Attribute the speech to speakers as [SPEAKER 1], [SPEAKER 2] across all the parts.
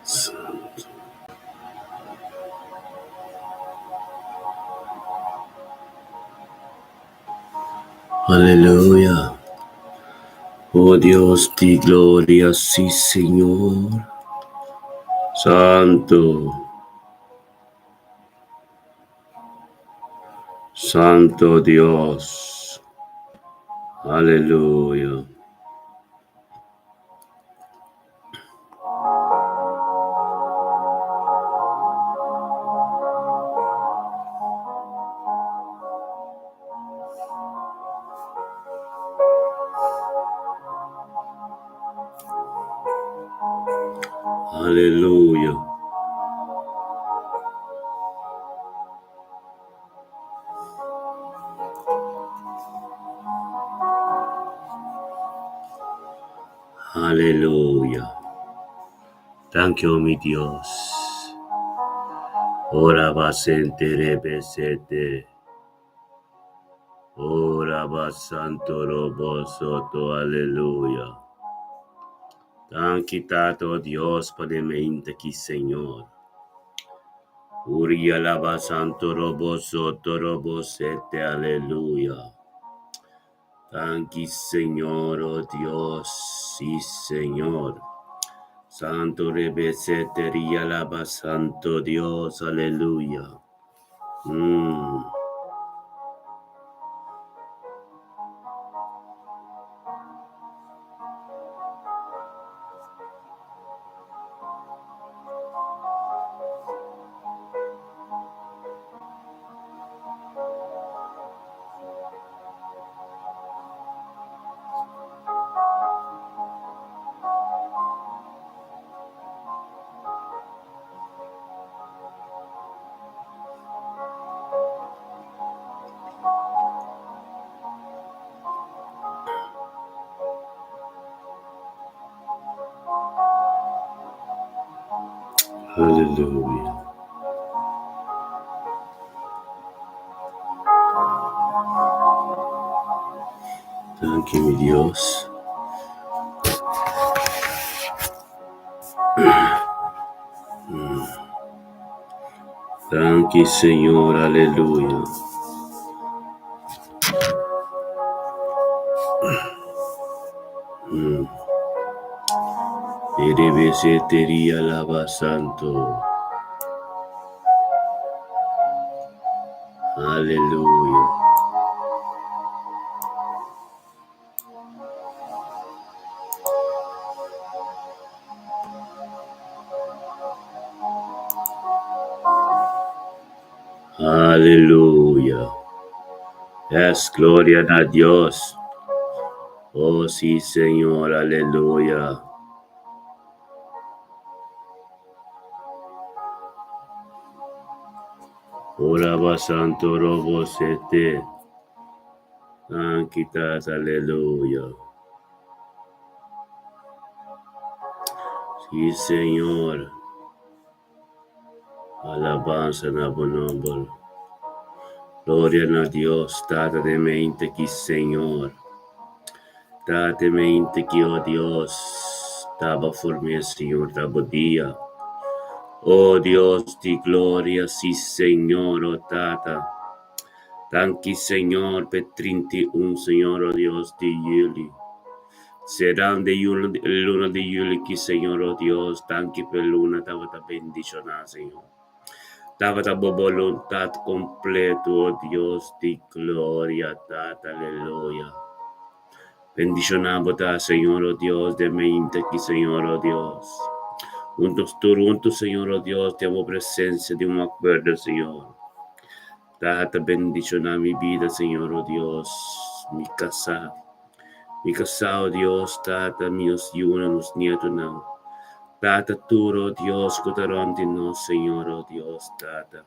[SPEAKER 1] Santo. Aleluya. Oh Dios di gloria, sí Señor. Santo. Santo Dios. Aleluya. Aleluya. Aleluya. Thank you, mi Dios. Ora va sentere besete. Ora va santo robo soto. Aleluya. Danki Tata, oh Dios, pa den mente aki, Señor. Uri alaba santo robo soto robo sete. Aleluya. Danki Señor, oh Dios, sí Señor. Santo rebe sete ri alaba santo Dios, aleluya. Hallelujah. Thank you, mi Dios. Danki Señor, aleluya. Erebeseteria alaba santo. Aleluya. Aleluya. Es gloria na Dios. Oh sí, Señor, aleluya. Ora ba santo robo sete. Danki Tata, aleluya. Sí, Señor. Alabansa na bo nomber. Gloria na Dios, Tata den mente ki Señor. Tata mente ki, oh Dios, taba formé, Señor, tabo dia. Oh Dios di gloria, sí, Señor, oh Tata. Danki Señor p'e 31, Señor, oh Dios, di juli. Serán de luna di juli ki, Señor, oh Dios, danki p'e luna tabata bendishoná, Señor. Tabata bo boluntat kompleto, oh Dios di gloria, Tata, aleluya. Bendishoná bo ta, Señor, oh Dios, den mente aki, Señor, oh Dios. Huntos tur hunto, Señor, oh Dios, den bo presencia di un akuerdo, Señor. Tata, bendishoná mi bida, Señor, oh Dios, mi kasá. Mi kasá, oh Dios, Tata, mi nos yunan, nos nietonan. Tata, tur, oh Dios, ku ta rònt di nos, Señor, oh Dios, Tata.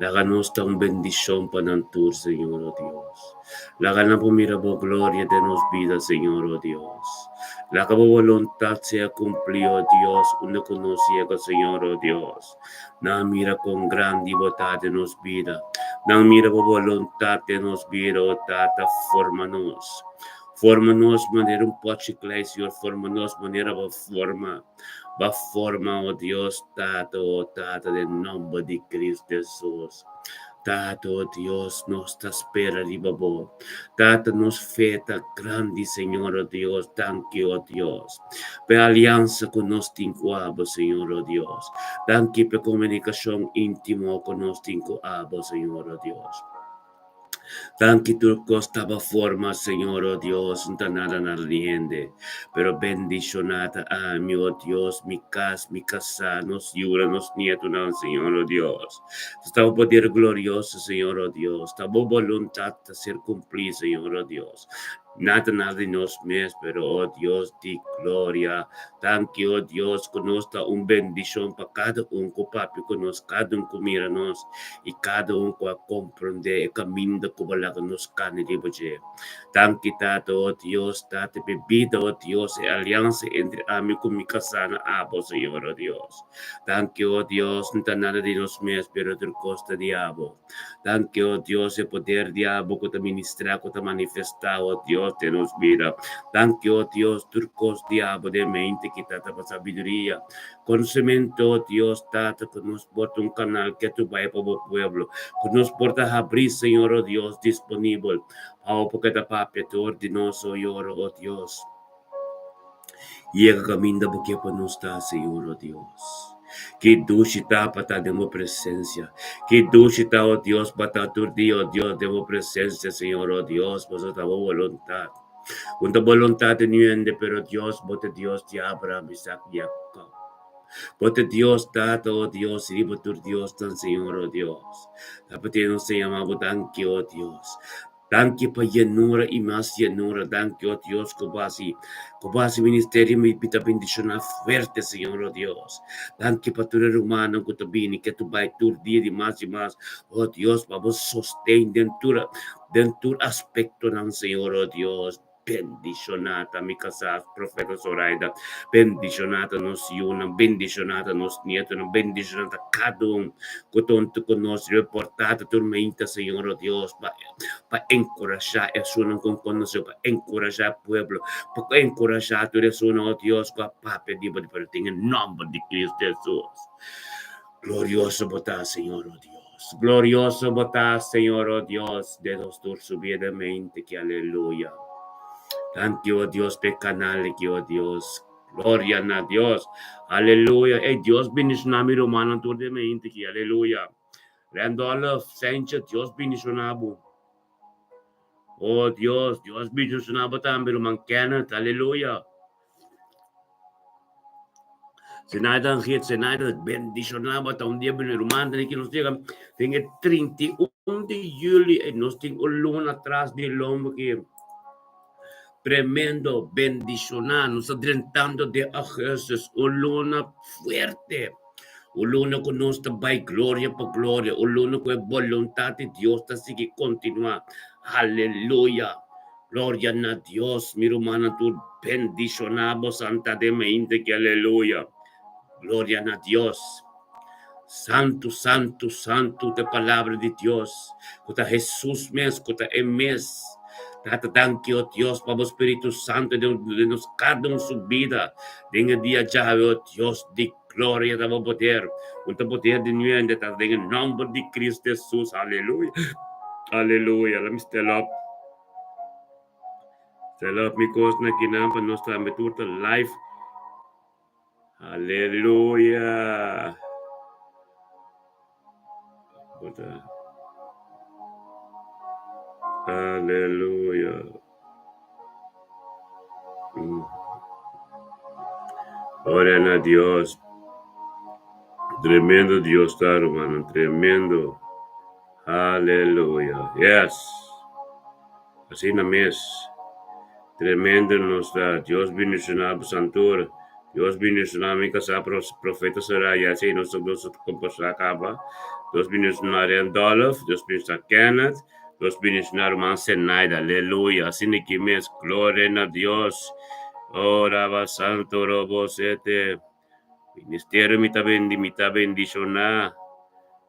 [SPEAKER 1] Laga nos ta un bendishon pa nan tur, Señor, o Dios. Laga nan por mira bo gloria den nos bida, Señor, o Dios. Laga bo boluntat sea kumplí, o Dios, unda ku nos yega, Señor, o Dios. Nan mira kon grandi bo ta den nos bida. Nan mira bo boluntat den nos bida, o Tata, forma nos. Forma nos manera un pòchi klei, Señor, forma nos manera bo forma. Ba forma, o Dios, Tata, o Tata, den nomber di Cristo Jesus. Tata, o Dios, nos ta spera riba bo. Tata, nos fe ta grandi, Señor, o Dios. Danki, o Dios, p'e aliansa ku nos tin ku abo, Señor, o Dios. Danki p'e komunikashon íntimo ku nos tin ku abo, Señor, o Dios. Danki tur kos ta bo forma, Señor, o Dios, N ta nada nada di hende, pero bendishoná ta ami, o Dios, mi kas, mi kasá, nos yunan, nos nietonan, Señor, o Dios. Ta bo poder glorioso, Señor, o Dios, ta bo boluntat ta ser kumplí, Señor, o Dios. Nada nada di nos mes, pero, o Dios di gloria, danki, o Dios, ku nos ta un bendishon pa kada un ku papia ku nos, kada un ku mira nos, i kada un ku a komprondé e kaminda ku bo laga nos kani riba dje. Danki, Tata, o Dios, Tata, p'e bida, o Dios, e aliansa entre ami ku mi kasá na abo, Señor, o Dios. Danki, o Dios, no ta nada di nos mes, pero tur kos ta di abo. Danki, o Dios, e poder di abo ku ta ministrá, ku ta manifestá, o Dios, den nos bida. Danki, o Dios, tur kos di abo den mente ki ta ta pa sabiduria, konosementu, o Dios, Tata, ku nos por ta un kanal ketu bai pa bo pueblo, ku nos por ta habrí, Señor, o Dios, disponibel pa bo por keda papia tur di nos, o yora, o Dios. Yega kaminda bo ke pa nos ta, Señor, o Dios. Ki dushi ta pa ta den bo presensia. Ki dushi ta, o Dios, pa ta tur dia, o Dios, den bo presensia, Señor, o Dios, pasobra ta bo boluntat. Un ta boluntat di niun hende, pero Dios, bo ta Dios di Abraham, Isaac, Jacob. Bo ta Dios, Tata, o Dios, riba tur diosnan, Señor, o Dios. Ta p'e nos ta yama bo danki, o Dios. Danki pa yenura i mas yenura. Danki, o Dios, ku bo hasi, ku bo hasi ministerio mi ta bendishoná fuerte, Señor, o Dios. Danki pa tur e rumannan ku ta bini ke tu bai tur dia di mas i mas, o Dios, pa bo sosten den tur, den tur aspektonan, Señor, o Dios. Bendishoná ta mi kasá, Profeta Zoraida. Bendishoná ta nos yunan, bendishoná ta nos nietonan, bendishoná ta kada un ku ta huntu ku nos riba e portada tur meinta, Señor, o Dios, pa pa enkurashá esunnan ku konosé, pa enkurashá e pueblo, pa enkurashá tur esunnan, o Dios, ku a papia di bo, pero tin e nòmber di Cristo Hesus. Glorioso bo ta, Señor, o Dios. Glorioso bo ta, Señor, o Dios, den nos tur subida mente ki aleluya. Danki, o Dios, p'e kanal aki, o Dios. Gloria na Dios. Aleluya. Ey, Dios bendiciona mi rumannan tur den mente ki. Aleluya. Randolph Sanchez, Dios bendiciona bo. O Dios, Dios bendiciona bo tambe, ruman Kenneth. Aleluya. Zenaida Angel, Zenaida bendiciona bo ta un dia bini ruman tene ki nos yega den e 31 di juli e nos tin un luna tras di lomba ki tremendo bendiciona nos ta drentando den augustus un luna fuerte un luna ku nos ta bai gloria pa gloria un luna ku e boluntad di Dios ta sigui continua haleluya. Gloria na Dios, mi rumannan tur bendiciona bo santa den mente ki aleluya. Gloria na Dios. Santu, santu, santu ta e palabra di Dios, ku ta Jesus mes, ku ta e mes. Tata danki o Dios pa bo Spiritu Santu den nos kada un su bida den e dia djawe o Dios di gloria ta bo poder, un ta poder di nuende tata den e nomber di Cristo Jesus aleluya aleluya let me stel up. Stel up mi kos na kinan pa nos tambe tur ta live. Aleluya. Bota. Aleluya. Mm. Gloria na Dios. Tremendo Dios ta, hermano. Tremendo. Aleluya. Yes. Asina mes. Tremendo nos ta. Dios bendiciona bo santura. Dios bendiciona mi casa profeta Soraya. Así nos nos comporta caba. Nos bendishoná Randolph, nos bendishoná Kenneth, nos bendishoná ruman Zenaida. Aleluya. Asina ki mes. Gloria na Dios. Oh, Raba Santo Robo Sete. Ministerio mi ta bendi, mi ta bendishoná.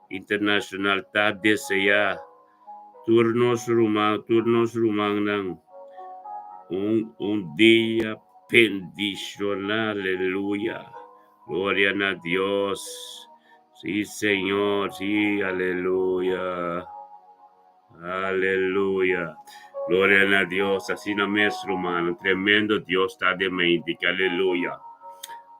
[SPEAKER 1] Internacional ta deseá tur nos ruman, tur nos rumannan un un dia bendishoná. Aleluya. Gloria na Dios. Sí, Señor. Sí, aleluya. Aleluya. Gloria na Dios. Asina mes, ruman. Tremendo Dios ta den mente. Aleluya.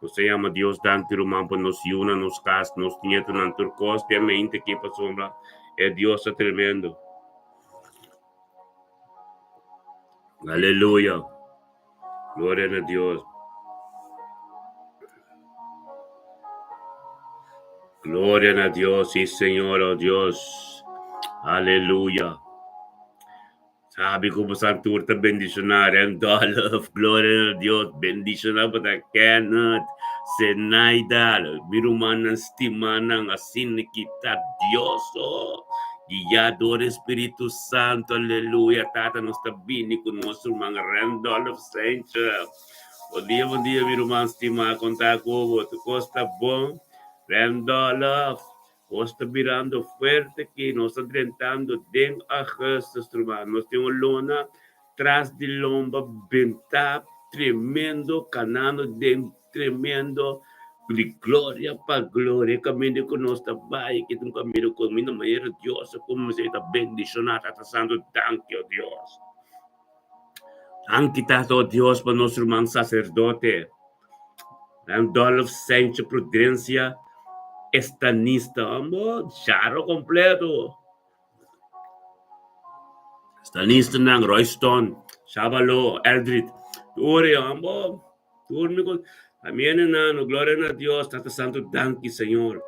[SPEAKER 1] Nos ta yama Dios danki, ruman, pa nos yunan, nos kas, nos nietonan, tur kos den mente aki pasobra e Dios ta tremendo. Aleluya. Gloria na Dios. Gloria na Dios, sí Señor, oh Dios. Aleluya. Sabi ku bo santur ta bendishoná Randolph. Gloria na Dios. Bendishoná bo ta Kenneth, Zenaida, mi rumannan stimánan, asina ki ta Dios, oh. Guiá dor e Spiritu Santu, aleluya. Tata, nos ta bini ku nos ruman Randolph Sanchez. Bon dia, bon dia, mi ruman stimá. Kon ta ku bo? Tur kos ta bon? Randolph, kos ta birando fuerte aki. Nos ta drentando den augustus, ruman. Nos tin un luna tras di lomba bentá tremendo, kanando den tremendo di gloria pa gloria. E kaminda ku nos ta bai ki ta un kaminda ku mi na manera Dios a kuminsá i ta bendishoná. Tata Santu, danki, o Dios. Danki, Tata, o Dios, pa nos ruman saserdote, Randolph Sancho Prudencia, estanista, ambo, charo kompleto. Stanistanan, Royston, Shabalo, Eldrid, tur e ambo, tur mi kon, Amén enano, gloria na Dios, Tata Santo, danki Señor.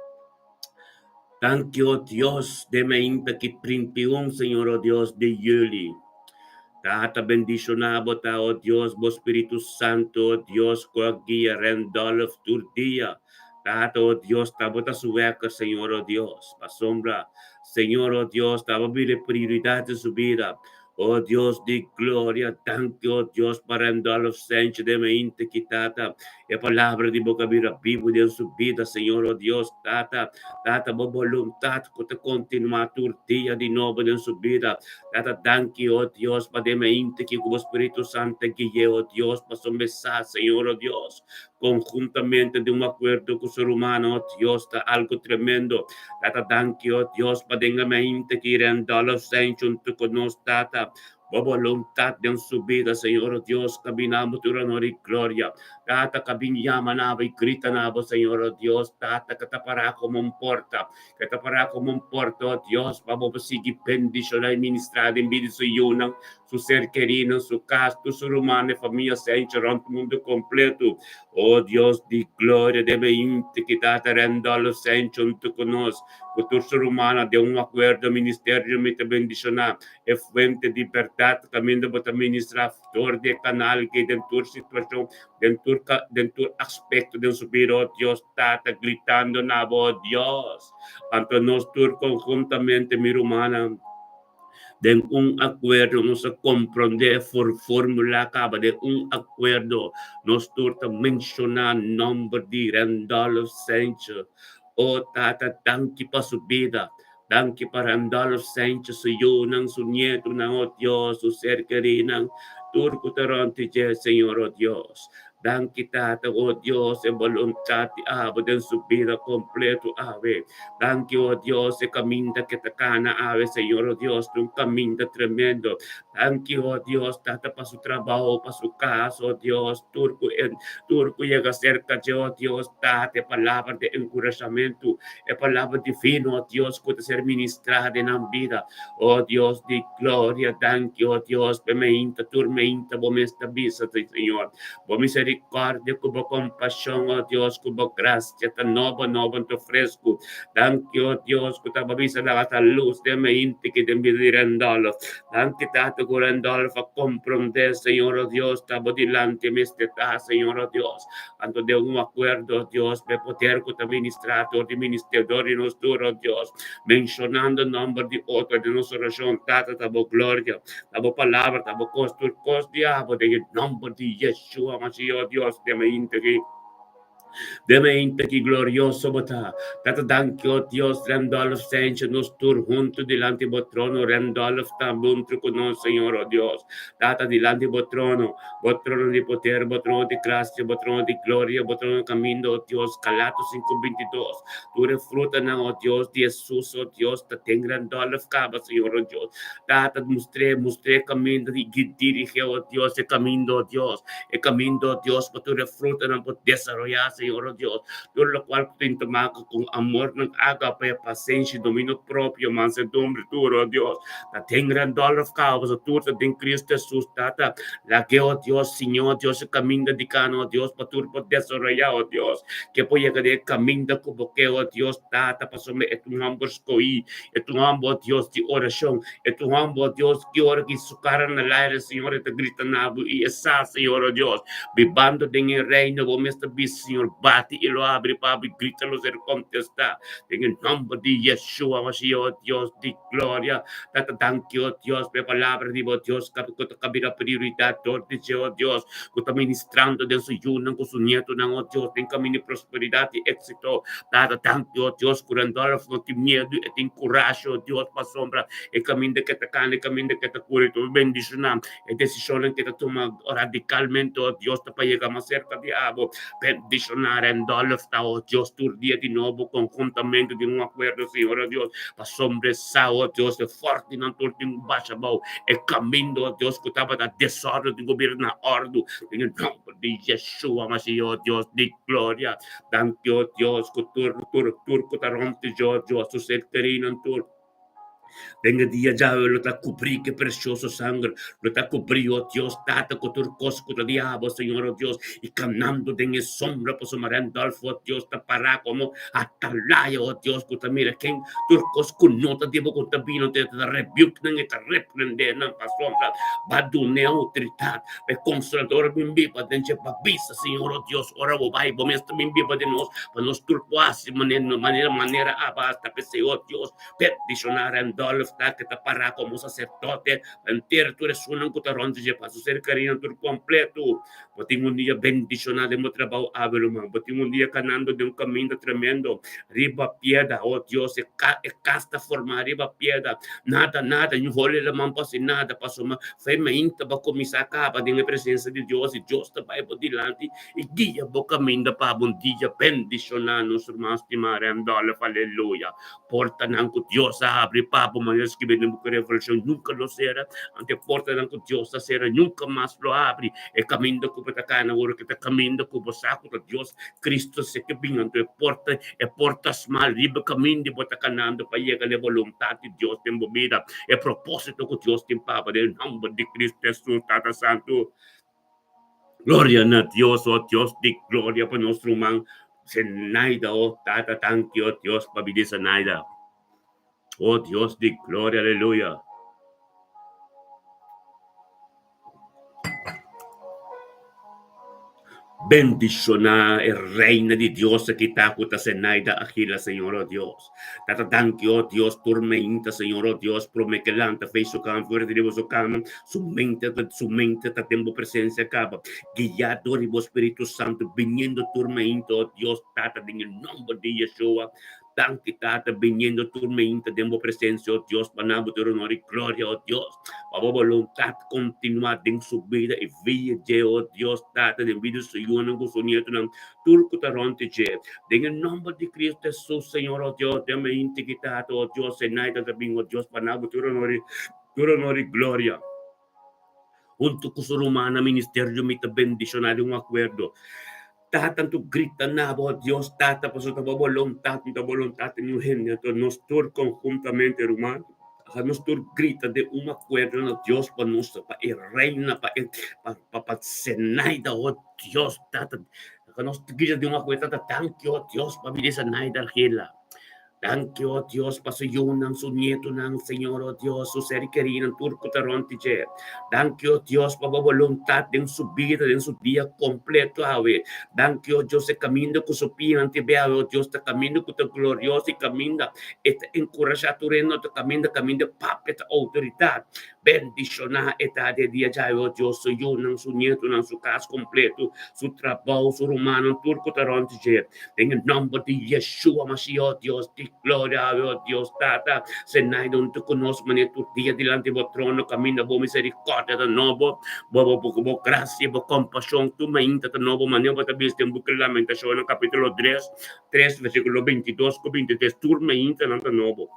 [SPEAKER 1] Danki, oh Dios, den mainta ki 31, Señor, oh Dios, di juli. Tata, bendiciona bo ta, oh Dios, bo Spiritu Santo, oh Dios, cu a guia Randolph tur dia. Tata, oh Dios, ta bo ta su wekker, Señor, oh Dios. Pasobra, Señor, oh Dios, ta bo bira e prioridad den su bida. Oh Dios di gloria, danki, oh Dios, pa Randolph Sanchez den mainta ki, Tata. E palabra di bo ka bira bibu den su bida, Señor, oh Dios, Tata. Tata, bo boluntad ku ta kontinuá tur dia di nobo den su bida. Tata, danki, oh Dios, pa den mainta ki ku bo Spiritu Santo gui'é, oh Dios, pasobra mi sa, Señor, oh Dios, Conjuntamente den un acuerdo cu su rumannan, oh Dios, ta algo tremendo. Tata, danki, oh Dios, pa den e mainta ki Randolph Saint junto cu nos, Tata. Bo boluntad den su bida, Señor, oh Dios, camina bo tur honor y gloria. Tata, ka bin yama na bo y grita na bo, Señor, oh Dios, Tata, ka ta para como un porta, ka ta para como un porta, oh Dios, pa bo por sigui bendiciona y ministra den bida di su yunan, su ser kerinan, su kas, tur su rumannan i famia senchi rònt mundu kompletu. O Dios di gloria, debe inti ki Tata Randolph senchi huntu ku nos, ku tur su rumannan den un akuerdo ministerio mi ta bendishoná e fuente di bèrdat kaminda bo ta ministrá dor di e kanal ki den tur situashon, den tur den tur aspekto den su bida, o Dios Tata, gritando na bo, o Dios. Anto nos tur konhuntamente, mi rumannan, Den un akuerdo nos a komprondé e formula kaba den un akuerdo nos tur ta menshoná nòmber di Randolph Sancho. O Tata danki pa su bida, danki pa Randolph Sancho, su yunan, su nietunan, o Dios, su ser kerinan, tur ku ta rònt di dje, Señor, o Dios. Danki Tata, o Dios, e boluntat di abo den su bida kompleto awe. Danki, o Dios, e kaminda ke ta kana awe, Señor, o Dios, ta un kaminda tremendo. Danki, o Dios, Tata, pa su trabou, pa su kas, o Dios, tur ku e, tur ku yega serka dje, o Dios, Tata, e palabra di enkurashamentu, e palabra divino, o Dios, ku ta ser ministrá den nan bida. O Dios di gloria, danki, o Dios, p'e meinta, tur meinta bo mes ta bisa, Señor. Bo misericordia. miserikòrdia, ku bo kompashon, o Dios, ku bo grasia ta nobo nobo anto fresku. Danki, o Dios, ku ta bo bisa tabata lus den meinti ki den bida di Randolph. Danki, Tata, ku Randolph a komprondé, Señor, o Dios, ta bo dilanti mester ta, Señor, o Dios. Anto den un akuerdo, o Dios, p'e poder ku ta ministrá dor di ministerio dor di nos tur, o Dios, menshonando nòmber di otro den nos orashon, Tata, ta bo gloria, ta bo palabra, ta bo kos, tur kos di abo, den e nòmber di Yeshua Mashiach, o Dios, den meinti ki. Den meinti ki glorioso bo ta. Tata, danki, o Dios, Randolph Sencho, nos tur huntu dilanti bo trono, Randolph ta buntru ku nos, Señor, o Dios. Tata, dilanti bo trono, Bo trono di poder, bo trono di gracia, bo trono di gloria, bo trono caminda, o Dios, Galato 5:22. Tur e frutanan, o Dios, di Jesus, o Dios, ta den Randolph caba, Señor, o Dios. Tata, mustr'é, mustr'é e caminda di dirig'é, o Dios, e caminda, o Dios, e caminda, o Dios, pa tur e frutanan por desaroyá, Señor, o Dios. Tur locual cu tin tuma cu amor nan ágape, pasenshi, dominio propio, mansedumbre, tur, o Dios. Ta den Randolph caba, pasobra tur ta den Cristo Jesus, Tata. Lag'é, o Dios, siña, o Dios, e caminda di cana, o Dios, pa tur por desaroyá, o Dios. Ke por yega den e caminda cu bo ke, o Dios, Tata, pasobra e ta un homber scohí, e ta un homber, o Dios, di oracion, e ta un homber, o Dios, ki ora ki su cara na laire, Señor, e ta grita na bo i e sa, Señor, o Dios, bibando den e reino, bo mes ta bisa, Señor, bati i lo abri pa bo i grita lo ser contestá. Den e nomber di Yeshua Mashiach, o Dios di Gloria. Tata danki, o Dios, pa e palabra di bo Dios ku ta kabira prioridat dor di dje, o Dios, ku ta ministrando den su yunan ku su nietonan, o Dios, den kaminda di prosperidat i éksito. Tata danki, o Dios, ku Randolph no tin miedu, e tin kurashi, o Dios, pasobra e kaminda ke ta kana, e kaminda ke ta kuri, ta bendishoná e desishonnan ke ta tuma radikalmente, o Dios, ta pa yega mas serka di abo. Bendishoná Randolph ta, o Dios, tur dia di nobo konhuntamente den un akuerdo, Señor, o Dios, Pasobra sa, o Dios, e fòrtinan tur tin ku basha bou e kaminda, o Dios, ku tabata desòrdu tin ku bira na òrdu. Den e nòmber di Yeshua Mashiach, o Dios di gloria. Danki, o Dios, ku tur, tur, tur ku ta rònt di dje, o Dios, su ser kerinan tur. Den e dia djawe lo ta kubrí ku e presioso sanger, lo ta kubrí, o Dios, Tata, ku tur kos ku ta di abo, Señor, o Dios, i kanando den e sombra, pasobra Randolph, o Dios, ta pará komo Atalaya, oh Dios, ku ta mira ken tur kos ku no ta di bo ku ta bini, te ta rebuke nan, e ta reprende nan pasobra ba dun'e outoridat. Pa e Konsolador a bin biba den dje pa bisa, Señor, oh Dios, ora bo bai, bo mes ta bin biba den nos, pa nos tur por hasi manera, manera, manera aba hasta. P'esei, oh Dios, bendishoná Randolph ta ke ta pará komo saserdote pa entera tur esunnan ku ta rònt di dje, pa su ser kariño tur kompleto. Bo tin un dia bendishoná den bo trabou, awe ruman. Bo tin un dia kanando den un kaminda tremendo riba pieda. Oh Dios, e ka, e kas ta formá riba pieda. Nada, nada, niun holi laman por hasi nada, pasobra fe mainta bo a kuminsá kaba den e presensia di Dios, i Dios ta bai bo dilanti i guia bo kaminda pa bo un dia bendishoná. Nos ruman stimá Randolph, aleluya. Portanan ku Dios a habri pa bo, manera skibí den buki Revelashon, nunka lo sera. Anto e portanan ku Dios a sera nunka mas lo habri. E kaminda ku bo ta kana ora ku ta kaminda ku bo sa ku ta Dios, Kristu se ke bin. Anto e porta, e porta smal riba e kaminda bo ta kanando pa yega na e boluntat di Dios den bo bida, e propósito ku Dios tin pa bo den nòmber di Kristu Hesus, Tata Santu. Gloria na Dios, oh Dios di gloria pa nos ruman Zenaida, oh Tata, danki, oh Dios, pa bida Zenaida. Oh Dios di gloria, aleluya. Bendishoná e reina di Dios aki ta ku ta Zenaida Agila, Señor, oh Dios. Tata danki, oh Dios, tur meinta, Señor, oh Dios, prome ke lanta fei su kama, fuera di riba su kama, su mente, su mente ta den bo presencia kaba, guiá dor di bo Spiritu Santu, biniendo tur meinta, oh Dios, Tata, den e nomber di Yeshua. Danki, Tata, biniendo tur meinta den bo presencia, oh Dios, pa nan bo tur honor i gloria, oh Dios, pa bo boluntat kontinuá den su bida i via dje, oh Dios, Tata, den bida di su yunan ku su nietonan, tur ku ta rònt di dje. Den e nòmber di Cristo Hesus, Señor, oh Dios, den meinta ki Tata, oh Dios, e naida ta bin, oh Dios, pa nan bo tur honor i, tur honor i gloria. Huntu ku su rumannan ministerio mi ta bendishoná den un akuerdo. Tata anto grita na bo, Dios Tata, pasobra ta bo boluntat, no ta boluntat di niun hende. Anto nos tur konhuntamente, ruman. Laga nos tur grita den un akuerdo na Dios pa nos pa e reina, pa e pa pa pa Zenaida, oh Dios Tata. Laga nos grita den un akuerdo, Tata, danki, oh Dios, pa bida Zenaida Argela. Danki, oh Dios, pa su yunan, su nietonan, Señor, oh Dios, su ser kerinan, tur ku ta rònt di dje. Danki, oh Dios, pa bo boluntat den su bida, den su dia kompleto awe. Danki, oh Dios, e kaminda ku su pianan ta bia awe, oh Dios, ta kaminda ku ta glorioso i kaminda e ta enkurashá tur hende ta kaminda, kaminda Papia ta outoridat. Bendishoná e ta den dia djawe, oh Dios, su yunan, su nietonan, su kas kompleto, su trabou, su rumannan, tur ku ta rònt di dje. Den e nòmber di Yeshua Mashiach, oh Dios di gloria, awe, oh Dios Tata, Zenaida huntu ku nos manera tur dia dilanti bo trono, kaminda bo miserikòrdia ta nobo, bo bo bo bo grasia i bo kompashon tur mainta ta nobo, manera bo ta bisa den buki Lamentashonnan kapítulo tres, tres, versíkulo bintidos ku bintitres, tur mainta nan ta nobo.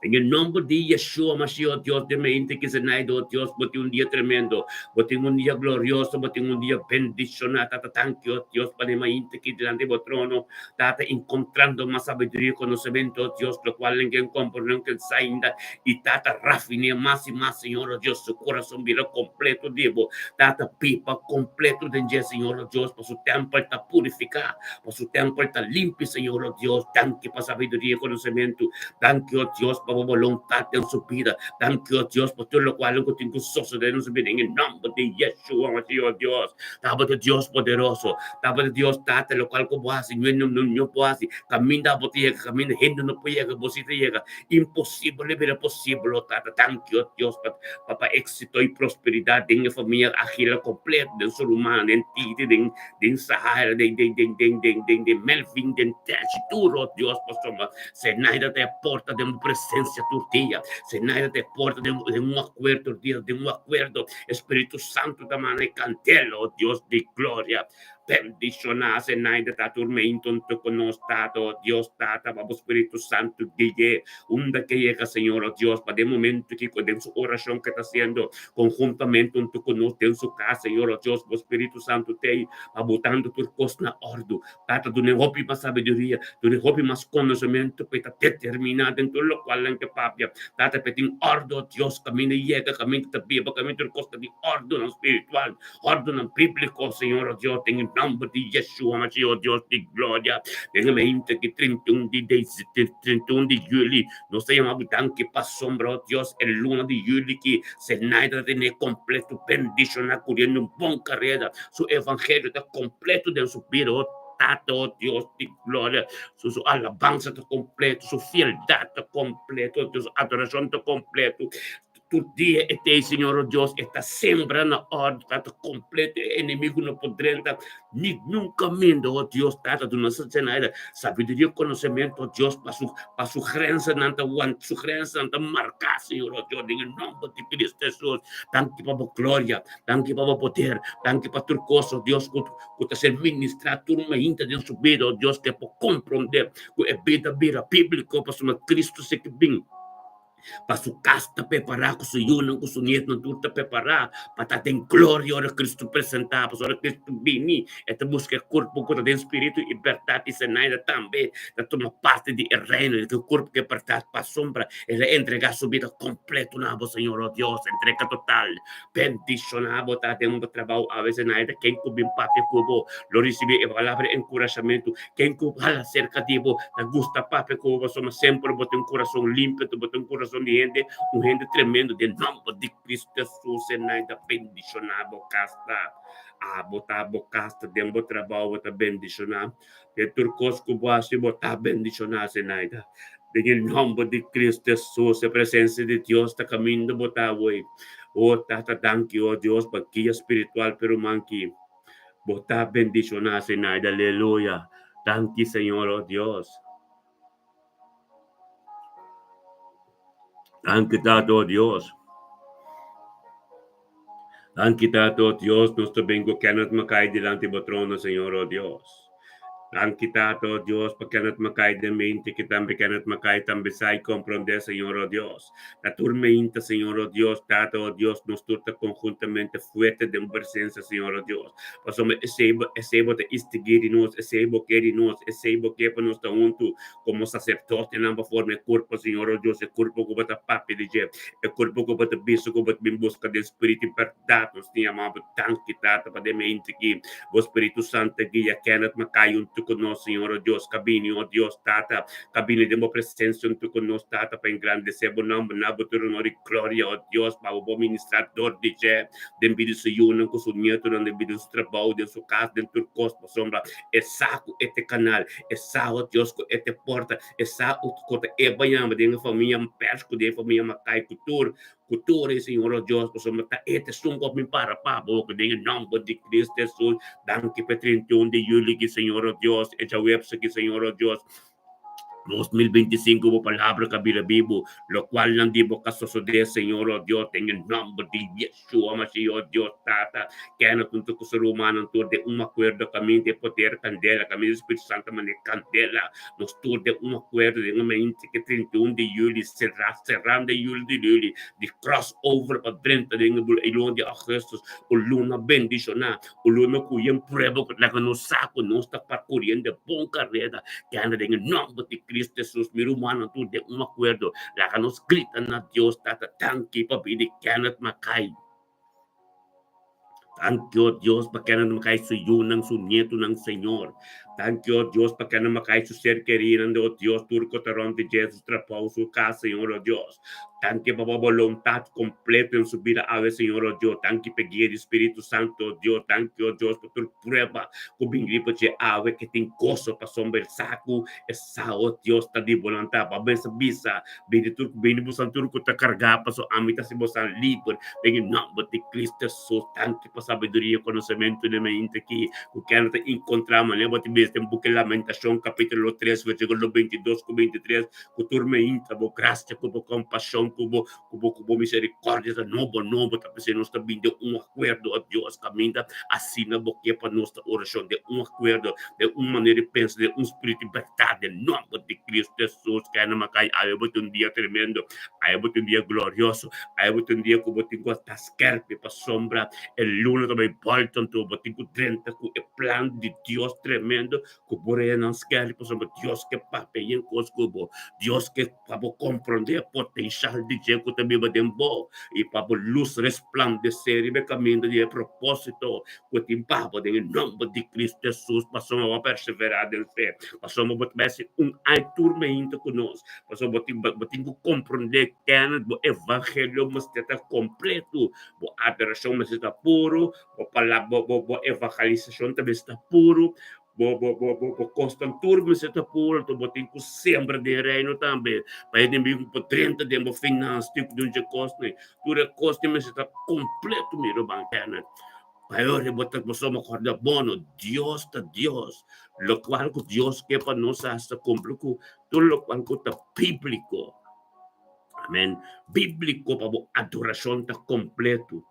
[SPEAKER 1] Den e nomber di Yeshua Mashiach, Dios di mente ki Zenaida, oh Dios, bo tin un dia tremendo, bo tin un dia glorioso, bo tin un dia bendishoná, Tata, tanki, oh Dios, pa den mainta ki dilanti bo trono, Tata, enkontrando mas sabiduria i konosementu, oh Dios, lokual nan ken komprendé, nan ken sa ainda, i Tata, rafiné mas i mas, Señor, oh Dios, su kurason bira kompleto di bo, Tata, biba kompleto den dje, Señor, oh Dios, pa su tèmpel ta purifiká, Pa su tèmpel ta limpi, Señor, oh Dios. Danki pa sabiduria i konosementu. Danki, oh Dios, pa bo boluntat den su bida. Danki, oh Dios, pa tur lokual ku tin ku sosodé den su bida. Den e nòmber di Yeshua Mashiach, oh Dios. Tabata Dios poderoso. Tabata Dios Tata, lokual ku bo hasi, niun hende no por hasi. Kaminda bo ta yega, kaminda hende no por yega, bo si ta yega. Imposibel a bira posibel, oh Tata. Danki, oh Dios, pa pa pa éksito i prosperidat den e famia Agila kompleto, den su rumannan, den Titi, den Den Sahara, den den den den den den den Melvin, den Techi, tur oh Dios pasobra Zenaida ta e porta den bo presencia tur dia. Zenaida ta e porta den den un acuerdo tur dia, den un acuerdo Espíritu Santo ta manda e candela, oh Dios di gloria. Bendiciona Zenaida ta tur meinto cu nos Tata, oh Dios Tata, pa bo Spiritu Santo gui'e unda ke yega Señor, oh Dios, pa den momento ki den su oracion ke ta haciendo Konhuntamente huntu ku nos den su kas, Señor, o Dios, bo Spiritu Santu t'ei pa botando tur kos na òrdu. Tata, dun'é hopi mas sabiduria, dun'é hopi mas konosementu pa e ta determiná den tur lokual nan ke papia. Tata, pa e tin òrdu, o Dios, kaminda e yega, kaminda e ta biba, kaminda tur kos ta di òrdunan spiritual, òrdunan bíbliko, Señor, o Dios, den e nòmber di Yeshua Mashiach, o Dios di gloria, den e mainta ki 31 di 31 di yüli, Nos ta yama bo danki pasobra, oh Dios, e luna di yüli ki Zenaida ta tene kompleto bendishoná kuriendo un bon karera. Su evangelio ta kompleto den su bida, oh Tata, oh Dios di gloria. Su su alabansa ta kompleto, su fieldat ta kompleto, oh Dios, su adorashon ta kompleto. Tur dia e ta ei, Señor, oh Dios, e ta sembra na òrdu, Tata, kompleto, e enemigu no por drenta ningun kaminda, oh Dios, Tata, duna Zenaida sabiduria i konosementu, oh Dios, pa su, pa su grensanan ta wanta, su grensanan ta marká, Señor, oh Dios, den e nòmber di Cristo Hesus. Danki pa bo gloria, danki pa bo poder, danki pa tur kos, oh Dios, ku, ku ta ser ministrá tur mainta den su bida, oh Dios, ke por komprondé ku e bida bira bíbliko, pasobra Cristo si ke bin. Pa su kas ta prepará ku su yunan ku su nietnan tur ta prepará pa ta den gloria ora Kristu presentá. Pasobra ora Kristu bini e ta buska e kurpo ku ta den spiritu i bèrdat i Zenaida tambe ta tuma parti di e reino di e kurpo ku e bèrdat pasobra el a entregá su bida kompleto na bo Señor o Dios entrega total. Bendishoná bo ta den bo trabou awe Zenaida ken ku bin papia ku bo lo risibí e palabra di enkurashamentu. Ken ku hala serka di bo ta gusta papia ku bo pasobra semper bo tin un kurason limpio, bo tin un kurason di hende, un hende tremendo. Den nòmber di Kristu Hesus e nan ta bendishoná bo kas ta. Abo ta bo kas ta den bo trabou bo ta bendishoná. Den tur kos ku bo hasi bo ta bendishoná Zenaida. Den e nòmber di Kristu Hesus e presensia di Dios ta kaminda bo ta awor. O Tata danki o Dios pa guia spiritual pa e ruman ki. Bo ta bendiciona Zenaida aleluya danki Señor oh Dios. Danki Tata oh Dios. Danki Tata oh Dios nos ta bin ku Kenneth Mackay dilanti bo trono Señor oh Dios. Danki Tata, o Dios, pa Kenneth Mackay den mente ki tambe Kenneth Mackay tambe sa i komprondé, Señor, o Dios. Ta tur meinta, Señor, o Dios, Tata, o Dios, nos tur ta konhuntamente fuerte den bo presensia, Señor, o Dios. Pasobra esei bo, esei bo ta istigí di nos, esei bo ke di nos, esei bo ke pa nos ta huntu komo saserdotenan pa forma e kurpo, Señor, o Dios, e kurpo ku bo ta papia di dje, e kurpo ku bo ta bisa ku bo ta bin buska den spiritu i bèrdat. Nos tin yama bo danki, Tata, pa den mente ki Bo Spiritu Santu guia Kenneth Mackay huntu ku nos, Señor, o Dios, ka bini, o Dios, Tata, ka bini den Bo presensia huntu ku nos, Tata, pa engrandesé Bo nòmber na Bo tur honor i gloria, o Dios, pa Bo por ministrá dor di dje den bida di su yunan ku su nietonan, den bida di su trabou, den su kas, den tur kos, pasobra e sa ku e ta e kanal, e sa, o Dios, ku e ta e porta, e sa ku ta e bañaba den e famia Persku, den e famia Mackay, ku tur Ku tur e Señor o Dios, pasobra ta e ta esun ku a bin para pa bo, ku den e nòmber di Cristo Hesus. Danki pa e 31 di yüli ki, Señor o Dios, e djaweps aki, Señor o Dios, 2025, bo palabra ka bira bibu, lokual nan di bo ka sosodé, Señor o Dios, den e nòmber di Yeshua Mashiach, o Dios Tata, kende huntu ku su rumannan tur den un akuerdo kaminda e poder kandela, kaminda e Spiritu Santu manda e kandela, Nos tur den un akuerdo den un mente ke 31 di juli será serando e juli di juli di cross over pa drenta den e luna di augustus, un luna bendishoná, un luna ku yen prueba ku laga nos sa ku nos ta parkuriendo e bon kareda ke anda den e nòmber di Cristo Jesus. Mi rumannan tur den un akuerdo laga nos grita na Dios Tata danki pa bini Kenneth Mackay. Danki, oh Dios, pa kende nan kai su yunan, su nietunan, Señor. Danki, oh Dios, pa kende nan kai su ser kerinan, oh Dios, tur ku ta rònt di dje, su trabou, su kas, Señor, oh Dios. Danki pa bo boluntat kompleto den su bida awe, Señor, oh Dios. Danki pa e guia di Spiritu Santu, oh Dios. Danki, oh Dios, pa tur prueba ku bin riba dje awe, ke tin goso pasobra el sa ku e sa, oh Dios, ta di boluntat. Bo a mester bisa Bini tur ku bini bosan tur ku ta kargá, paso ami ta hasi bosan liber den e nòmber di Cristo Hesus. Danki pa sabiduria i konosementu den mente aki ku kende ta inkontrá manera bo ta bisa den buki Lamentashon kapítulo 3 versíkulo 22 ku 23 ku tur meinta bo grasia ku bo kompashon ku bo ku bo ku bo miserikòrdia ta nobo nobo ta p'esei nos ta bini den un akuerdo o Dios kaminda asina bo ke pa nos ta orashon den un akuerdo den un manera di pensa den un spiritu di bèrdat den nòmber di Cristo Hesus kende makai awe bo tin un dia tremendo awe bo tin un dia glorioso awe bo tin un dia ku bo tin ku a ta skèrpi pasobra e luna ta bai bòlta anto bo tin ku drenta ku e plan di Dios tremendo ku bo renan skèrpi pasobra Dios ke papia yen kos ku bo Dios ke pa bo komprondé e potenshal di dje ku ta biba den bo i pa bo lus resplandesé riba e kaminda di e propósito ku tin pa bo den e nòmber di Kristu Hesus. Pasobra bo a perseverá den fe, pasobra bo ta bai hasi un ai tur meinta ku nos, pasobra bo tin bo tin ku komprondé kende bo evangelio mester ta kompleto, bo adorashon mester ta puru, bo palabra bo bo bo evangelisashon ta mester ta puru, Bo, bo, bo, bo, bo kosnan tur mester ta puro, anto bo tin ku sembra den e reino tambe, pa e enemigu por drenta den bo finans, tin ku dunchi kosnan. Tur e kosnan mester ta kompleto, mi ruman Kenneth. Pa e ora bo ta bo soma kòrda, bono, Dios ta Dios. Lokual ku Dios ke pa nos hasi ta kumpli ku tur lokual ku ta bíbliko. Amen. Bíbliko pa bo adorashon ta kompleto.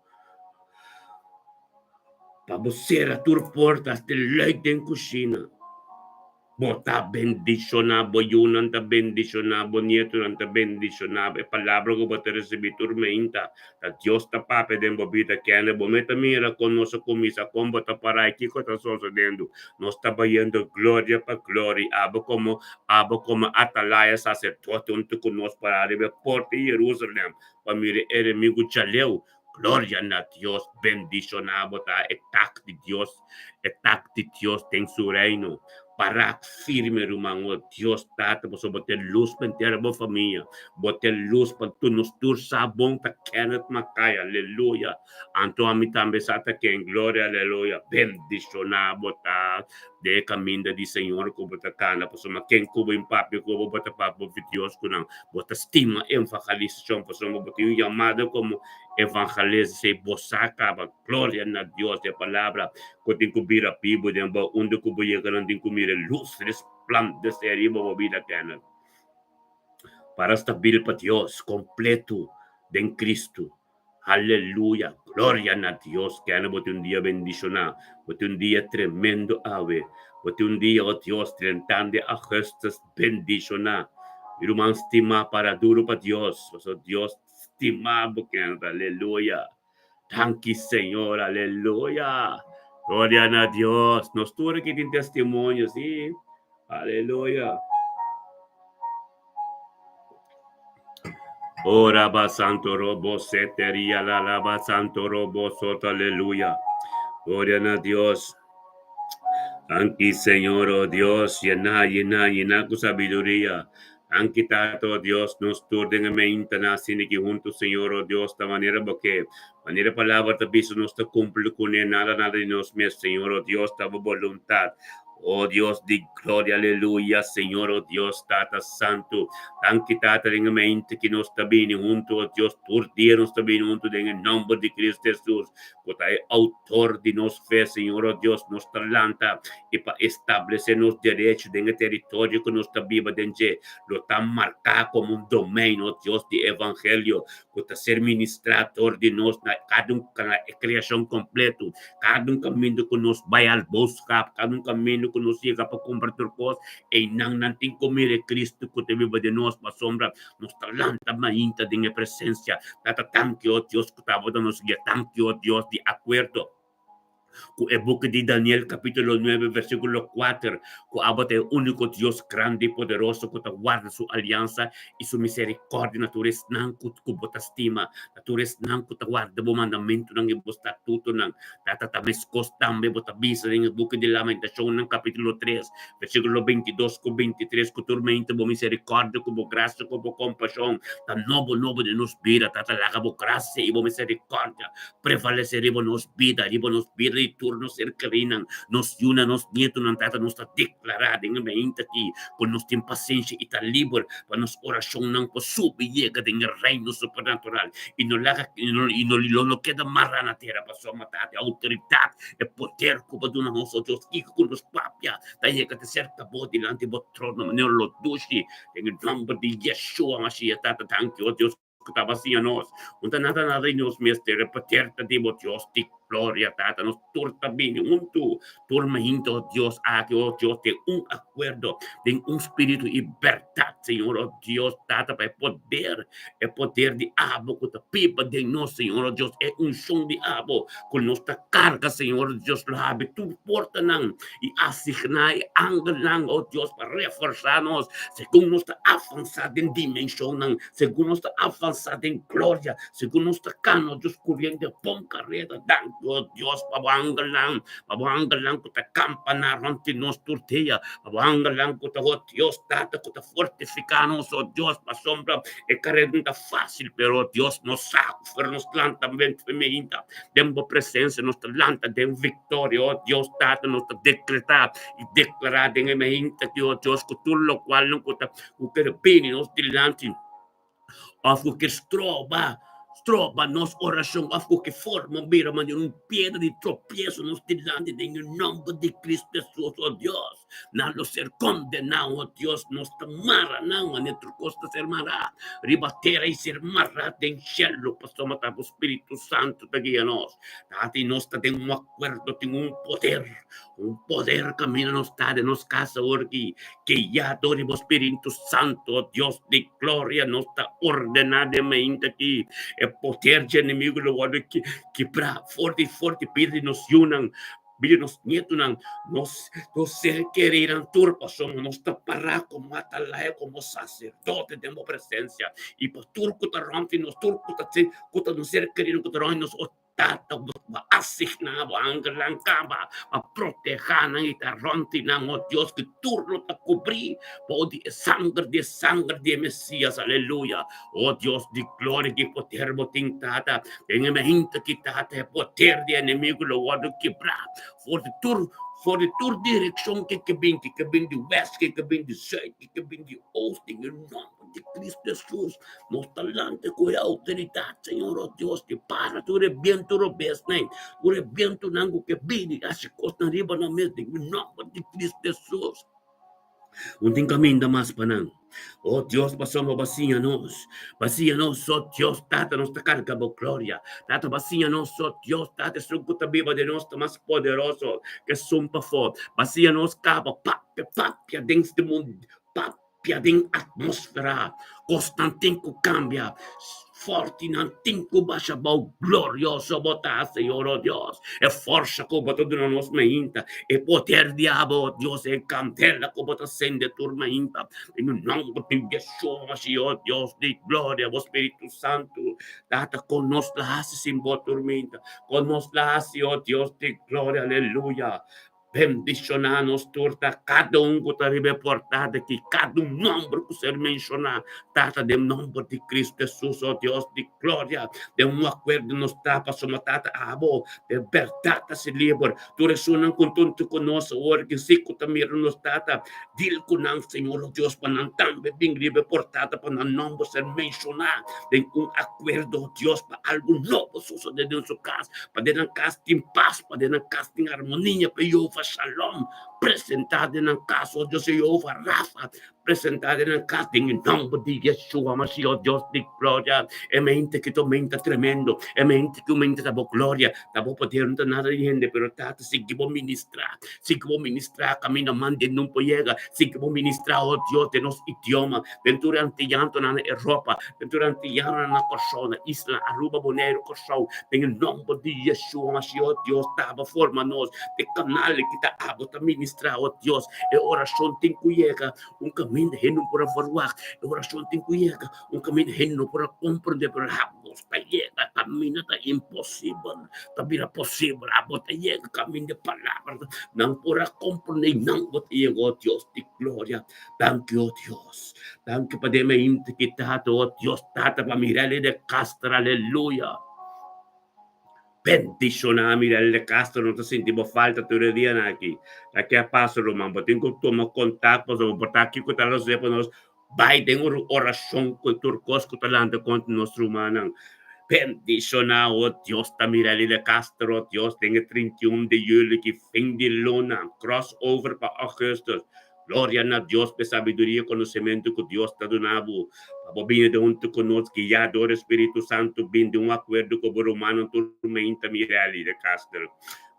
[SPEAKER 1] Pa bo sera tur porta hasta luik den kushina. Bo ta bendishoná, bo yunan ta bendishoná, bo nietonan ta bendishoná. E palabra ku bo ta risibí tur meinta ta Dios ta papia den bo bida. Kende bo meta mira kon nos a kuminsá, kon bo ta pará i kiko ta sosodendo. Nos ta bayendo gloria pa gloria. Abo komo abo komo atalaya saserdote huntu ku nos pará riba e porta di Jerusalèm pa mira e enemigu djaleu. Gloria na Dios, bendiciona bo ta e tak di Dios, e tak di Dios den su reino. Para firme ruman, o Dios Tata, pasobra bo ta e luz pa henter bo famia, bo ta e luz pa tur nos tur sa bon ta Kenneth Mackay, aleluya. Anto ami tambe sa ta ken, gloria aleluya. Bendiciona bo ta den e caminda di Señor cu bo ta cana, pasobra ken cu bo in papia cu bo, bo ta papia bo Dios cu nan. Bo ta stima evangelisacion pasobra bo tin un yamada como evangelista si bo sa caba. Gloria na Dios e palabra cu tin cu bira bibo den bo unda cu bo yega nan tin cu mira luz resplandece riba bo bida Kenneth. Para stabil pa Dios completo den Cristo. Aleluya! Gloria na Dios! Kende bo tin un dia bendishoná. Bo tin un dia tremendo awe. Bo tin un dia, o Dios, drentando e augustus bendishoná. Mi ruman stimá, para duro pa Dios, pasobra Dios stima bo, kende. Aleluya! Danki, Señor. Aleluya! Gloria na Dios! Nos tur aki tin testimonio, sí. Aleluya! Ora ba santo robo seteria la la ba santo robo soto aleluya. Gloria na Dios. Danki Señor, oh Dios, llena, llena, llena ku sabiduria. Danki Tata, oh Dios, nos tur den e meinta na asina ki huntu, Señor, oh Dios, ta manera bo ke. Manera palabra ta bisa nos ta kumpli kuné, nada nada di nos mes, Señor, oh Dios, ta bo boluntat. Oh Dios di gloria, aleluya, Señor, oh Dios, Tata Santu. Danki Tata den e mente ki nos ta bini huntu, oh Dios, tur dia nos ta bini huntu den e nomber di Cristo Jesus, ku ta e autor di nos fe, Señor, oh Dios, nos ta lanta i pa establesé nos derecho den e teritorio ku nos ta biba den dje, lo ta marká komo un domein, oh Dios, di evangelio, ku ta ser ministrá dor di nos na kada un na e kreashon kompleto. Kada un kaminda ku nos bai al boskap, kada un kaminda ku nos yega pa kumpra tur kos, einan nan tin ku mira e Kristu ku ta biba den nos, pasobra nos ta lanta mainta den e presensia. Tata, tanki, o Dios, ku tabata nos guia. Tanki, o Dios, di akuerdo ku e buki di Daniel kapítulo 9 versíkulo 4, ku abo ta e úniko Dios grandi i poderoso ku ta warda su aliansa i su miserikòrdia na tur esnan ku ku bo ta stima, na tur esnan ku ta warda bo mandamentunan i bo statutonan. Tata, ta meskos tambe bo ta bisa den e buki di Lamentashonnan kapítulo 3 versíkulo 22 ku 23, ku tur mente bo miserikòrdia ku bo grasia ku bo kompashon ta nobo nobo den nos bida. Tata, laga bo grasia i bo miserikòrdia prevalesé riba nos bida, riba nos bida di tur nos ser kerinan, nos yunan, nos nietunan. Tata, nos ta deklará den e mainta aki ku nos tin pasenshi i ta liber pa nos orashonnan por subi yega den e reino supernatural i no laga i no i no lo no keda mará na tera, pasobra Tata, e outoridat, e poder ku bo duna nos, o Dios, kiko ku nos papia ta yega te serka bo dilanti bo trono manera lo dushi den e nòmber di Yeshua Mashiach. Tata, danki, o Dios, ku tabata siña nos. Un ta nada nada di nos mester repetir ta di bo Dios di gloria, Tata. Nos tur ta bini huntu, tur mainta, oh Dios, aki, oh Dios, den un akuerdo, den un spiritu i bèrdat, Señor, oh Dios, Tata, pa e poder, e poder di abo ku ta biba den nos, Señor, oh Dios, e unshon di abo ku nos ta karga, Señor, oh Dios, lo habri tur portanan i asigná e angelnan, oh Dios, pa reforsá nos segun nos ta avansá den dimenshonnan, Segun nos ta avansá den gloria, segun nos ta kana, Dios, kuriendo e bon kareda, danki, o Dios, pa bo angelnan, pa bo angelnan ku ta kampaná rònt di nos tur dia, pa bo angelnan ku ta, o Dios, Tata, ku ta fortifiká nos, o Dios, pasobra e kareda no ta fásil, pero, o Dios, nos sa ku for nos lanta meinta den bo presensia, nos ta lanta den viktoria, o Dios, Tata, nos ta dekretá i deklará den e meinta aki, o Dios, ku tur lokualnan ku ta ku ker bini nos dilanti òf ku ker stroba, stroba nos orashon òf ku ke forma bira manera un piedra di tropieso nos dilanti den e nòmber di Cristo Hesus, o Dios, nan lo ser kondená, o Dios, nos ta mara nan manera tur kos ta ser mará riba tera i ser mará den shelu, pasobra ta bo Spiritu Santu ta guia nos. Tata, i nos ta den un akuerdo, tin un poder, un poder kaminda nos ta den nos kas awor aki, Guiá dor di bo Spiritu Santo, Dios di gloria, nos ta ordená den mainta aki, e poder dje enemigu lo wòrdu kibrá for di for di bida di nos yunan, bida di nos nietunan, nos nos ser kerinan tur, pasobra nos ta pará komo atalaya, komo saserdote den bo presensia, i pa tur ku ta rònt di nos, tur ku ta ku ta nos ser kerinan ku ta rònt di nos, Tata, bo a asigná bo angelnan kaba pa protehá nan i ta rònt di nan, o Dios, ku tur lo ta kubrí bou di e sanger di e sanger di e Mesías. Aleluya! O Dios di gloria, ki poder bo tin, Tata! Den e mainta ki, Tata, e poder di e enemigu lo wòrdu kibrá for di tur, for di tur direkshon ku ke bin, ku ke bin di wèst, ku ke bin di sùit, ku ke bin di oost, den e nòmber di Cristo Hesus, nos ta lanta ku e outoridat, Señor, o Dios, di para tur e bientu robesnan, tur e bientunan ku ke bini hasi kosnan riba nan mes, den e nòmber di Cristo Hesus. Un tin kaminda mas pa nan. O Dios, pasobra bo a siña nos. Bo a siña nos, o Dios, Tata, nos ta karga bo gloria. Tata, bo a siña nos, o Dios, Tata, esun ku ta biba den nos ta mas poderoso ku esun pafó. Bo a siña nos kaba papia, papia den este mundu, papia den atmósfera. Kosnan tin ku kambia. Fortinan tin ku basha bou. Glorioso bo ta, Señor, o Dios. E forsa ku bo ta duna nos mainta, e poder di abo, o Dios, e kandela ku bo ta sende tur mainta. Den e nomber di Yeshua Mashiach, o Dios di gloria, bo Spiritu Santu, Tata, kon nos ta hasi sin bo tur mainta? Kon nos ta hasi, o Dios di gloria? Aleluya. Bendishoná nos tur ta kada un ku ta riba e portada aki, kada un nòmber ku ser menshoná, Tata, den nòmber di Kristu Hesus, o Dios di gloria, den un akuerdo nos ta pasobra Tata, abo den bèrdat ta hasi liber tur esunnan ku ntuntu ku nos awor aki, si ku ta mira nos, Tata, dil ku nan, Señor, o Dios, pa nan tambe bin riba e portada pa nan nòmber ser menshoná den un akuerdo, o Dios, pa algu nobo sosodé den su kas, pa den nan kas tin pas, pa den nan kas tin armonia, pa Jehová Shalom presentá den nan kas, o Dios, Jehová Rafa presentá den nan kas, den e nòmber di Yeshua Mashiach, o Dios di gloria. E mente ki ta menta tremendo, e mente ki menta ta bo gloria, ta bo poder, no ta nada di hende, pero Tata, sigui bo ministrá, sigui bo ministrá kaminda man den no por yega, sigui bo ministrá, o Dios, den nos idioma, den tur e antiantonan na Europa, den tur e antianonan na Kòrsou, na isla Aruba, Boneiru, Kòrsou, den e nòmber di Yeshua Mashiach, o Dios, taba forma nos, e kanal ki ta abo ta ministrá, o Dios, e orashon tin ku yega un kaminda hende no por a verwagt, e orashon tin ku yega un kaminda hende no por a komprendé, pero abo ta yega kaminda ta imposibel, ta bira posibel, abo ta yega kaminda e palabra nan por a komprendé i nan bo ta yega, o Dios di gloria. Danki, o Dios. Danki pa den mente ki Tata, o Dios, Tata, pa Mirelle de Castro, aleluya. Bendiciona Mirelle de Castro, no ta sinti bo falta tur e dianan aki. Ta ke a pasa, ruman? Bo tin ku tuma kontakto, pasobra bo ta kiko ta rosé pa nos bai den un orashon ku tur kos ku ta lanta kontra nos rumannan. Bendiciona, o Dios, ta Mirelle de Castro, Dios, den e 31 di juli ki fin di luna, cross over pa augustus. Gloria na Dios p'e sabiduria i konosementu ku Dios ta duna bo. Pa bo bini den huntu ku nos, guiá dor e Spiritu Santu, bin den un akuerdo ku bo rumannan tur meinta Mirelli de Castro.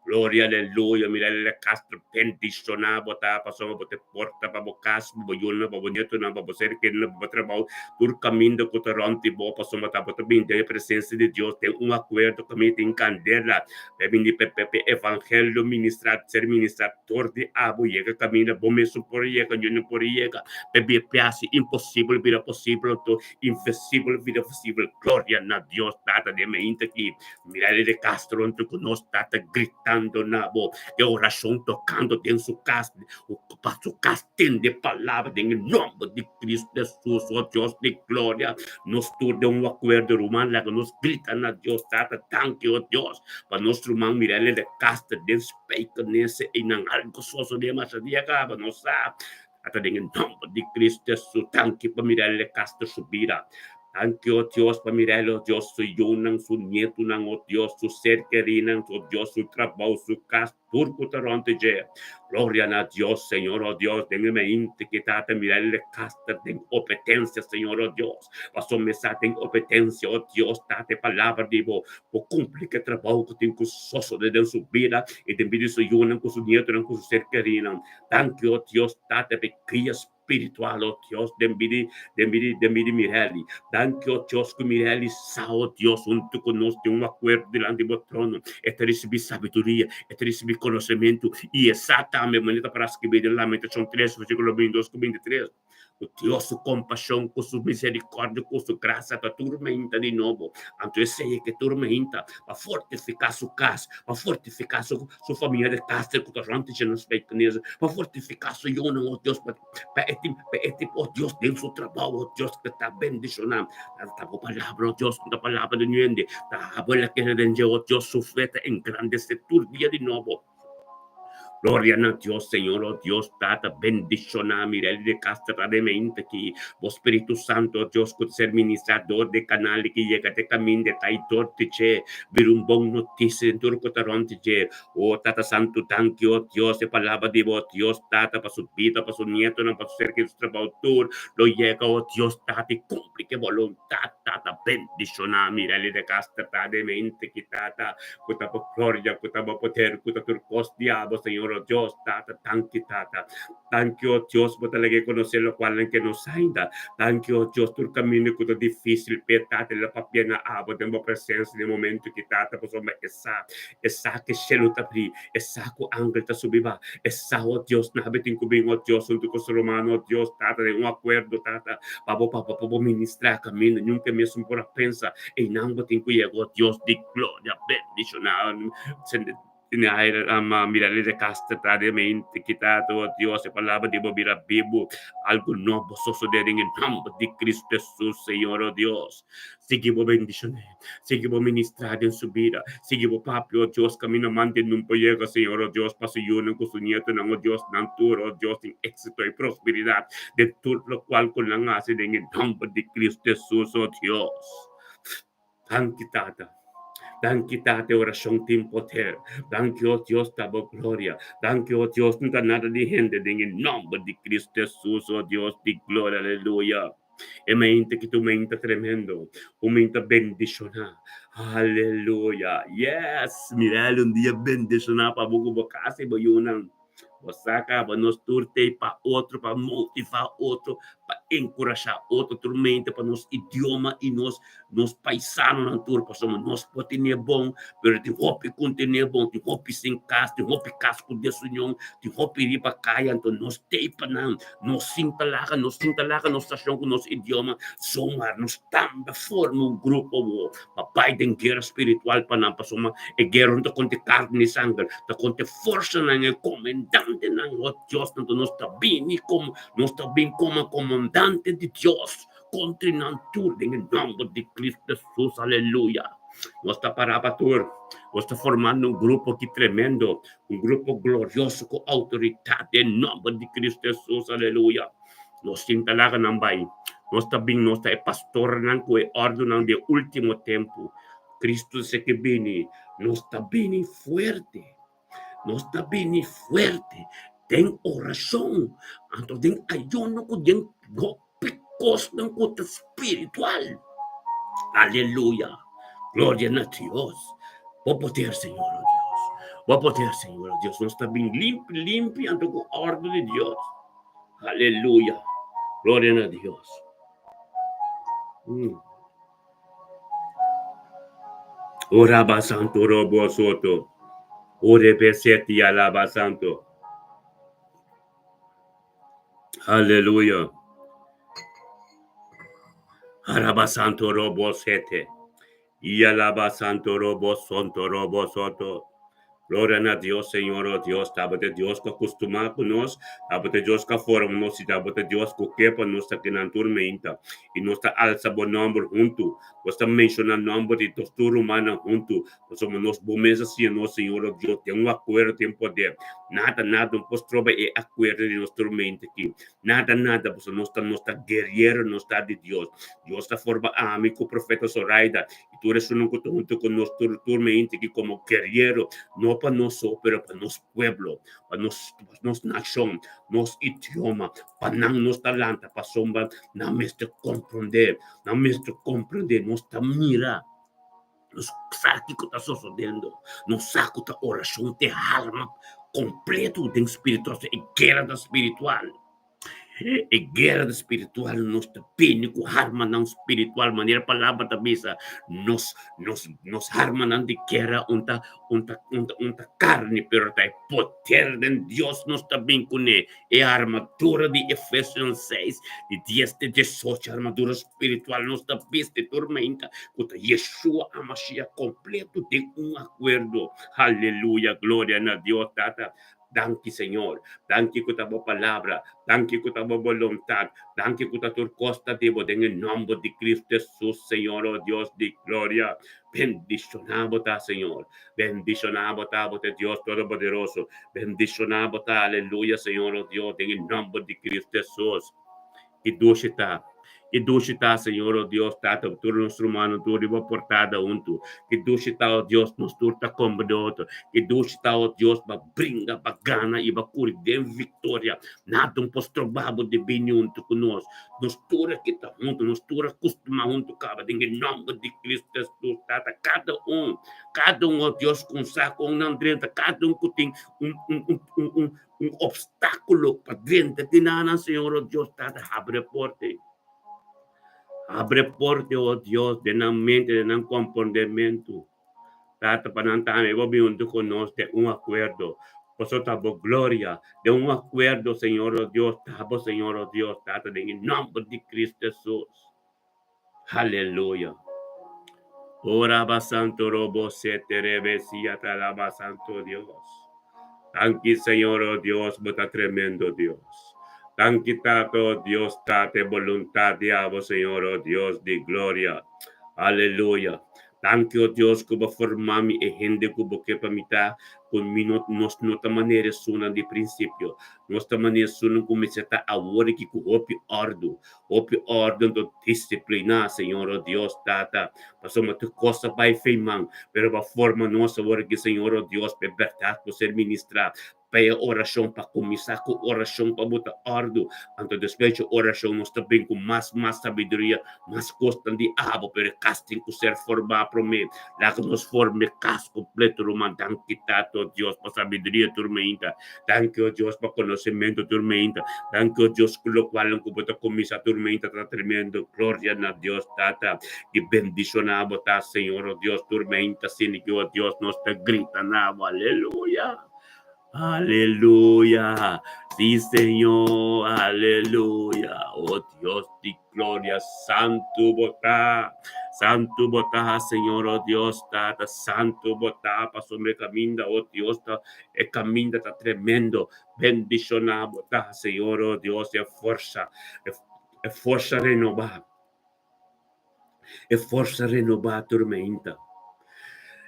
[SPEAKER 1] Gloria aleluya Mirelli de Castro bendishoná bo ta pasobra bo ta e porta pa bo kas, pa bo yunan, pa bo nietonan, pa bo ser kerinan, pa bo trabou, tur kaminda ku ta rònt di bo pasobra ta bo ta bini den e presensia di Dios den un akuerdo kaminda tin kandela pa e bini pa e evangelio ministrá ser ministrá. Dor di abo yega kaminda bo mesun por yega, yo no por yega. P'e hasi imposibel bira posibel, anto invisibel bira visibel. Gloria na Dios Tata den mainta aki. Mirelly de Castro anto ku nos tata gritando na bo e orashon tokando den su kas pa su kas tende palabra den e nomber di Cristo Jesus, o Dios di gloria. Nos tur den un akuerdo ruman laga nos grita na Dios Tata danki o Dios pa nos ruman Mirelly de Castro den Spijkenisse i nan algo sosodé masha dia kaba, nos sa. Ata den e nòmber di Cristo Hesus, danki pa Mirelle Castro su bida. Danki, o Dios, pa Mirelle, o Dios, su yunan, su nietunan, o Dios, su ser kerinan, o Dios, su trabou, su kas, tur ku ta rònt di dje. Gloria na Dios, Señor, o Dios, den e mente ki Tata Mirelle Castro den obedensia, Señor, o Dios. Pasobra mi sa den obedensia, o Dios, Tata, e palabra di bo. Bo kumpli ku e trabou ku tin ku sosodé den su bida i den bida di su yunan ku su nietonan ku su ser kerinan. Danki, o Dios Tata, pa e kria spiritual, o Dios, den bida den bida den bida di Mirelli. Danki, o Dios, ku Mirelli sa, o Dios, huntu ku nos tin un akuerdo dilanti bo trono. E ta risibí sabiduria, e ta risibí konosementu, i e sa tambe manera ta para skibí den Lamentashon tres, versíkulo bintidos ku bintitres. Ku Dios su kompashon, ku su miserikòrdia, ku su grasa ta turmenta di nobo. Anto esei e ke turmenta pa fortifiká su kas, pa fortifiká su su famia de kas ku ta rònt di nos Spijkenisse, pa fortifiká su yunan, oh Dios, pa pa e tin pa e tin, oh Dios, den su trabou, oh Dios, ku ta bendishoná. Ta bo palabra, oh Dios, ku ta palabra di nuende, ta abo el a kere den dje, oh Dios, su fe ta engrandesé tur dia di nobo. Gloria na Dios, Señor, oh Dios, Tata, bendiciona Mirelli de Castro ta den mente aki. Bo Spiritu Santo, oh Dios, cu ta ser ministrador di e canal aki, yega te caminda e ta y dor di dje, bira un bon noticia den tur cu ta rond di dje. Oh Tata Santu, danki, oh Dios, e palabra di bo, oh Dios, Tata, pa su bida, pa su nietonan, pa su ser kerido, su trabao tur lo yega, oh Dios, Tata, y cumpli cu e boluntad, Tata, bendiciona Mirelli de Castro ta den mente aki, Tata. Ku ta bo gloria, ku ta bo poder, ku ta tur kos di abo, Señor, o Dios, Tata, danki, Tata. Danki, o Dios, bo ta laga e konosé lokualnan ke no sa ainda. Danki, o Dios, tur kaminda ku ta difísil p'e, Tata, el a papia na abo den bo presensia den momentu ki, Tata, pasobra e sa, e sa ke shelu ta brí, e sa ku angel ta subi ba, e sa, o Dios, nabe tin ku bin, o Dios, huntu ku su rumannan, o Dios, Tata, den un akuerdo, Tata, pa bo papia, pa bo ministrá kaminda, nunka e mesun por a pensa, einan bo tin ku yega, o Dios di gloria, bendishoná Mirelli de Castro ta den mente kita oh Dios, e palabra di bo bira bibu, algu nobo sosodé den e nòmber di Cristo Jesus, Señor, oh Dios. Sigui bo bendishoné, sigui bo ministrá den su bida, sigui bo papia, oh Dios, kaminda mante nun por yega, Señor, oh Dios, pa su yunan ku su nietonan, oh Dios, nan tur, oh Dios, tin éksito i prosperidat den tur lokual ku nan hasi den e nòmber di Cristo Jesus, oh Dios. Danki Tata. Danki Tata e orashon tin poder. Danki o Dios ta bo gloria. Danki o Dios no ta nada di hende den e nomber di Cristo Jesus o Dios di gloria aleluya. E mente ki tu mente tremendo. Un mente bendiciona. Aleluya. Yes! Mirel un dia bendiciona pa bo ku bo casa y bo yunan. Bo sa kaba nos tur t'ei pa otro, pa motivá otro, pa enkurashá otro tur mente pa nos idioma i nos nos paisanonan tur pasobra nos por tene bon pero tin hopi ku no tene bon, tin hopi sin kas, tin hopi kas ku desunion, tin hopi riba kaya anto nos t'ei pa nan, nos sinta laga, nos sinta laga nos stashon ku nos idioma zomaar nos tambe forma un grupo awor pa bai den guera spiritual pa nan pasobra e guera no ta kontra karni ni sanger ta kontra e forsanan e komendantenan o Dios anto nos ta bini komo nos ta bin komo komandante di Dios kontra nan tur den e nòmber di Cristo Jesus aleluya nos ta para pa tur nos ta formando un grupo ki tremendo un grupo glorioso ku outoridat den nòmber di Cristo Jesus aleluya. Nos tin ta laga nan bai. Nos ta bin, nos ta e pastornan ku e òrdunan di e último tempu. Kristu se ke bini, nos ta bini fuerte. Nos ta bini fuerte den orashon, anto den ayuno ku den hopi kosnan ku ta spiritual. Aleluya! Gloria na Dios! Bo poder, Señor, o Dios. Bo poder, Señor, o Dios. Nos ta bin limpi, limpi, anto ku òrdu di Dios. Aleluya. Gloria na Dios. Mm. Ora santo robo soto. Ore beseti alaba santo. Aleluya. Araba santo robo sete. Yalaba santo robo sonto robo soto. Gloria na Dios, Señor, oh Dios, tabata Dios ku a kustumá ku nos, tabata Dios ku a forma nos i tabata Dios ku ke pa nos ta kinan tur meinta. I nos ta alsa bo nòmber huntu, nos ta menshoná nòmber di nos tur rumannan huntu, pasobra nos bo mes a siña nos, Señor, oh Dios, den un akuerdo tin poder. Nada, nada no por stroba e akuerdo di nos tur meinta aki. Nada, nada, pasobra nos ta, nos ta guerriero, nos ta di Dios. Dios ta forma ami ku Profeta Zoraida i tur esunnan ku ta huntu ku nos tur tur mente aki komo guerriero, no pa nos so, pero pa nos pueblo, pa nos pa nos nashon, nos idioma, pa nan nos ta lanta pasobra nan mester komprondé, nan mester komprondé, nos ta mira, nos sa kiko ta sosodendo, nos sa ku ta orashon te harma kompleto den spiritual, e guera ta spiritual. E guera spiritual nos ta bini ku armanan spiritual manera palabra ta bisa nos nos nos armanan di guera un ta un ta un ta un ta karni pero ta e poder den Dios nos ta bin kuné e armadura di Efesionan seis di dies te diesocho armadura spiritual nos ta bisti tur meinta ku ta Yeshua Hamashiach kompleto den un akuerdo aleluya gloria na Dios tata. Danki Señor. Danki ku ta bo palabra. Danki ku ta bo boluntat. Danki ku ta tur kos ta di bo den e nòmber di Cristo Hesus, Señor, o Dios di gloria. Bendishoná bo ta, Señor. Bendishoná bo ta, bo ta e Dios Todopoderoso. Bendishoná bo ta, aleluya, Señor, o Dios, den e nòmber di Cristo Hesus. Ki dushi ta! Ki dushi ta, Señor, o Dios, Tata, tur nos rumannan tur riba portada huntu. Ki dushi ta, o Dios, nos tur ta komba di otro. Ki dushi ta, o Dios, ba bringa, ba gana i ba kuri den viktoria. Nada no por stroba bo di bini huntu ku nos. Nos tur aki ta huntu, nos tur a kustumá huntu kaba den e nòmber di Kristu Hesus, Tata. Kada un, kada un, o Dios, ku un sa kon nan drenta, kada un ku tin un, un, un, un, un, Un obstáculo pa drenta di nan, Señor, oh Dios, Tata, abre porte. Abre porte, oh Dios, den nan mente, den nan komprondementu. Tata, pa nan tambe bo bin huntu ku nos den un akuerdo. Pasobra ta bo gloria, den un akuerdo, Señor, oh Dios, ta bo, Señor, oh Dios, Tata, den e nòmber di Cristo Hesus. Aleluya. Ora ba santo robo sete rebe siata laba santo Dios. Danki Señor oh Dios, bo ta tremendo Dios. Danki Tata oh Dios, Tata e boluntad di abo Señor oh Dios di gloria. Aleluya. Danki oh Dios ku bo forma mi e hende ku bo ke pa mi ta, ku mi no nos no ta manera esunnan di prinsipio. Nos ta manera esunnan ku mester ta awor aki ku hopi òrdu, Hopi orden ta disipliná, Señor, o Dios Tata, pasobra tur kos a bai fei man, pero bo a forma nos awor aki, Señor, o Dios, pa e bèrdat por ser ministrá, pa e orashon, pa kuminsá ku orashon pa bo ta òrdu, anto despues dje orashon nos ta bin ku mas mas sabiduria, mas kosnan di abo, pero e kas tin ku ser formá promé. Laga nos forma e kas kompleto, ruman. Danki, Tata, o Dios, pa sabiduria tur mainta. Danki, o Dios, pa konosementu tur mainta. Danki, o Dios, ku lokualnan ku bo ta kuminsá tur mainta ta tremendo. Gloria na Dios Tata. Ki bendishoná bo ta, Señor, o Dios, tur mainta asina ki, o Dios, nos ta grita na bo. Aleluya! Aleluya! Sí, Señor, aleluya! O Dios di Gloria, santu bo ta, santu bo ta, Señor, oh Dios, Tata, santu bo ta, pasobra e kaminda, oh Dios, ta, e kaminda ta tremendo. Bendishoná bo ta, Señor, oh Dios, e forsa, e forsa renobá, e forsa renobá tur meinta,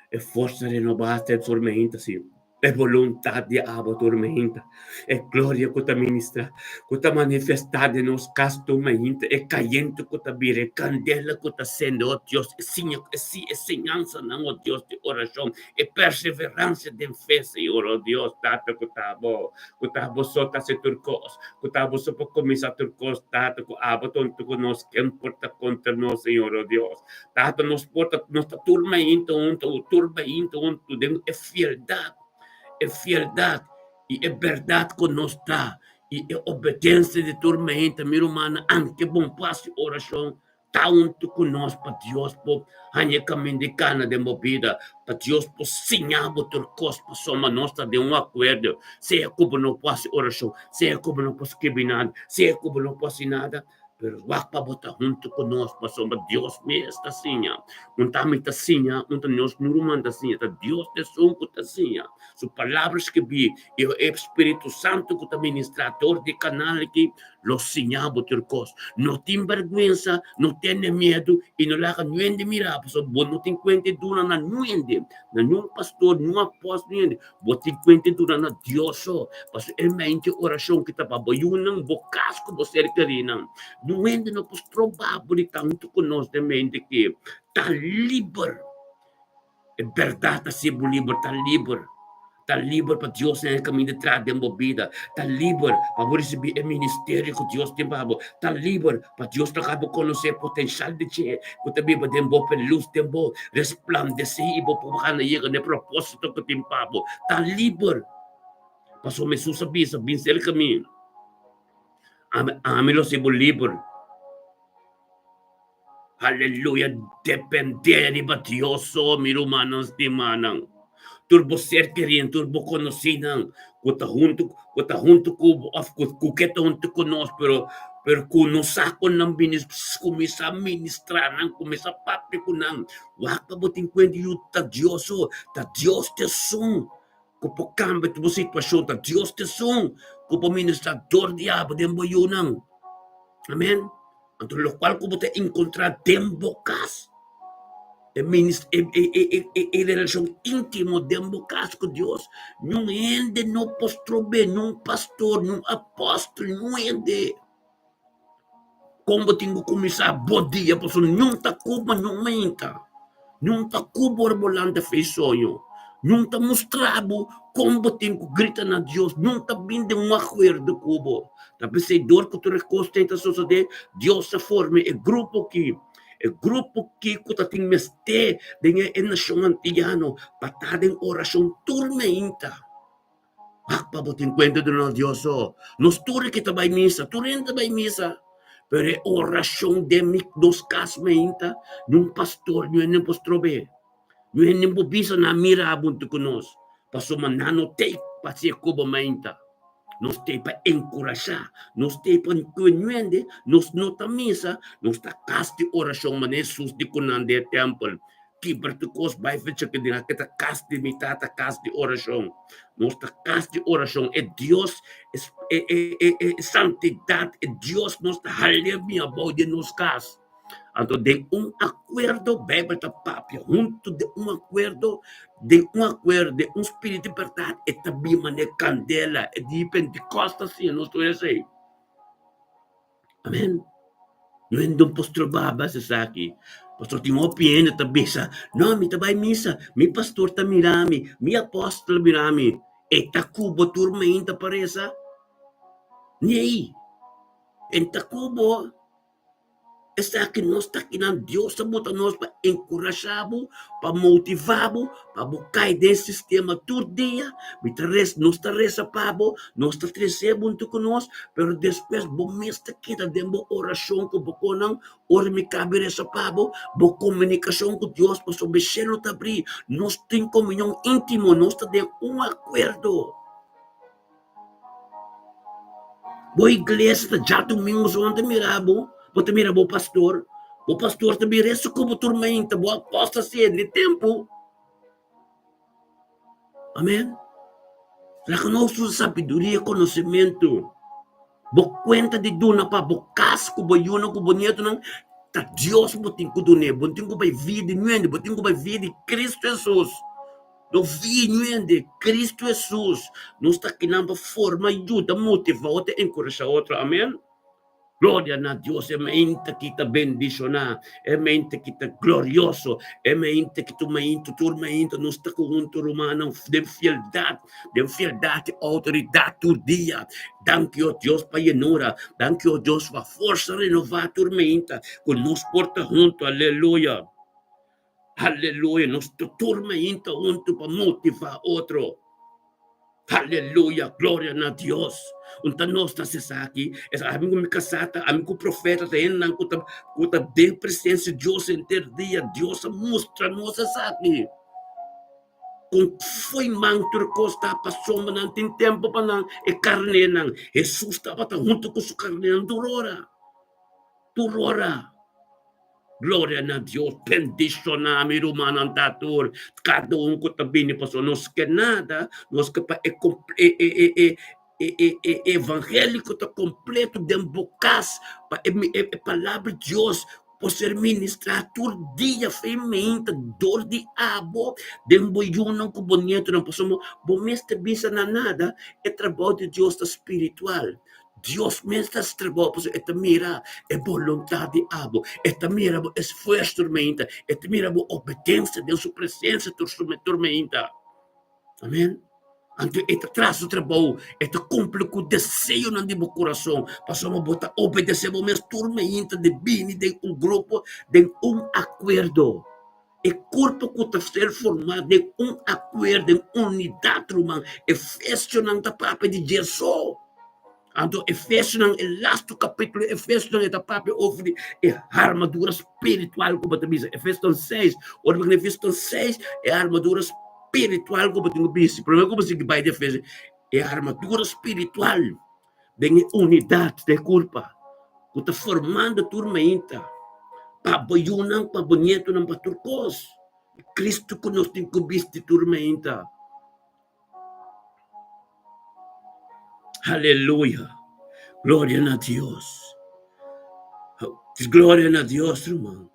[SPEAKER 1] e forsa renobá tur meinta, si. E boluntat di abo tur mainta, e gloria ku ta ministrá, ku ta manifestá den nos kas tur mainta, e kayente ku ta bira, e kandela ku ta sende, o Dios, e siña, e si, e siñansanan, o Dios, di orashon, e perseveransia den fe, Señor, o Dios, Tata, ku ta abo, ku ta abo so ta hasi tur kos, ku ta abo so por kuminsá tur kos, Tata, ku abo ta huntu ku nos, ken por ta kontra nos, Señor, o Dios? Tata, nos por ta, nos ta tur mainta huntu, tur mainta huntu den e fieldat, e fieldat i e bèrdat ku nos ta, i e obedensia di tur mainta. Mi rumannan, anke bon por hasi orashon, ta huntu ku nos pa Dios por haña e kaminda di kana den bo bida, pa Dios por siña bo tur kos, pasobra nos ta den un akuerdo, sea ku bo no por hasi orashon, sea ku bo no por skirbi nada, sea ku bo no por hasi nada, Pero wak pa bo ta huntu ku nos, pasobra Dios mes ta siña. Un ta mi ta siña, un ta nos no ruman ta siña, ta Dios ta esun ku ta siña. Su palabra skibí i e Spiritu Santu ku ta ministrá dor di e kanal aki lo siña bo tur kos. No tin bèrgwensa, no tene miedu i no laga nuende mira, pasobra bo no tin kuenta di duna na nuende, na niun pastor, niun apòstel, niun hende. Bo tin kuenta duna na Dios so, pasobra e mente orashon ki ta pa bo yunan, bo kas ku bo ser kerinan. Niun hende no por stroba bo di tantu ku nos den mente ki ta liber. E bèrdat ta hasi bo liber, ta liber. Ta liber pa Dios den e kaminda traha den bo bida. Ta liber pa bo risibí e ministerio ku Dios tin pa bo. Ta liber pa Dios laga bo konosé e potenshal di dje ku ta biba den bo, pa e lus den bo resplandesé i bo por gana yega na e propósito ku tin pa bo. Ta liber! Pasobra Hesus a bisa, Bin serka mi, ami, ami lo hasi bo liber. Aleluya! Dependé riba Dios so, mi rumannan stimánan. Tur bo ser kerí, tur bo konosínan ku ta huntu, ku ta huntu ku bo òf ku ku ke ta huntu ku nos, pero pero ku no sa kon nan bini, kuminsá ministrá nan, kuminsá papia ku nan. Wak pa bo tin kuenta yu ta Dios so, ta Dios ta esun. Ku por kambia tur bo situashon. Ta Dios ta esun ku por ministrá dor di abo den bo yunan. Amen. Anto lokual ku bo ta enkontrá den bo kas, e minis e e e e e relashon íntimo den bo kas ku Dios, niun hende no por strob'é, niun pastor, niun apòstel, niun hende. Kon bo tin ku kuminsá bo dia pasobra niun ta kuba niun menta, niun ta kuba ora bo lanta fe soño, niun ta mustra bo kon bo tin ku grita na Dios, niun ta bin den un akuerdo ku bo. Ta p'esei dor ku tur e kos ta sosodé, Dios a forma e grupo aki, e grupo aki ku ta tin mester den e nashon antiano pa ta den orashon tur meinta. Wak pa bo tin kuenta di nos Dios so. Nos tur ki ta bai misa, tur hende ta bai misa. Pero e orashon den mi nos kas meinta, niun pastor, niun hende por strob'é. Niun hende por bisa nan mira abuntu ku nos, pasobra nan no t'ei pa hasi e koba meinta. Nos t'ei pa enkurashá, nos t'ei pa ku niun hende, nos no ta misa, nos ta kas di orashon manera Hesus di ku nan den e tèmpel. Kibra tur kos bai fecha ke den ta kas di mi tata kas di orashon. Nos ta kas di orashon. E Dios e e e e santidat e Dios nos ta hal'é bin abou den nos kas. Anto den un akuerdo Beibel ta papia huntu den un akuerdo den un akuerdo den un spiritu di bèrdat e ta bin manera kandela e di Pentikòst ta siña nos tur esei. Amen. No hende no por stroba bas esaki. Pasobra tin hopi hende ta bisa, No, mi ta bai misa, mi pastor ta mira mi, mi apòstel mira mi. E ta ku bo tur mainta pa resa? Nei, e ta ku bo. Esaki nos ta kinan Dios ta bota nos pa enkurashá bo, pa motivá bo, pa bo kai den sistema tur dia. Mi ta resa, nos ta resa pa bo, nos ta trese bo huntu ku nos, pero despues bo mes ta keda den bo orashon ku bo konan. Ora mi kabe resa pa bo, bo komunikashon ku Dios pasobra e shelu ta abrí. Nos tin komunion íntimo, nos ta den un akuerdo. Bo iglesia ta djadumingu so nan ta mira bo, bo ta mira bo pastor, bo pastor ta bira eso ku bo turmenta, bo aposta sende tempu. Amen. Laga nos usa sabiduria i konosementu. Bo kuenta di duna pa bo kas ku bo yunan ku bo nietonan ta Dios bo tin ku dun'é. Bo tin ku bai via di nuende, bo tin ku bai via di Kristu Hesus. No viñuende Cristo Hesus, nos ta kinan pa forma, yuda, motiva otro, enkurashá otro. Amen. Gloria na Dios, e mainta ki ta bendishoná, e mainta ki ta glorioso, e mainta ki tur mainta, tur mainta nos ta ku huntu rumannan den fieldat, den fieldat i outoridat tur dia. Danki o Dios pa yenura, danki o Dios pa forsa renová tur mainta ku nos por ta huntu. Aleluya. Aleluya, nos ta tur mainta huntu pa motivá otro. Aleluya, gloria na Dios. Un ta nos ta hasi esaki, es ami ku mi kasá ta, ami ku profeta ta hendenan ku ta ku ta den presensia di Dios henter dia. Dios a mustra nos esaki. Kon fo'i man tur kos ta pasobra nan tin tempu pa nan e karnénan. Hesus tabata huntu ku su karnénan tur ora, tur ora. Gloria na Dios, bendiciona mi rumannan ta tur, cada un cu ta bini pasobra nos ke nada, nos ke pa e e e e e e e evangelio cu ta completo den bo cas, pa e e palabra di Dios por ser ministra tur dia firmemente dor di abo den bo yunan cu bo nietonan, pasobra bo mester bisa na nada e trabao di Dios ta spiritual. Dios mes ta strabou pasobra e ta mira e boluntat di abo, e ta mira bo esfuerso tur meinta, e ta mira bo obedensia den su presensia tur tur meinta. Amen. Anto e ta traha su trabou, e ta kumpli ku deseonan di bo kurason, pasobra bo ta obedesé bo mes tur meinta di bini den un grupo, den un akuerdo. E kurpo ku ta ser formá den un akuerdo, den unidat, ruman. Efesionan ta papia di dje so. Anto Efesionan, e lastu kapítulo di Efesionan, e ta papia over di e armadura spiritual ku bo ta bisa. Efesionan seis, ora bo kende Efesionan seis, e armadura spiritual ku bo tin ku bisti. Promé ku bo sigui bai di Efesio, e armadura spiritual. Den e unidat den kurpa ku ta formando tur mainta pa bo yunan, pa bo nietonan, pa tur kos. Kristu ku nos tin ku bisti tur mainta. Aleluya. Gloria na Dios. Gloria na Dios, ruman.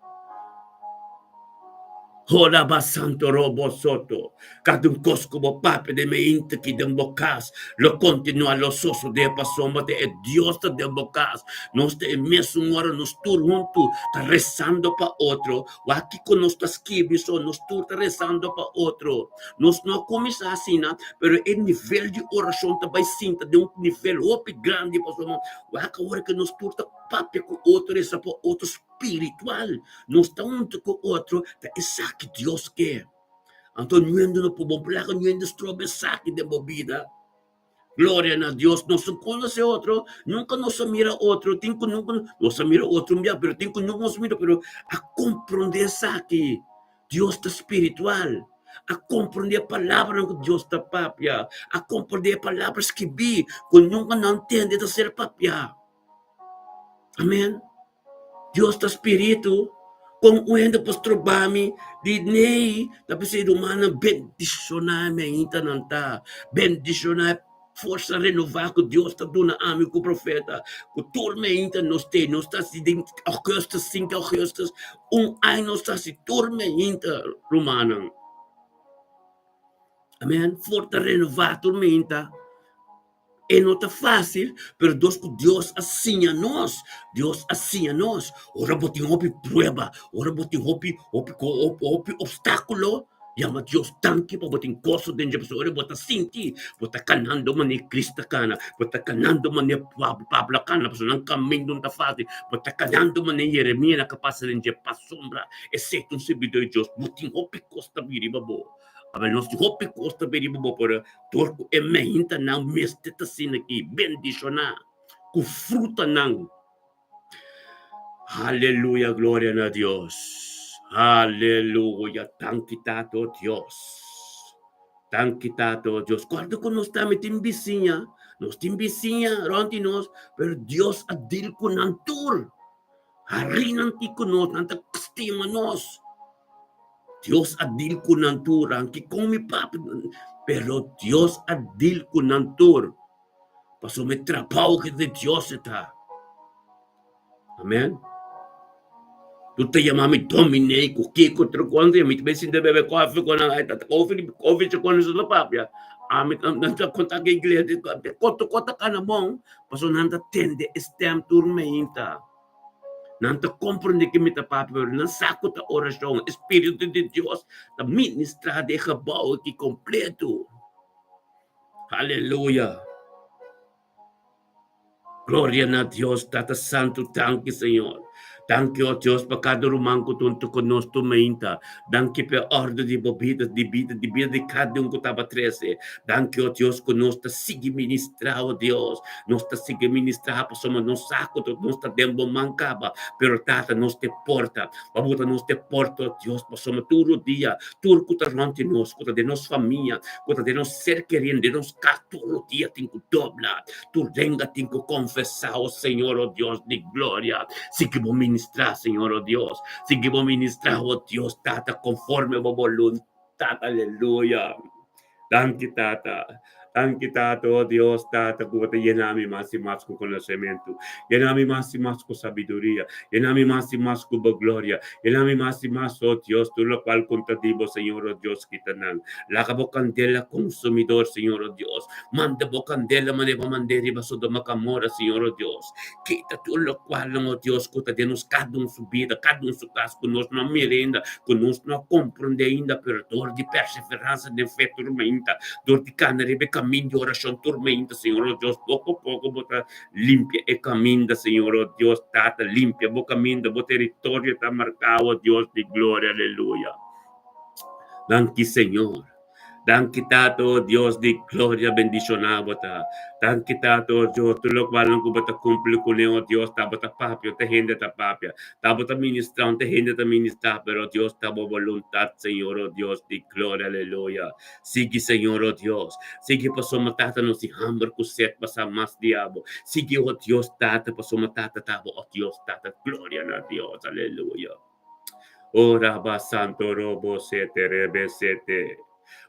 [SPEAKER 1] Hola ba santo robo soto. Kada un kos ku bo papia den meinta ki den bo kas lo kontinuá lo sosodé pasobra ta e Dios ta den bo kas. Nos ta e mesun ora nos tur huntu ta resando pa otro. Wak kiko nos ta skibi so nos tur ta resando pa otro. Nos no a kuminsá asina, pero e nivel di orashon ta bai sinta den un nivel hopi grandi pasobra wak awor ku nos tur ta papia ku otro resa pa otro spiritual. Nos ta huntu ku otro ta esaki Dios ke. Anto nuendo no por bo plaga nuendo stroba esaki den bo bida. Gloria na Dios, nos no conoce otro, nunca nos a mira otro, tin cu nunca nos a mira otro un bia, pero tin cu nunca nos a mira, pero a comprende esaki, Dios ta spiritual, a comprende e palabranan cu Dios ta papia, a comprende e palabra skibi cu nunca nan tende ta ser papia. Amen. Dios ta spiritu, kon un hende por stroba mi di nei? Ta p'esei rumannan, bendishoná mi ainda nan ta, bendishoná e forsa renová ku Dios ta duna ami ku profeta, ku tur mi ainda nos tei, nos ta hasi den augustus, sinku augustus, un aña nos ta hasi tur mi ainda, rumannan. Amen, forsa renová tur mi ainda. E no ta fásil, pero dos ku Dios a siña nos, Dios a siña nos. Ora bo tin hopi prueba, ora bo tin hopi, hopi, hopi obstákulo, yama Dios danki pa bo tin goso den dje, pasobra ora bo ta sinti bo ta kanando manera Cristo ta kana, bo ta kanando manera Pablo a kana, pasobra nan kaminda no ta fásil, bo ta kanando manera Yeremia a pasa den dje pasobra esei ta un sirbidor di Dios, bo tin hopi kos ta bini riba bo. Abel nos tin hopi kos ta bini riba bo, pero Dor ku e meintanan mester ta asina aki, bendishoná ku frutanan. Aleluya, gloria na Dios. Aleluya, danki Tata, oh Dios. Danki Tata, oh Dios. Kòrda ku nos tambe tin bisiña, nos tin bisiña rònt di nos, pero Dios a dil ku nan tur. Hari nan tin ku nos, nan ta stima nos. Dios a dil ku nan tur, anke kon mi papia, pero Dios a dil ku nan tur, pasobra e trabou ke di Dios e ta. Amen. Tu ta yama mi dominee ku kiko otro kontra, mi ta bai sinta bebe kofi ku nan, ai ta kofi, kofi chokon su ta papia. Ami ta konta ku iglesia, koto kota kana bon, pasobra nan ta tende e stem tur meinta. Nan ta komprendé ke mi ta papia, pero nan sa ku ta orashon. E Spiritu di Dios ta ministrá den e gebou aki kompletu. Aleluya! Gloria na Dios, Tata Santu, danki Señor. Danki, o Dios, pa kada ruman ku ta huntu ku nos tur mainta. Danki pa e òrdu di bo bida, di bida, di bida di kada un ku tabata trese. Danki, o Dios, ku nos ta sigui ministrá, o Dios. Nos ta sigui ministrá pasobra nos sa ku nos ta den bo man kaba. Pero Tata, nos ta e porta. Bo buta nos ta e porta, o Dios, pasobra tur dia, tur ku ta rònt di nos, ku ta den nos famia, ku ta den nos ser kerí, den nos kas, tur dia tin ku dobla. Tur lenga tin ku konfesá, o Señor, o Dios di gloria. Sigui bo ministrá, Señor, o Dios. Sigui bo ministrá, o Dios, Tata, konforme bo boluntat. Aleluya. Danki, Tata. Danki, Tata, o Dios, Tata, ku bo ta yena mi mas i mas ku konosementu. Yena mi mas i mas ku sabiduria. Yena mi mas i mas ku bo gloria. Yena mi mas i mas, o Dios, tur lokual ku N ta di bo, Señor, o Dios, kita nan. Laga bo kandela konsumidor, Señor, o Dios. Manda bo kandela manera bo mand'é riba Sodoma Gomorra, Señor, o Dios. Kita tur lokualnan, o Dios, ku ta den nos kada un su bida, kada un su kas, ku nos no a mira ainda, ku nos no a komprondé ainda, pero dor di perseveransa den fe tur mainta, dor di kana riba e kamin di orashon tur mainta, Señor, o Dios, poko poko bo ta limpia e kaminda, Señor, o Dios, Tata, limpia bo kaminda, bo teritorio ta marká, o Dios di gloria, aleluya. Danki, Señor. Danki Tata, o Dios di gloria, bendishoná bo ta. Danki Tata, o Dios, tur lokualnan ku bo ta kumpli kuné, o Dios, ta bo ta papia, ta hende ta papia, ta bo ta ministrá, ta hende ta ministrá, pero Dios, ta bo boluntat, Señor, o Dios di gloria, aleluya. Sigui, Señor, o Dios, sigui pasobra Tata nos tin hamber ku set pa sa mas di abo. Sigui, o Dios, Tata, pasobra Tata ta bo, o Dios, Tata, gloria na Dios, aleluya. O Raba Santo Robo Sete Rebe Sete.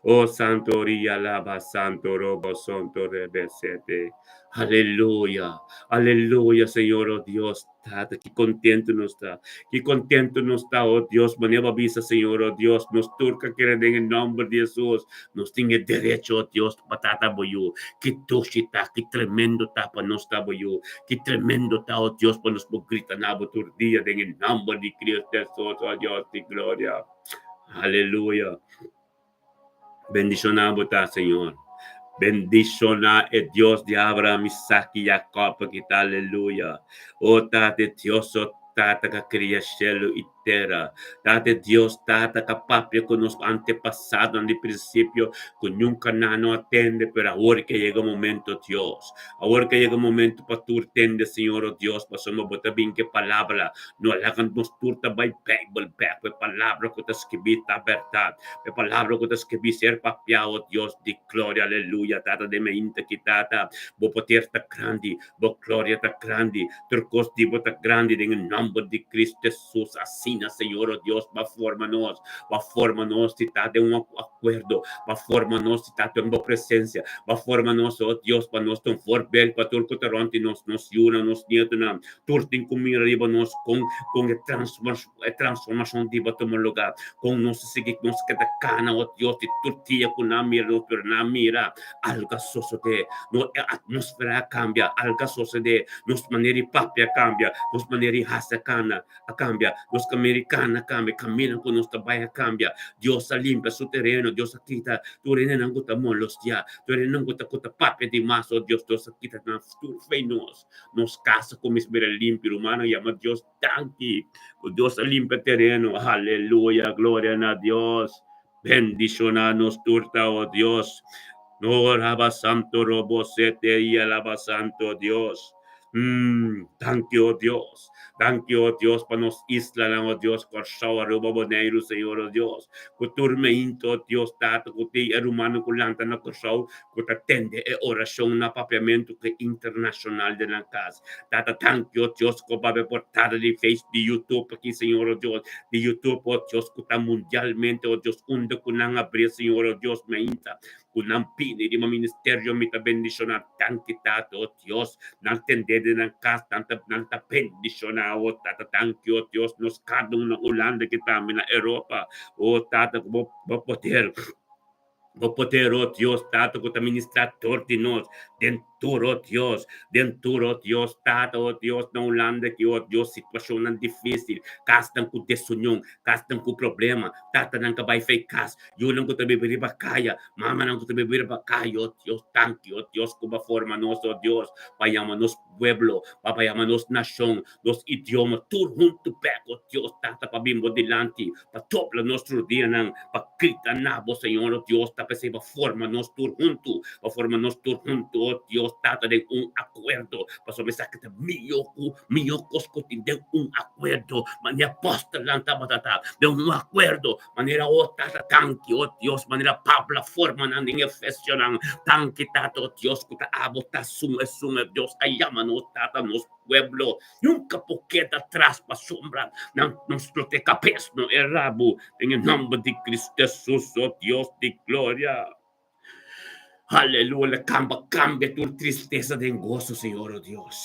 [SPEAKER 1] Oh Santo Ria Laba Santo Robo Santo Rebe Sete. Aleluya, aleluya, Señor, oh Dios, Tata, ki kontentu nos ta, ki kontentu nos ta, oh Dios, manera bo a bisa, Señor, oh Dios, nos tur ka kere den e nòmber di Hesus, nos tin e derecho, oh Dios, pa tata bo yu. Ki dushi ta, ki tremendo ta pa nos ta bo yu, ki tremendo ta, oh Dios, pa nos por grita na bo tur dia den e nòmber di Cristo Hesus, oh Dios di gloria. Aleluya. Bendishoná bo ta, Señor. Bendishoná e Dios di Abraham, Isaac i Jacob aki ta. Aleluya. O Tata e Dios, o Tata ka kria shelu i tera. Tata e Dios, Tata ka papia ku nos antepasadonan di prinsipio ku nunka nan no a tende, pero awor ke yega momento, Dios. Awor ke yega momento pa tur tende, Señor, o Dios, pasobra bo ta bin ku e palabra. No laga nos tur ta bai Bijbel bek, pa e palabra ku ta skibí ta bèrdat. E palabra ku ta skibí ser papiá, o Dios di gloria, aleluya, Tata den mainta ki Tata, bo poder ta grandi, bo gloria ta grandi, tur kos di bo ta grandi den e nòmber di Cristo Jesus. Asina, Señor, o Dios, bo a forma nos, bo a forma nos di ta den un akuerdo, bo a forma nos di ta den bo presensia, bo a forma nos, o Dios, pa nos ta un voorbeeld pa tur ku ta rònt di nos, nos yunan, nos nietonan, tur tin ku mira riba nos kon kon e e transformashon di bo a tuma lugá, kon nos a sigui nos keda kana, o Dios, di tur dia ku nan mira nos, pero nan mira algu a sosodé, no e atmósfera a kambia, algu a sosodé, nos manera di papia a kambia, nos manera di hasi a kana a kambia, nos manera di kana a kambia, kaminda ku nos ta bai a kambia. Dios a limpia su tereno, Dios a kita tur hendenan ku ta molostiá, tur hendenan ku ta ku ta papia di mas, o Dios, Dios a kita nan tur fei nos. Nos casa cuminsa bira limpi, rumannan, yama Dios danki cu Dios a limpia tereno. Aleluya, gloria na Dios. Bendiciona nos tur ta, oh Dios. No raba santo robo sete y alaba santo Dios. Danki, oh Dios. Danki, oh Dios, pa nos islanan, oh Dios, Kòrsou, Aruba, Boneiru, Señor, oh Dios. Ku tur meinto, oh Dios, Tata, ku tin e rumannan ku lanta na Kòrsou, ku ta tende e orashon na papiamentu ku e internashonal den nan kas. Tata, danki, oh Dios, ku babia portada di Face, di YouTube aki, Señor, oh Dios, di YouTube, oh Dios, ku ta mundialmente, oh Dios, unda ku nan abri, Señor, oh Dios, meinta ku nan bini riba ministerio mi ta bendishoná. Danki, Tata, oh Dios, nan tende den nan kas, nan ta nan ta bendishoná, oh Tata, danki, oh Dios, nos kada un na Hulanda ki tambe na Europa, oh Tata, ku bo bo poder, bo poder, oh Dios, Tata, ku ta ministrá dor di nos den tur, oh Dios, den tur, oh Dios, Tata, oh Dios, na Hulanda ki, oh Dios, situashonnan difísil, kasnan ku desunion, kasnan ku problema, tatanan ka bai fei kas, Yunan ku ta biba riba kaya, mamanan ku ta biba riba kaya, oh Dios, danki, oh Dios, ku bo a forma nos, oh Dios, pa yama nos pueblo, pa pa yama nos nashon, nos idioma, tur huntu bek, oh Dios, Tata, pa bin bo dilanti, pa dobla nos rudianan, pa grita na bo, Señor, oh Dios, ta p'esei bo a forma nos tur huntu, bo a forma nos tur huntu, oh Dios, Tata, den un akuerdo, pasobra esaki ta mihó ku mihó kos ku tin den un akuerdo, manera apòstelnan tabata ta, den un akuerdo, Manera o Tata danki, o Dios, manera Pablo a forma nan den Efesionan, danki Tata, o Dios, ku ta abo ta sun esun e Dios a yama nos Tata, nos pueblo nunka por keda tras pasobra nan nos lo ta e kabes, no e rabu, den e nomber di Cristo Jesus, o Dios di gloria. Aleluya, kamba kambia tur tristesa den goso, Señor, o Dios.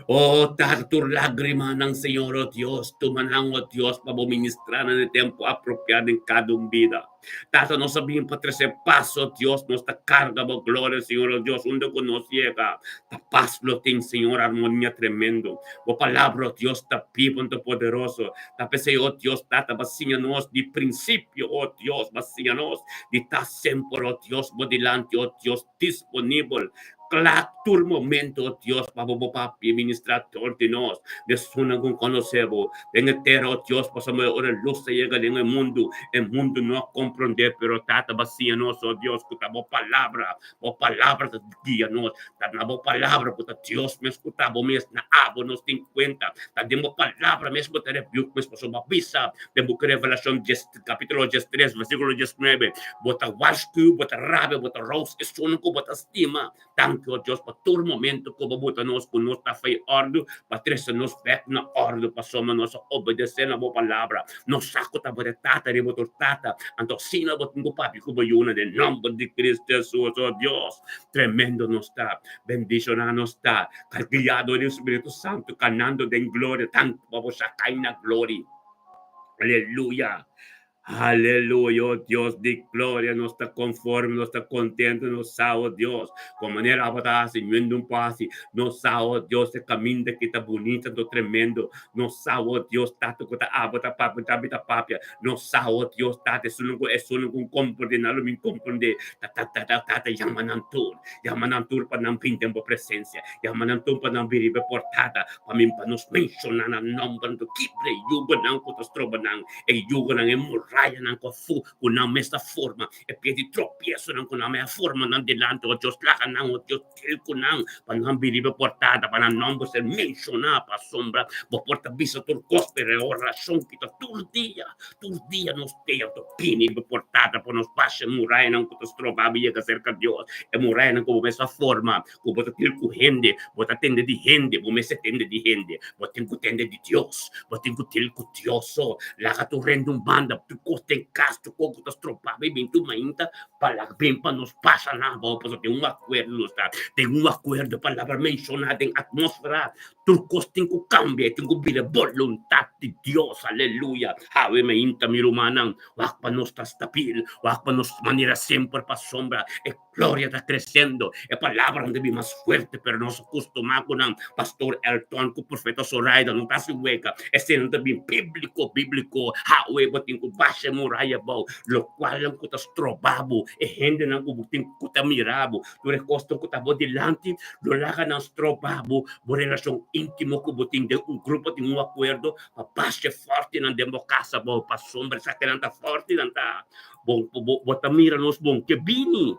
[SPEAKER 1] O Tata, tur lágrimanan, Señor, o Dios, tuma nan, o Dios, pa bo ministrá nan e tempu apropiá den kada un bida. Tata, nos a bin pa trese pas, o Dios, nos ta karga bo gloria, Señor, o Dios, unda ku nos yega, ta pas lo tin, Señor, armonia tremendo. Bo palabra, o Dios, ta bibu anto poderoso. Ta p'esei, o Dios, Tata, bo a siña nos di prinsipio, o Dios, bo a siña nos di ta semper, o Dios, bo dilanti, o Dios, disponibel, kla tur momento, o Dios, pa bo bo papia ministrá dor di nos, esunnan ku konosé bo den e tera, o Dios, pasobra ora lus ta yega den e mundu, e mundu no a komprondé, pero Tata, bo a siña nos, o Dios, ku ta bo palabra, bo palabra ta guia nos, ta na bo palabra ku ta Dios mes ku ta bo mes, na abo nos tin kuenta, ta den bo palabra mes bo ta rebuke mes, pasobra bo a bisa den buki Revelashon dies, kapitulo diestres, versíkulo diesnuebe, bo ta warsku, bo ta rabia, bo ta rous esun ku bo ta stima. Danki, o Dios, pa tur momento ku bo buta nos ku nos ta fai òrdu pa trese nos bèk na òrdu, pasobra nos a obedesé na bo palabra. Nos sa ku ta bo e Tata riba tur tata, anto asina bo tin ku papia ku bo yunan den nòmber di Kristu Hesus, o Dios. Tremendo nos ta, bendishoná nos ta, guiado di Spiritu Santu, kanando den gloria, tantu pa bo sa kai na gloria. Aleluya! Aleluya, oh Dios di gloria, nos ta conforme, nos ta contento, nos sa, oh Dios, con manera abo ta haci, ñuendo un por haci, nos sa, oh Dios, e caminda ki ta bunita, anto tremendo, nos sa, oh Dios, Tata, cu ta abo ta papia, ta ami ta papia, nos sa, oh Dios, Tata, esunnan cu esunnan cu comprende, nan lo bin comprende, ta ta ta ta Tata, yama nan tur, yama nan tur pa nan bin den bo presencia, yama nan tur pa nan bin riba e portada, pa mi pa nos menciona nan nomber, anto kibra e yugonan cu ta stroba nan. E yugonan, e murayanan ku a fu, ku nan mes a forma, e pia di tropiesonan ku nan mes a forma nan dilanti, o Dios, laga nan, o Dios, til ku nan, pa nan bin riba e portada, pa nan nòmber ser menshoná, pasobra bo por ta bisa tur kos, pero e orashon ki ta tur dia, tur dia nos tea ta bini riba e portada pa nos basha e murayanan ku ta stroba bo yega serka Dios, e murayanan ku bo mes a forma, ku bo ta til ku hende, bo ta tende di hende, bo mester tende di hende, bo tin ku tende di Dios, bo tin ku til ku Dios so, laga tur rende un banda, tur kos den kas, tur kos ku ta stroba bo, bin tur mainta pa laga bin pa nos pasa nan abou, pasobra den un akuerdo nos ta, den un akuerdo, palabra menshoná den atmósfera, tur kos tin ku kambia, tin ku bira boluntat di Dios, aleluya, awe mainta mi rumannan, wak pa nos ta stabil, wak pa nos manera semper pasobra e Gloria ta creciendo, e palabranan ta bin mas fuerte, pero nos a custuma cu nan. Pastor Elton cu Profeta Zoraida no ta haci wega, eseinan ta bin biblico, biblico. Hawe bo tin cu basha e muraya abou, locualnan cu ta stroba bo, e hendenan cu bo tin cu ta mira bo, tur e cosnan cu ta bo dilanti, lo laga nan stroba bo, bo relacion intimo cu bo tin den un grupo, tin un acuerdo pa basha e fortenan den bo cas abou, pasobra esakinan ta fortenan ta. Bo, bo, bo ta mira nos bon ke bini.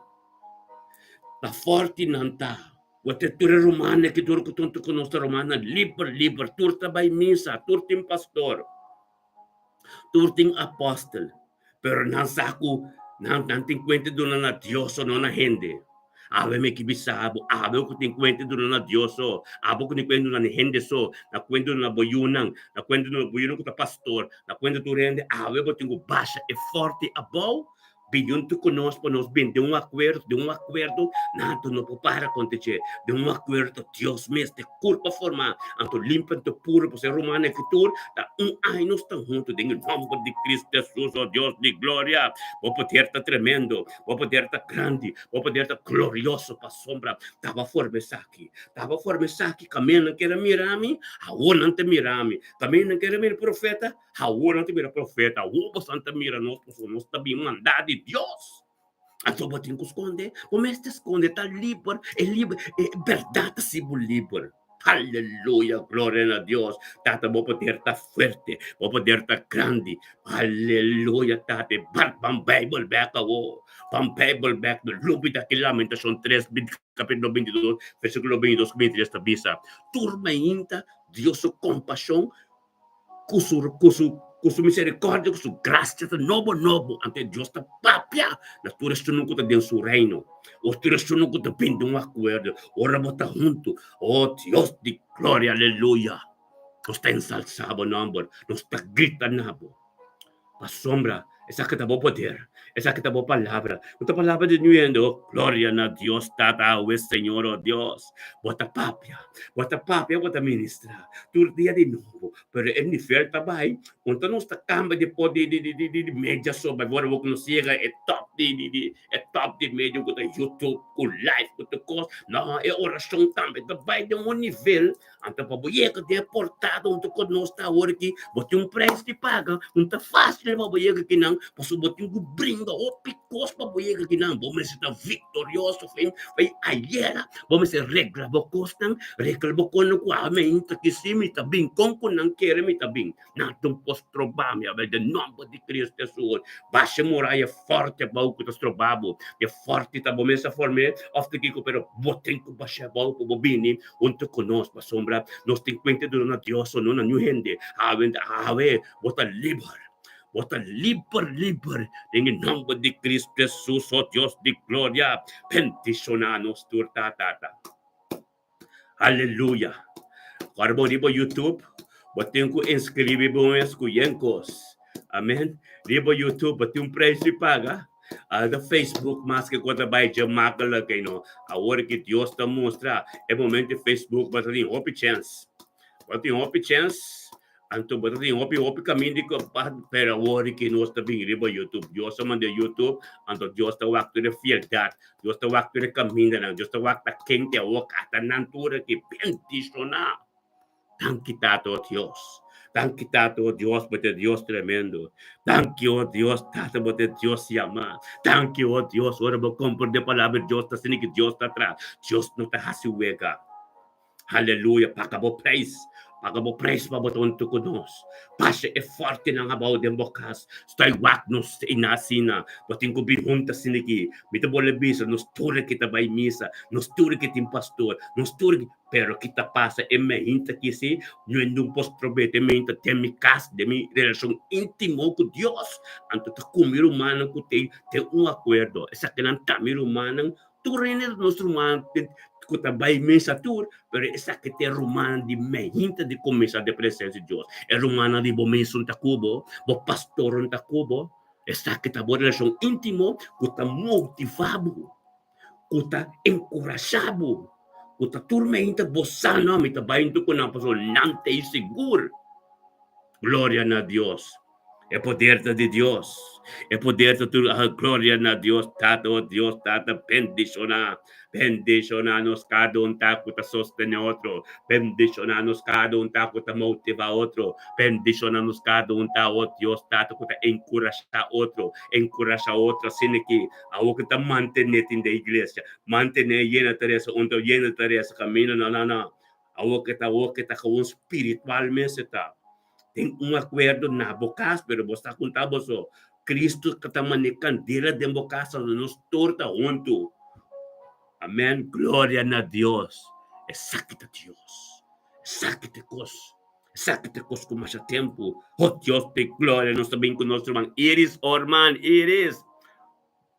[SPEAKER 1] Ta forti nan ta. Bo te tur e rumannan ki dor ku tonto ku nos ta rumannan liber, liber. Tur ta bai misa, tur tin pastor, tur tin apostel. Pero nan sa ku nan, nan tin kuenta duna na Dios o no na hende. Awe mi ki bisa bo, abo ku tin kuenta duna na Dios so, abo ku tin kuenta duna na hende so, na kuenta duna bo yunan, na kuenta duna bo yunan ku ta pastor, na kuenta tur hende, awe bo tin ku basha e forte abou, bin huntu ku nos pa nos bin den un akuerdo, den un akuerdo nada no por para kontra dje, den un akuerdo Dios mes te kurpa formá, anto limpi anto puru, pasobra e rumannan aki tur ta un aña nos ta huntu den e nòmber di Cristo Hesus, o Dios di gloria, bo poder ta tremendo, bo poder ta grandi. Bo poder ta glorioso pasobra taba forma esaki. Taba forma esaki, kaminda nan kere mira mi, awor nan ta mira mi. Kaminda nan kere mira profeta, awor nan ta mira profeta. Awor boso ta mira nos pasobra nos ta bin mandá di Dios. Anto bo tin ku skonde? Bo mester skonde, ta liber, e liber, e bèrdat ta hasi bo liber. Aleluya, gloria na Dios. Tata, bo poder ta fuerte, bo poder ta grandi. Aleluya, Tata. Ban, ban Bijbel bek awo. Ban Bijbel bek. No lubida ki Lamentacion 3, capítulo 22, versículo 22 ku 23 ta bisa. Tur mainta Dios su compasion ku su ku su ku su misericordia, ku su gracia ta nobo nobo. Anto Dios ta papia na tur esunnan ku ta den su reino, o tur esunnan ku ta bin den un akuerdo. Ora bo ta huntu, o Dios di gloria, aleluya. Nos ta ensalsa bo nomber, nos ta grita na bo. Pasobra esaki ta bo poder, esaki ta bo palabra. No ta palabra di niun hende, oh gloria na Dios Tata awe Señor, oh Dios. Bo ta papia, bo ta papia, bo ta ministra tur dia di nobo, pero e nivel ta bai, unda nos ta cambia di por di di di di di media so bai, ora bo nos yega e top di di di e top di medio ku ta YouTube, ku live, ku tur kos, no, e orashon tambe ta bai den un nivel. Anto pa bo yega den e portada huntu ku nos ta awor aki, bo tin un prijs di paga. No ta fásil pa bo yega akinan, pasobra bo tin ku bringa hopi kos pa bo yega akinan. Bo mester ta viktorioso fin bai ayera. Bo mester regla bo kosnan, regla bo kono ku amen ta kisi mi ta bin, kon ku nan kere mi ta bin. Nan ta un por stroba mi, abel den nomber di Cristo Hesus. Basha muraya forte abou ku ta stroba bo. E forte ta bo mes a form'é of ta kiko, pero bo tin ku basha abou pa bo bini huntu ku nos, pasobra nos tin kuenta duna na Dios o no na niun hende. Awe, awe bo ta liber. Bo ta liber, liber den e nòmber di Kristu Hesus, o Dios di gloria, bendishoná nos tur ta Tata. Aleluya! Ora bo riba YouTube, bo tin ku inscribi bo mes ku yen kos. Amen. Riba YouTube bo tin un prijs di paga. Alta Facebook maske ku ta bai dje makkelijk ei no. Awor ki Dios ta mustra e momento di Facebook bo ta tin hopi chens. Bo tin hopi chens. Anto bo ta tin hopi hopi kaminda di pero awor ki nos ta bin riba YouTube. Dios a manda YouTube, anto Dios ta wak tur e fieldat, Dios ta wak tur e kamindanan, Dios ta wak ta ken te awor kata nan tur aki bendishoná. Danki Tata o Dios. Danki Tata o Dios, bo ta Dios tremendo. Danki o Dios, Tata bo ta Dios yamá. Danki o Dios, ora bo komprende palabra di Dios ta asina ki Dios ta traha. Dios no ta hasi wega. Haleluya, paga bo prijs, paga bo prijs pa bo ta huntu ku nos. Pasha e fortenan abou den bo kas, stoi wak nos i asina. Bo tin ku bin huntu asina aki. Mi ta bolbe bisa, nos tur aki ta bai misa, nos tur aki tin pastor, nos tur aki, pero ki ta pasa e meinta aki si, no e no por strob'é, e meinta den mi kas, den mi relashon íntimo ku Dios. Anto ta ku mi rumannan ku t'ei den un akuerdo. Esakinan ta mi rumannan. Tur hende ta nos ruman ku ta bai misa tur, pero esaki ta e rumannan di meinta di kuminsá den presensia di Dios. E rumannan di bo mesun ta ku bo, bo pastornan ta ku bo. Esaki ta bo relashon íntimo ku ta motivá bo, ku ta enkurashá bo, ku ta tur meinta bo sa, no, mi ta bai huntu ku nan pasobra nan ta ei sigur. Gloria na Dios. E poder ta di Dios. E poder ta tur. Ah, gloria na Dios Tata, oh Dios Tata, bendiciona, bendiciona nos cada un ta cu ta sostene otro, bendiciona nos cada un ta cu ta motiva otro, bendiciona nos cada un ta, oh Dios Tata, cu ta encurasha otro, encurasha otro asina ki awor cu ta mantene tin den iglesia, mantene yena ta reza, un ta yena ta reza camino, no, no, no, awor cu ta, awor cu ta gewoon spiritualmente ta. Tin un akuerdo na bo kas, pero bo sa ku ta boso. Kristu ta mane kandela den bo kas, pasobra nos tur ta huntu. Amèn. Gloria na Dios. Esaki ta Dios. Esaki ta e kos. Esaki ta e kos ku masha tempu. Oh Dios di gloria, nos ta bin ku nos ruman Iris Orman. Iris,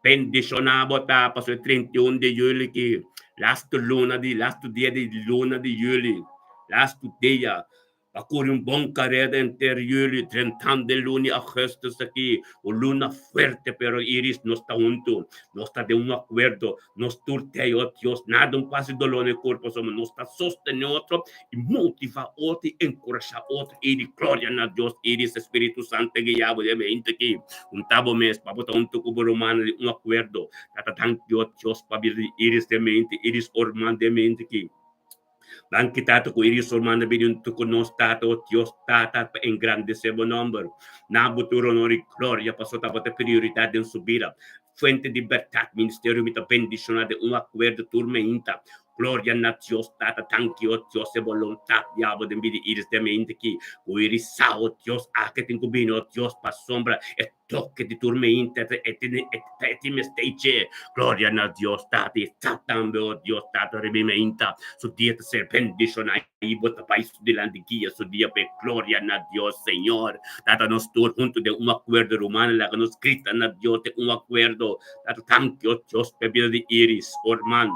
[SPEAKER 1] bendishoná bo ta pasobra e 31 di yüli ki lastu luna di lastu dia di luna di yüli, lastu dia. Pa kuri un bon kareda enter juli drentando e luna di augustus aki, un luna fuerte pero Iris nos ta huntu, nos ta den un akuerdo, nos tur t'ei oh Dios, nada un pasa di dolor na e kurpo pasobra nos ta sostene otro i motiva otro i enkurashá otro. Iris gloria na Dios, Iris e Spiritu Santu a guia bo den e mente aki, hunta bo mes pa bo ta huntu ku bo rumannan den un akuerdo. Tata danki oh Dios pa bida di Iris den mente, Iris Orman den mente aki. Danki Tata ku Iris Orman a bini huntu ku nos Tata, o Dios Tata, pa engrandesé bo nòmber. Na bo tur honor i gloria, pasobra tabata prioridat den su bida. Fuente di bèrdat Ministerio mi ta bendishoná den un akuerdo tur meinta. Gloria na Dios Tata, danki o Dios e boluntat di abo den bida Iris den meinta aki. Ku Iris sa o Dios ake tin ku bini o Dios pasobra e Toke di tur meinta ta e tene e ta e tin mester dje. Gloria na Dios Tata i sa tambe, o Dios Tata, riba e meinta su dia ta ser bendishoná i bo ta bai su dilanti guia su dia p'e. Gloria na Dios, Señor. Tata, nos tur huntu den un akuerdo, rumannan, laga nos grita na Dios den un akuerdo. Tata, danki, o Dios, p'e bida di Iris, o herman.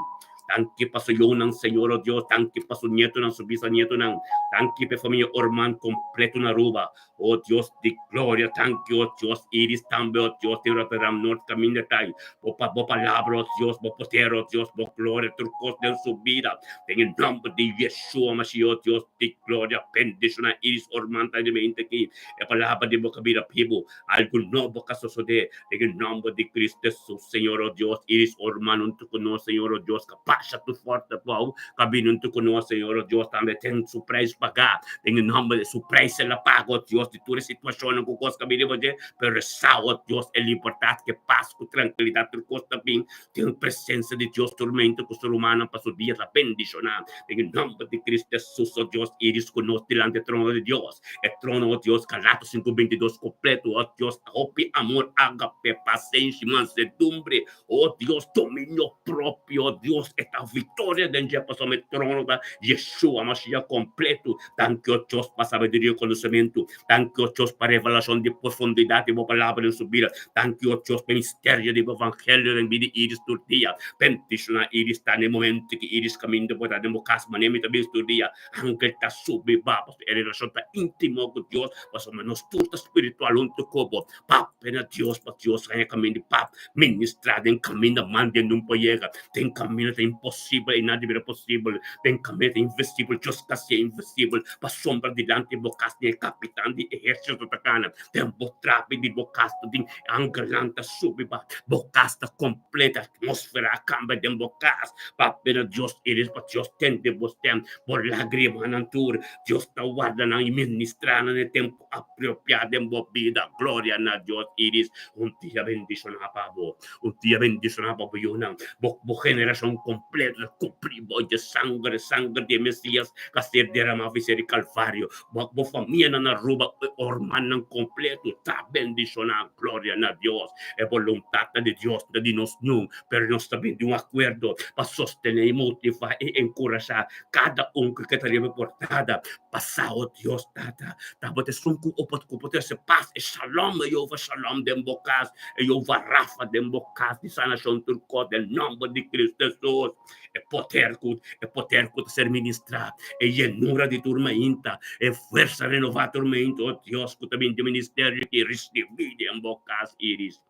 [SPEAKER 1] Danki pa su yunan, Señor, o Dios. Danki pa su nietonan, su bisanietonan. Danki p'e famia Orman kompleto na Aruba. O Dios di gloria, danki, o Dios, Iris tambe, o Dios, den Rotterdam Noord kaminda ta ei. Bo pa bo palabra, o Dios, bo poder, o Dios, bo gloria, tur kos den su bida. Den e nòmber di Yeshua Mashiach, o Dios di gloria, bendishoná Iris Orman ta den mente aki. E palabra di bo ka bira bibu. Algu nobo ka sosodé. Den e nòmber di Cristo Jesus, Señor, o Dios, Iris Orman huntu ku nos, Señor, o Dios, ka pasha tur forte abou, ka bini huntu ku nos, Señor, o Dios, tambe ten su preis pagá. Den e nòmber di su preis el a paga, o Dios, di tur e situashonnan ku kos ka bini riba dje, pero e sa, o Dios, e libertat, ku e pas, ku trankilidat, tur kos ta bin den presensia di Dios tur meinta ku su rumannan pa su dia ta bendishoná. Den e nòmber di Cristo Jesus, o Dios, iris ku nos dilanti e trono di Dios. E trono, o Dios, Galatos 5:22 kompleto, o Dios, hopi amor, ágape, pasenshi, mansedumbre, O Dios, dominio propio, o Dios, e ta victoria den dje pasobra e trono ta Yeshua Mashiach completo. Danki, o Dios, pa sabiduria i conocemento. Danki, o Dios, pa revelashon di profundidat di bo palabra den su bida. Danki, o Dios, pa e misterio di bo evangelio den bida di Iris tur dia. Bendishoná Iris ta na e momento ki Iris kaminda bo ta den bo kas manera mi ta bisa tur dia. Angel ta subi ba pasobra e relashon ta íntimo ku Dios, pasobra nos tur ta spiritual huntu ku bo. Papia na Dios pa Dios haña kaminda di pap ministrá den kaminda man den un por yega. Den kaminda ta imposibel i nan ta bira posibel. Den kaminda ta invisibel, Dios ta hasié invisibel pa sombra dilanti bo kas den e kapitan di ehérsito ta kana. Den bo trapi di bo kas ta tin angelnan ta subi ba bo kas ta kompleto, atmósfera a kambia den bo kas. Papia na Dios i pa Dios tende bo stèm, bo lágrimanan tur. Dios ta warda nan i ministrá nan e tempu apropiá den bo bida. Gloria na Dios Iris, un dia bendishoná pa bo, un dia bendishoná pa bo yunan, bo bo generashon kompleto ta kubrí bo dje sanger, sanger di e Mesias ku a ser deramá visé di Kalvario. Bo bo famianan na Aruba, e rumannan kompleto ta bendishoná. Gloria na Dios. E boluntat ta di Dios, no ta di nos niun, pero nos ta bin di un akuerdo pa sostené i motivá i enkurashá kada un ku ke ta riba e portada. Pasá, o Dios Tata, tabata esun ku o ku por trese pas e shalom, e Jehová Shalom den bo kas, e Jehová Rafa den bo kas di sanashon tur kos den nòmber di Kristu Hesus. E poder ku e poder ku ta ser ministrá, e yenura di tur mainta, e fuersa renová tur mainta, o Dios ku ta bin di ministerio ki risibí den bo kas, Iris.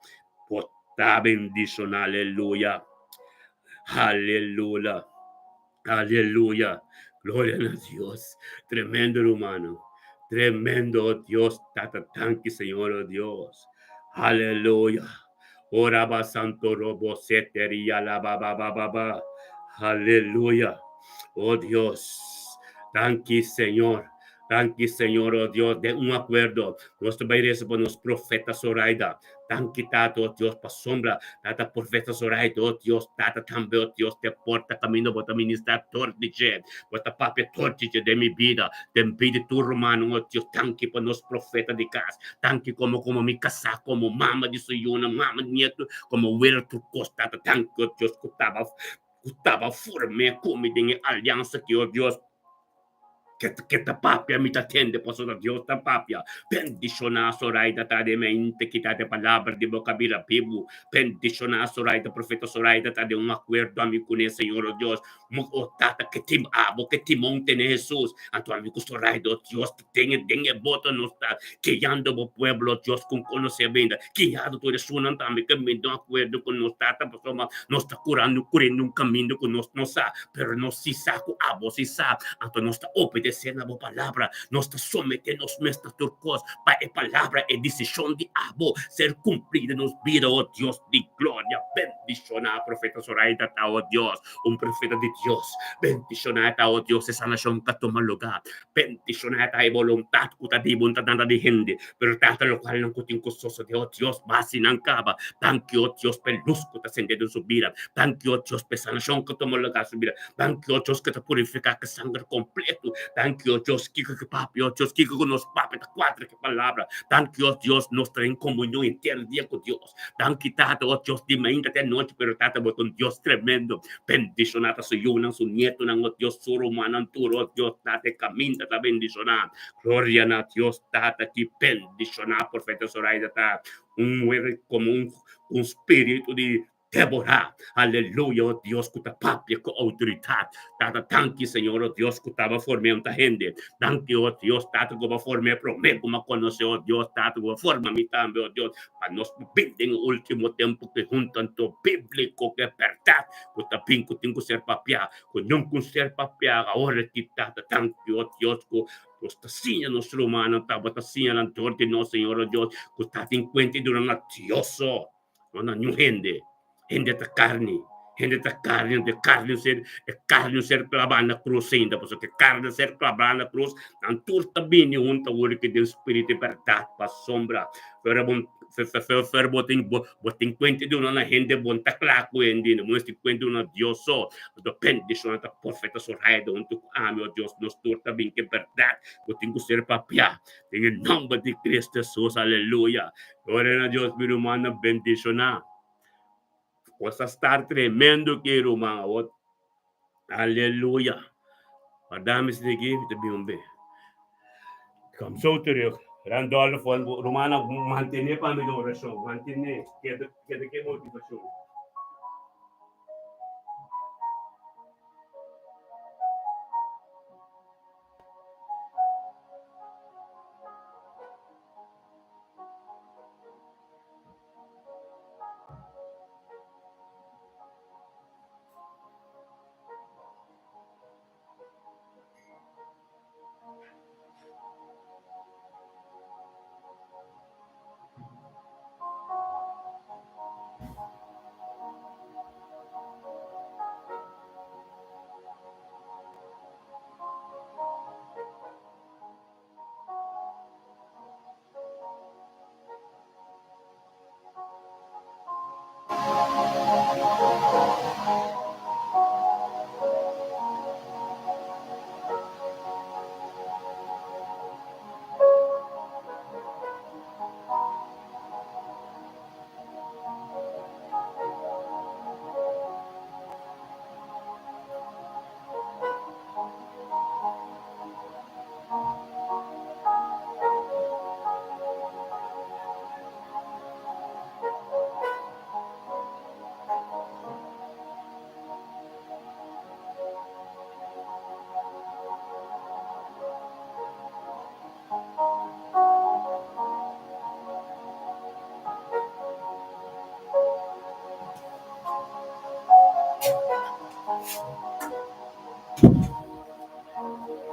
[SPEAKER 1] Bo ta bendishoná, aleluya, aleluya. Aleluya! Gloria na Dios! Tremendo rumannan! Tremendo oh Dios Tata danki Señor oh Dios! Aleluya! Ora ba santo robo seteria la ba ba ba ba ba. Aleluya! Oh Dios! Danki Señor! Danki Señor oh Dios den un akuerdo nos ta bai resa pa nos profeta Zoraida. Danki Tata oh Dios pasobra Tata profeta Zoraida oh Dios Tata tambe oh Dios te porta kaminda bo ta ministra tor di dje bo ta papia tor di dje den mi bida den bida di tur rumannan oh Dios danki pa nos profeta di kas danki komo komo mi kasá komo mama di su yunan mama di nieto komo wela tur kos Tata danki oh Dios ku taba ku taba forme ku mi den e aliansa ki oh Dios. Ke ta papia mi ta tende pasobra Dios ta papia. Bendishoná Zoraida ta den mente kita de palabra di boka bira bibu. Bendishoná Zoraida profeta Zoraida ta den un akuerdo ami kuné Señor o Dios. Mo o tata ke tim abo ke timon tene Hesus. Anto ami ku Zoraida o Dios ta den den e boto nos ta guiando bo pueblo o Dios ku konosé benda. Guiado tur esunnan tambe ke bin den akuerdo ku nos tata pasobra nos ta kurando kuriendo un kaminda ku nos no sa. Pero nos si sa ku abo si sa, anto nos ta obedesé na bo palabra. Nos ta someté nos mes na tur kos pa e palabra, e desishon di abo ser kumplí den nos bida, o Dios di gloria. Bendishoná Profeta Zoraida ta, o Dios, un profeta di Dios. Bendishoná ta, o Dios, e sanashon ku a tuma lugá. Bendishoná ta e boluntat ku ta di bo, no ta tanta di hende, pero tanta lokualnan ku tin ku sosodé, o Dios, basi nan kaba. Danki, o Dios, pa e lus ku ta sende den su bida. Danki, o Dios, pa e sanashon ku tuma lugá su bida. Danki, o Dios, ku ta purifiká ku sanger kompleto. Danki, o Dios, kiko ku papia, o Dios, kiko ku nos papia ta kuadra ku e palabra. Danki, o Dios, nos ta den komunion henter dia ku Dios. Danki, Tata, o Dios, di mainta te anochi, pero Tata, bo ta un Dios tremendo. Bendishoná ta su yunan, su nietonan, o Dios, su rumannan tur, o Dios, Tata, e kaminda ta bendishoná. Gloria na Dios, Tata, ki bendishoná Profeta Zoraida ta. Un muher komo un un spiritu di Débora. Aleluya, o Dios ku ta papia ku outoridat. Tata, danki, Señor, o Dios ku taba form'é un ta hende. Danki, o Dios, Tata, ku bo a form'é promé ku mi a konosé, o Dios, Tata, ku bo a forma mi tambe, o Dios, pa nos por bin den e último tempu ku huntu anto bíbliko ku e bèrdat ku ta bin ku tin ku ser papiá, ku nunka un ser papiá. Awor aki, Tata, danki, o Dios, ku Nos ta siña nos rumannan, tabata siña nan dor di nos Señor o Dios, ku ta tin kuenta i duna nan Dios so, no na niun hende. Hende ta karni, hende ta karni, anto e karni ser, e karni ser klabá na krus ainda, pasobra ku e karni ser klabá na krus, nan tur ta bini huntu awor ki den spiritu i bèrdat pasobra ora bo Fer bo tin bo bo tin kuenta di una hende bon ta kla ku hende no bo mester kuenta di una Dios so do bendishon ta profeta Soraya huntu ku ami o Dios nos tur ta bin ke bèrdat ku tin ku ser papia den e nòmber di Cristo Jesus aleluya gloria na Dios mi rumannan bendishoná kos a star tremendo ki ruman awor aleluya wardami si aki mi ta bin un be kom so terug. Randolph, rumannan, mantené pa mi den orashon. Mantené, keda, keda ku e motivashon.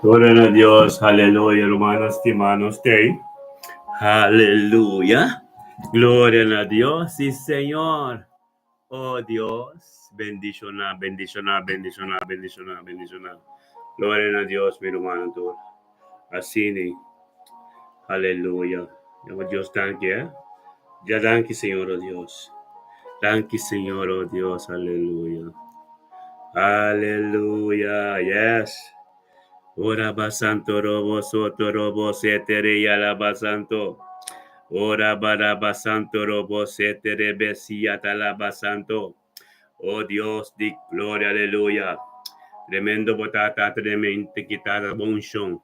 [SPEAKER 1] Gloria na Dios, aleluya, rumannan stimá, nos t'ei. Aleluya, gloria na Dios, sí Señor. Oh Dios, bendishoná, bendishoná, bendishoná, bendishoná, bendishoná. Gloria na Dios, mi rumannan tur. Asina, aleluya. Yama Dios danki, eh? Ya danki, Señor, oh Dios. Danki, Señor, oh Dios, aleluya. Aleluya, yes. Ora basanto robo soto robo setere yala basanto. Ora bara basanto robo setere besia tala basanto. Oh Dios di gloria, aleluya. Tremendo bo tata, tremendo kitata bo unshon.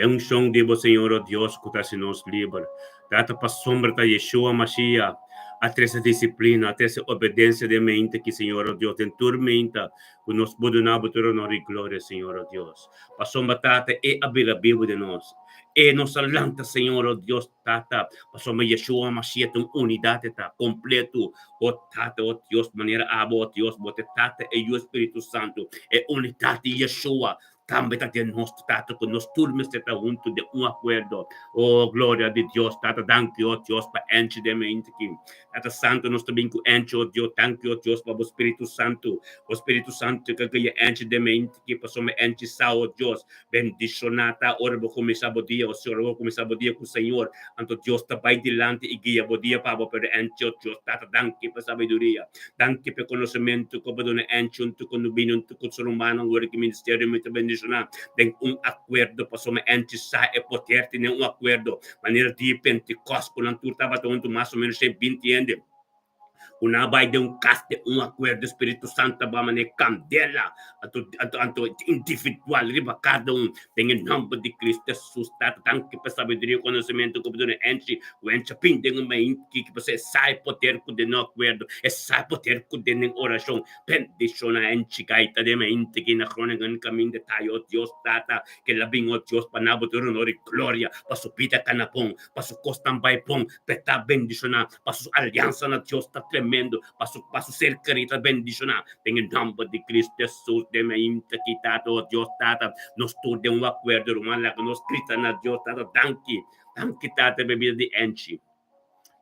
[SPEAKER 1] E unshon di bo Señor, oh Dios, ku ta hasi nos liber. Tata pa sombra ta Yeshua Mashiach a trese disiplina, a trese obedensia den mente ki Señor, oh Dios, den tur menta ku nos bo duna bo tur honor i gloria, Señor, oh Dios. Pasobra Tata e a bira bibu den nos. E nos a lanta, Señor, oh Dios, Tata, pasobra Yeshua Mashiach ta un unidat e ta kompletu, oh Tata, oh Dios, manera abo, oh Dios, bo ta e Tata, e Yu, e Spiritu Santu, e unidat di Yeshua Tambe ta den nos, Tata, ku nos tur mester ta huntu den un akuerdo. O, gloria di Dios! Tata, danki, o Dios, pa enchi den mente aki. Tata Santu, nos ta bin ku enchi, o Dios. Danki, o Dios, pa bo Spiritu Santu. Bo Spiritu Santu ka guia enchi den mente aki, pasobra enchi sa, o Dios, bendishoná ta ora bo kuminsá bo dia, o Señor, ora bo kuminsá bo dia ku Señor. Anto Dios ta bai dilanti i guia bo dia pa bo, pero enchi, o Dios, Tata, danki pa sabiduria. Danki pa e konosementu ku bo duna enchi huntu ku Nubini huntu ku su rumannan wòrdu ki ministerio mi ta bendishoná den un akuerdo pasobra enchi sa e poder tene un akuerdo manera dia Pentikòst ku nan tur tabata huntu mas o ménos 120 hende ku nan a bai den un kas den un akuerdo Spiritu Santu ta bai manera kandela anto anto anto individual riba kada un den e nòmber di Kristu Hesus Tata danki pa e sabiduria i konosementu ku bo duna enchi Wencha pin den un main kiki pasobra e sa e poder ku den no akuerdo, e sa e poder ku den den orashon. Bendishona enchi gaita den main tiki na Groningen kaminda ta yo Dios Tata ke la bin o Dios pa nabo tur honor i gloria pa su bida kana bon, pa su kosnan bai bon, p'e ta bendishona, pa su aliansa na Dios ta tremendo, pa su pa su ser kerí ta bendishona den e nomber di Cristo Jesus den main taki Tata o Dios Tata nos tur den un akuerdo ruman laga nos grita na Dios Tata danki. Danki Tata pa e bida di Angie.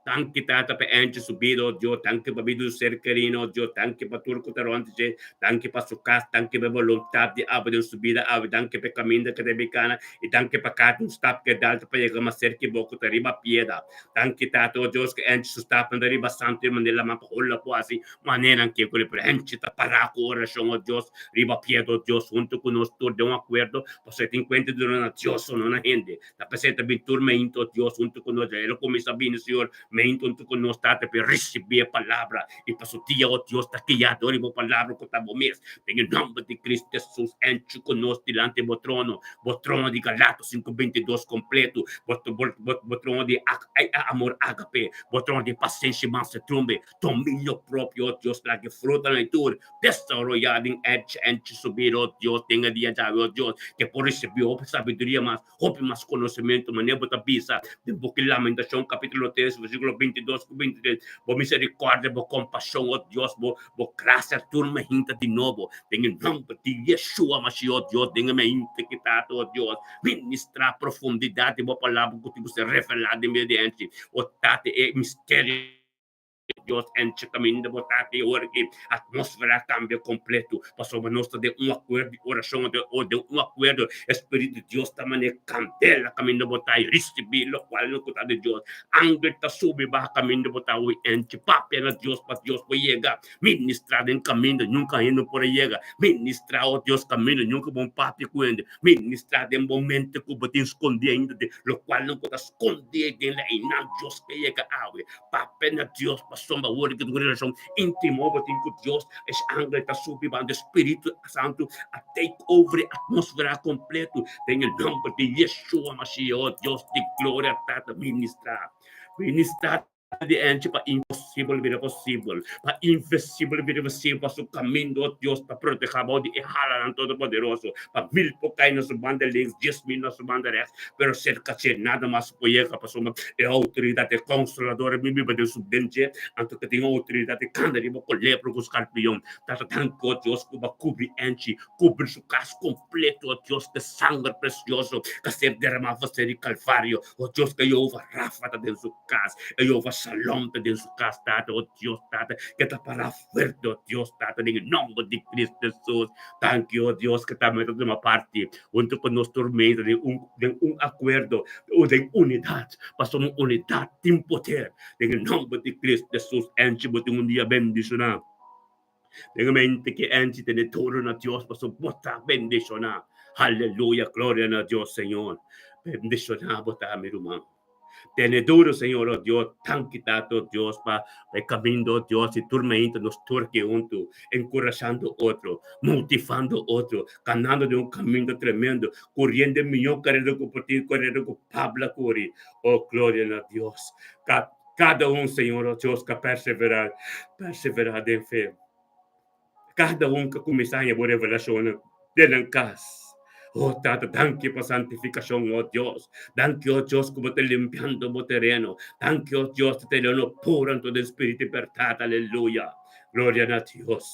[SPEAKER 1] Danki Tata pa Angie su bida, oh Dios. Danki pa bida di su ser kerino, oh Dios. Danki pa tur ku ta rònt dje. Danki pa su kas. Danki pa e boluntat di abo den su bida awe. Danki pa e kaminda ku ta bin kana. I danki pa kada un stap ku e dal ta pa yega mas serka i bo ku ta riba pieda. Danki Tata, oh Dios, ku Angie su stapnan ta riba santu i manera laman pa hula ku hasi maneran ke ku pero Angie ta pará ku orashon, oh Dios, riba pieda, oh Dios, huntu ku nos tur den un akuerdo, pasobra e tin kuenta di duna na Dios, no na hende. Ta presenta bin tur meinto, Dios, huntu ku nos. El a kuminsá bini, Señor. Meinto huntu ku nos, Tata, pa e risibí e palabra i pa su dia, o Dios, ta guiá dor di bo palabra ku ta bo mes. Den e nòmber di Cristo Hesus, enchi ku nos dilanti bo trono, bo trono di Galato sinku bintidos kompletu, bo, bo, bo, bo trono di amor ágape, bo trono di pasenshi mansedumbre, dominio propio, o Dios, laga e frutanan i tur desaroyá den enchi, enchi su bida, o Dios, den e dia djawe, o Dios, ke por risibí hopi sabiduria mas. Hopi mas konosementu, manera bo ta bisa den buki Lamentashon kapítulo tres versíkulo bintidos ku bintitres, Bo miserikòrdia, bo kompashon, o Dios, bo bo grasia tur mehinta di nobo. Den e nòmber di Yeshua Mashiach, o Dios, den e mehinta ki Tata, o Dios, ministrá profundidat di bo palabra ku tin ku ser revelá den medio di hende. O Tata, e misterio. Dios enche kaminda bo ta te ora ki atmósfera a kambia kompleto, pasobra nos ta den un akuerdo di orashon o den un akuerdo e Spiritu di Dios ta manera kandela kaminda bo ta i risibí lokual no ku ta di Dios. Angel ta subi baha kaminda bo ta hui enche papia na Dios pa Dios por yega ministrá den kaminda nunka hende no por a yega ministrá o Dios kaminda nunka bo papia ku hende ministrá den bo mente ku bo tin skondí ainda den lokual no ku ta skondí den la einan Dios ke yega awe. Papia na Dios pasobra awor ki tin un relashon íntimo bo tin ku Dios, es angel ta subi banda e Spiritu Santu a take over e atmósfera kompleto den e nòmber di Yeshua Mashiach, oh Dios di gloria Tata ministrá, ministrá di enchi pa imposibel bira posibel, pa invisibel bira visibel, pa su kaminda, oh Dios, ta protehá bou di e halanan todopoderoso, pa mil por kai na su banda links, 10,000 na su banda rèks, pero serka dje nada mas por yega pasobra e outoridat e konsolador mi biba den su den dje anto ke tin outoridat di kanda riba kolebra ku skarpion tata danki o Dios ku bo a kubri enchi kubri su kas kompleto o Dios ku e sanger presioso ku a ser derama for di kalvario o Dios ku e Jehovah Rafa ta den su kas e Jehovah Shalom ta den su kas tata o Dios tata ke ta para fuerte o Dios tata den e nomber di Cristo Jesus danki o Dios ku tambe ta tuma parti huntu ku nos tur meta den un den un akuerdo o den unidat pasobra un unidat tin poder den e nomber di Cristo Jesus enchi bo tin un dia bendishoná den e mente ki enchi tene todo na Dios pasobra bo ta bendishoná aleluya gloria na Dios Señor bendishoná bo ta mi ruman. Tene duro, Señor, oh Dios, danki Tata, oh Dios, pa e caminda, oh Dios, y tur mainta nos tur aki hunto, encurashando otro, motivando otro, canando den un caminda tremendo, curiendo e miyor carera cu por tin, carera cu Pablo a curi. Oh, gloria na Dios. Cada un, Señor, oh Dios, ca persevera, persevera den fe. Kada un ka kuminsá haña bo revelashonnan den nan kas. O Tata, danki pa santifikashon, o Dios. Danki, o Dios, ku bo ta limpiando bo tereno. Danki, o Dios, ta tereno puro anto den spiritu i bèrdat. Aleluya! Gloria na Dios.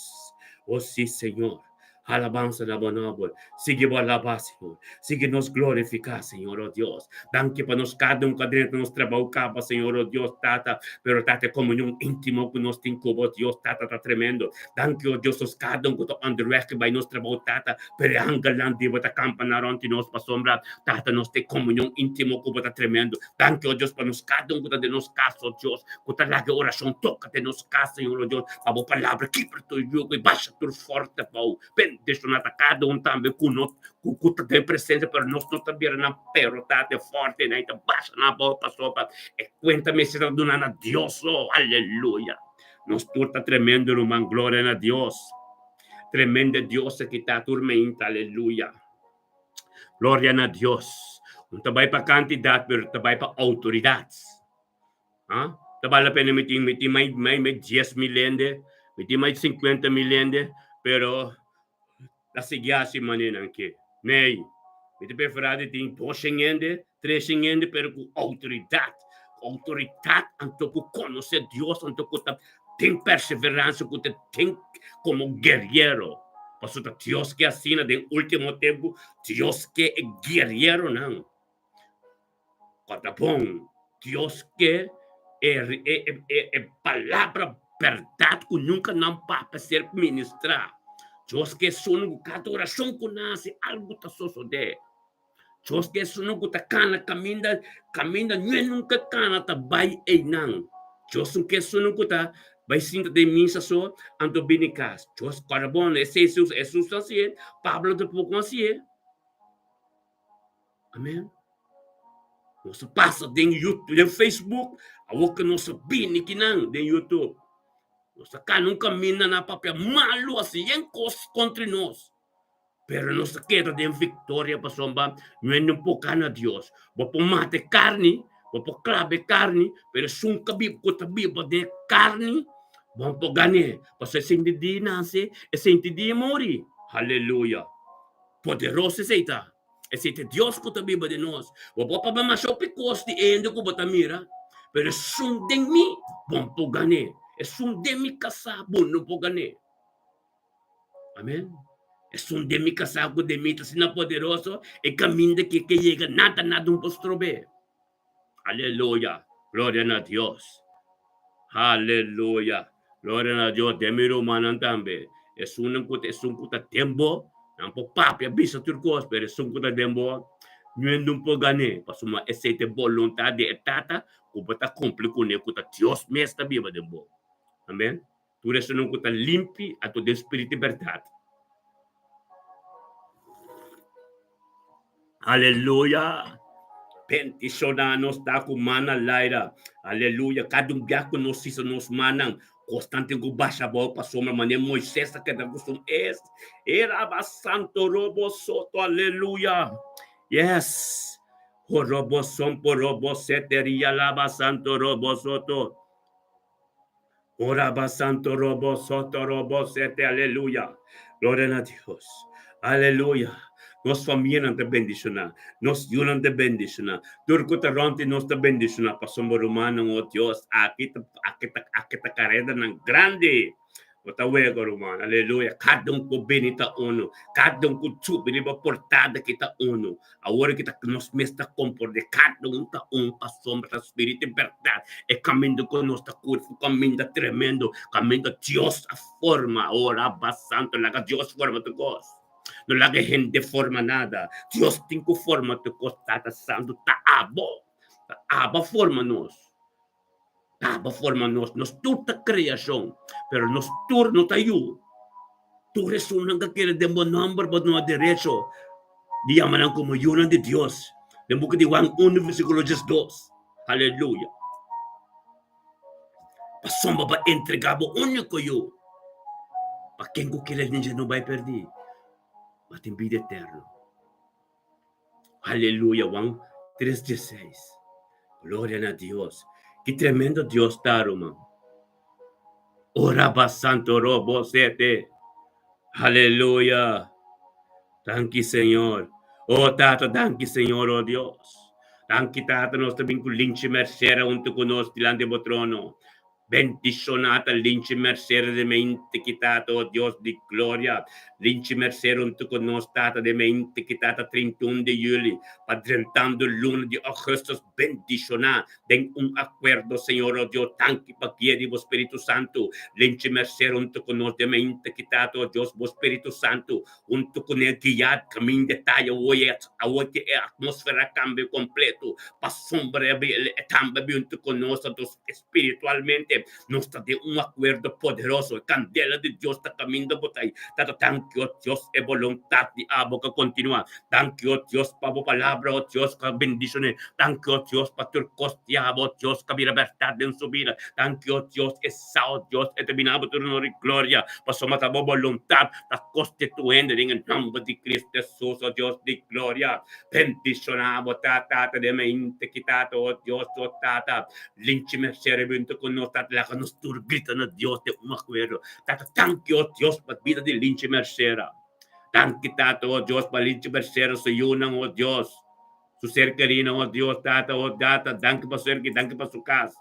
[SPEAKER 1] O sí, Señor. Alabansa na bo nòmber. Sigui bo alabá, Señor. Sigui nos glorifiká, Señor, o Dios. Danki pa nos kada un ku a drenta nos trabou kaba, Señor, o Dios, Tata. Pero, Tata, e komunion íntimo ku nos tin ku bo, Dios, Tata, ta tremendo. Danki, o Dios, nos kada un ku ta onderweg bai nos trabou, Tata. Pero e angelnan di bo ta kampa na rònt di nos pasobra, Tata, nos tin komunion íntimo ku bo ta tremendo. Danki, o Dios, pa nos kada un ku ta den nos kas, o Dios, ku ta laga e orashon toka den nos kas, Señor, o Dios, pa bo palabra kibra tur yugo i basha tur forte abou. Bendishoná ta kada un tambe ku no ku ta den presensia, pero nos no ta bira nan pero ta den forte nan i ta basha nan abou pasobra e kuenta mester ta duna na Dios so. Aleluya! Nos tur ta tremendo ruman, gloria na Dios. Tremendo Dios aki ta tur meinta, aleluya. Gloria na Dios. No ta bai pa kantidat, pero ta bai pa outoridat. Ah, ta bal la pena mi tin, mi tin mai, mai, mai 10,000 hende, mi tin mai 50,000 hende, pero ta sigui hasi manenan ke. Nee, mi ta preferá di tin 200 hende, 300 hende, pero ku outoridat. Outoridat anto ku konosé Dios, anto ku ta tin perseveransia, ku ta tin komo guerriero. Pasobra ta Dios ke asina den último tempu, Dios ke e guerrieronan. Kòrda bon, Dios ke e e e palabra bèrdat ku nunka nan papia ser ministrá. Dios ke esun ku kada orashon ku nan hasi algu ta sosodé. Dios ke esun ku ta kana kaminda kaminda nue nunka kana ta bai einan. Dios ke esun ku ta bai sinta den misa so anto bini kas. Dios kòrda bon, esei Hesus a hasié, Pablo tampoko a hasié. Amen. Nos a pasa den YouTube, den Facebook, awor ku nos a bini kinan den YouTube. Nos a kana un kaminda na papia malu hasi yen kos kontra nos. Pero nos a keda den viktoria pasobra no e por gana Dios. Bo por mata e karni, bo por klaba e karni, pero esun ku biba ku ta biba den e karni, bo no por gan'é. Pasobra e sinti di nase, e sinti di muri. Aleluya! Poderoso esei ta. Esei ta Dios ku ta biba den nos. Bo por papia masha hopi kos di e hende ku bo ta mira, pero esun den mi, bo no por gan'é. Esun den mi kasá, bo no por gan'é. Amen. Esun den mi kasá ku den mi ta asina poderoso, e kaminda ke ke yega nada nada no por strob'é. Aleluya. Gloria na Dios. Aleluya. Gloria na Dios. Den mi rumannan tambe. Esunnan ku ta esun ku ta den bo, nan por papia bisa tur kos, pero esun ku ta den bo, niun no por gan'é, pasobra esei ta e boluntat di e Tata ku bo ta kumpli kuné, ku ta Dios mes ta biba den bo. Amen. Tur esunnan ku ta limpi anto den spiritu i bèrdat. Aleluya! Bendishoná nos ta ku mannan laira. Aleluya! Kada un bia ku nos hisa nos mannan, kosnan tin ku basha abou pasobra manera Moisés a keda ku su es. Eraba santo robo soto. Aleluya! Yes! Horobo sompo robo seteria laba santo robo soto. Ora ba santo robo soto robo sete aleluya. Gloria na Dios. Aleluya. Nos famianan ta bendishoná. Nos yunan ta bendishoná. Tur ku ta rònt di nos ta bendishoná. Pasobra rumannan, o Dios, aki ta aki ta aki ta karedanan grandi. Bo ta wega, ruman. Aleluya. Kada un ku bini ta unu. Kada un ku subi riba portada ki ta unu. Awor ki ta nos mes ta komprondé kada un ta un pasobra ta spiritu i bèrdat. E kaminda ku nos ta kuri un kaminda tremendo, kaminda Dios a forma. Ora Abba Santu, laga Dios forma tur kos. No laga hende forma nada. Dios tin ku forma tur kos. Tata Santu ta abo. Ta abo a forma nos. Taba forma nos, nos tur ta kreashon, pero nos tur no ta yu. Tur esunnan ka kere den bo nòmber, bo duna derecho di yama nan komo yunan di Dios. Den buki di Juan unu versíkulo diesdos. Aleluya! Pasobra bo a entregá bo úniko yu, pa ken ku kere den dje no bai pèrdí, ma tin bida eterno. Aleluya, Juan 3, 16. Gloria na Dios. Ki tremendo Dios ta, ruman. Ora ba santo robo sete. Aleluya. Danki, Señor. Oh, Tata, danki, Señor, oh Dios. Danki, Tata, nos ta bin ku linchi mercera huntu ku nos dilanti bo trono. Bendishoná ta linchi Mercera de mente ki Tata, oh Dios di gloria. Linchi Mercera huntu ku nos Tata de mente ki Tata 31 di juli pa drentando luna di augustus bendishoná den un akuerdo Señor oh Dios danki pa guia di bo Spiritu Santu. Linchi Mercera huntu ku nos de mente ki Tata oh Dios bo Spiritu Santu huntu ku ne guia kaminda e taya awor ki e atmosfera a kambia kompleto pasobra e tambe huntu ku nos anto Spiritualmente, nos ta den un akuerdo poderoso. E kandela di Dios ta kaminda bo ta ei. Tata, danki, o Dios, e boluntat di abo ka kontinuá. Danki, o Dios, pa bo palabra, o Dios, ka bendishoné. Danki, o Dios, pa tur kos di abo, o Dios, ka bira bèrdat den su bida. Danki, o Dios, e sa, o Dios, e ta bini abo tur honor i gloria, pasobra ta bo boluntat ta kostituendo den e nòmber di Cristo Hesus, o Dios di gloria. Bendishoná bo ta, Tata, den mente ki Tata, o Dios, o Tata. Linchi mercé rebenta ku nos, Tata, laga nos tur grita na Dios den un akuerdo. Tata, danki, o Dios, pa bida di Linchi Mercera. Danki, Tata, o Dios, pa Linchi Mercera, su yunan, o Dios, su ser kerinan, o Dios, Tata, o Tata, danki pa su ser keri, danki pa su kas.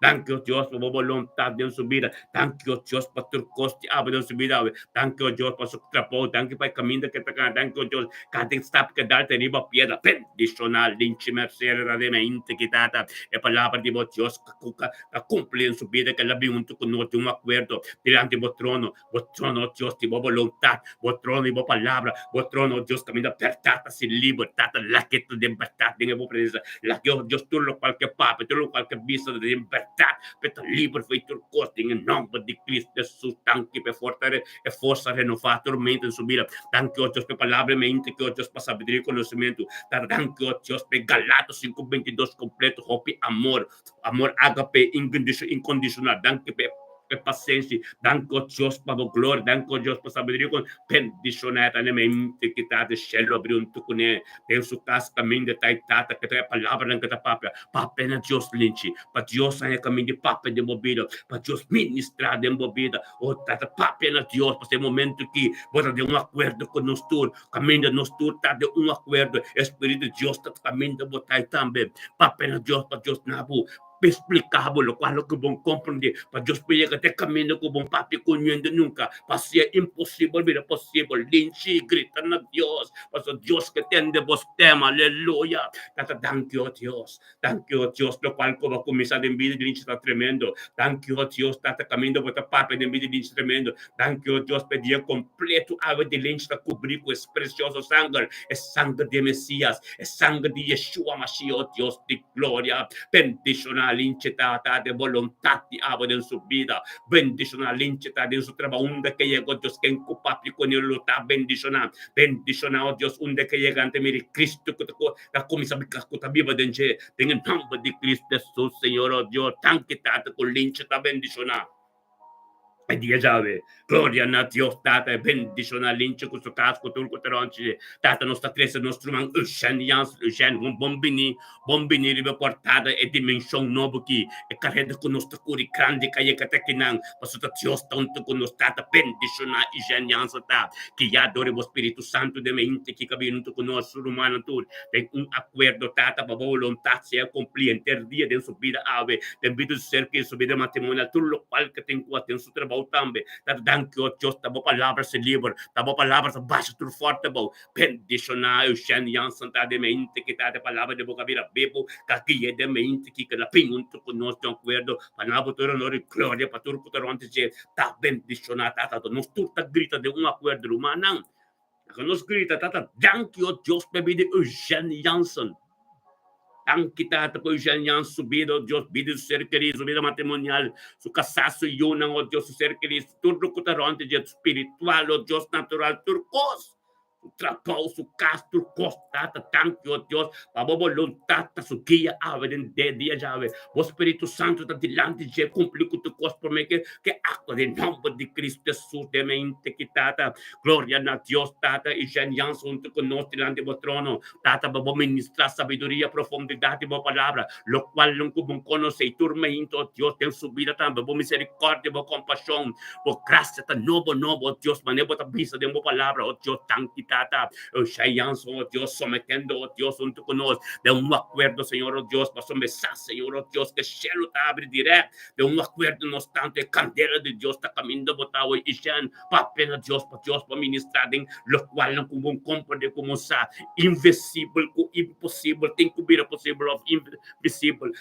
[SPEAKER 1] Danki, o Dios, pa bo boluntat den su bida. Danki, o Dios, pa tur kos di abo den su bida awe. Danki, o Dios, pa su trabou. Danki pa e kaminda ke ta kana. Danki, o Dios, kada stap ke dal ta riba piedra. Bendishoná Linchi Mercera ta den mente ki Tata. E palabra di bo Dios ku ta kumpli den su bida, ke el a bin huntu ku nos den un akuerdo dilanti bo trono. Bo trono, o Dios, di bo boluntat, bo trono di bo palabra, bo trono, o Dios, kaminda bèrdat ta si liber. Tata, lak e ta den bèrdat den e bo presensia. Lak e, o Dios, tur lokual ke papia, tur lokual ke bisa ta den bèrdat. libertat, pa e ta liber for di tur kos den e nòmber di Kristu Hesus. Danki pa e forta e forsa renová tur mente den su bida. Danki, o Dios, pa e palabra mente ki, o Dios, pa sabiduria i konosementu. Tata, danki, o Dios, pa e Galatos 5:22 kompleto, hopi amor, amor ágape, inkondishonal. Danki pa e pasenshi. Danki, o Dios, pa bo gloria. Danki, o Dios, pa sabiduria ku bendishoná e ta na mente ki Tata shelu a bri huntu kuné den su kas kaminda ta e Tata ku ta e palabranan ku ta papia. Papia na Dios linchi, pa Dios haña kaminda di papia den bo bida, pa Dios ministrá den bo bida. O Tata, papia na Dios, pasobra e momento ki bo ta den un akuerdo ku nos tur, kaminda nos tur ta den un akuerdo, e Spiritu di Dios ta kaminda bo ta ei tambe. Papia na Dios pa Dios na bo splika bo lokual loke bo komprendé, pa Dios por yega te kaminda ku bo papia ku niende nunka, pa hasié imposibel bira posibel. Linchi, grita na Dios, pasobra Dios ke tende bo stema. Aleluya! Tata, danki, o Dios. Danki, o Dios, lokual ku bo a kuminsá den bida di linchi ta tremendo. Danki, o Dios, Tata, kaminda bo ta papia den bida di linchi tremendo. Danki, o Dios, pa e dia kompletu awe di linchi ta kubrí ku es presioso sanger, e sanger di e Mesias, e sanger di Yeshua Mashiach, o Dios di gloria. Bendishoná linchi, Tata, den boluntat di abo den su bida. Bendishoná linchi, Tata, den su trabou. Unda ke yega, o Dios, ken ku papia kuné lo ta bendishoná. Bendishoná, o Dios, unda ke yega, nan ta mira e Cristo ku ta Ta kuminsá bika ku ta biba den dje, den e nòmber di Kristu Hesus, Señor, o Dios, danki Tata ku lincha ta bendishoná e dia djawe. Gloria na Dios Tata, e bendishoná lincha ku su kas, ku tur ku ta rònt dje. Tata, nos ta trese nos ruman Eugène Jansen. Eugène, un bon bini, bon bini riba e portada e dimenshon nobo ki, e kareda ku nos ta kuri grandi ka yega te akinan, pasobra ta Dios ta huntu ku nos. Tata, bendishoná Eugène Jansen ta. Guiá dor di bo Spiritu Santu den mente ki ka bini huntu ku nos rumannan tur den un akuerdo, Tata, pa bo boluntat sea kumplí henter dia den su bida awe, den bida di su ser keri, su bida matrimonial, tur lokual ke tin ku hasi den su trabou tambe. Tata, danki, o Dios, ta bo palabra si liber, ta bo palabra ta basha tur forte abou. Bendishoná Eugène Jansen, Tata, den mente ki Tata e palabra di bo ka bira bibu, ka gui'é den mente ki keda bin huntu ku nos den akuerdo, pa na bo tur honor i gloria pa tur ku ta rònt di dje. Ta bendishoná Tata, to nos tur ta grita den un akuerdo, rumannan. Laga nos grita, Tata, danki, o Dios, pa e bida di Eugène Jansen. Danki, Tata, pa Eugène Jansen su bida, o Dios, bida di su ser kerí, su bida matrimonial, su kasá, su yunan, o Dios, su ser kerí, tur loke ta rònt di dje, spiritual, o Dios, natural, tur kos. Su trabou, su kas, tur kos, Tata, danki, o Dios, pa bo boluntat ta su guia awe den de dia djawe. Bo Spiritu Santu ta dilanti dje kumpli ku tur kos promé ke ke aktua den nòmber di Kristu Hesus den mente ki, Tata. Gloria na Dios, Tata, i Jean Jansen huntu ku nos dilanti bo trono. Tata, pa bo ministrá sabiduria, profundidat di bo palabra, lokual nan ku bo konosé i tur meinta, o Dios, den su bida tambe. Bo miserikòrdia, bo kompashon, Bo gracia ta nobo nobo, oh Dios, manera bo ta bisa den bo palabra, oh Dios, danki Tata. Shai Jansen, oh Dios, sometendo, oh Dios, hunto cu nos den un acuerdo, Señor, oh Dios, pasobra mi sa, Señor, oh Dios, ke cielo ta abri direct den un acuerdo nos tanto e candela di Dios ta caminda bo ta, oh Ishen, papia na Dios, pa Dios por ministra den locualnan cu bo comprende cu bo sa, invisibel cu imposibel tin cu bira posibel of invisibel.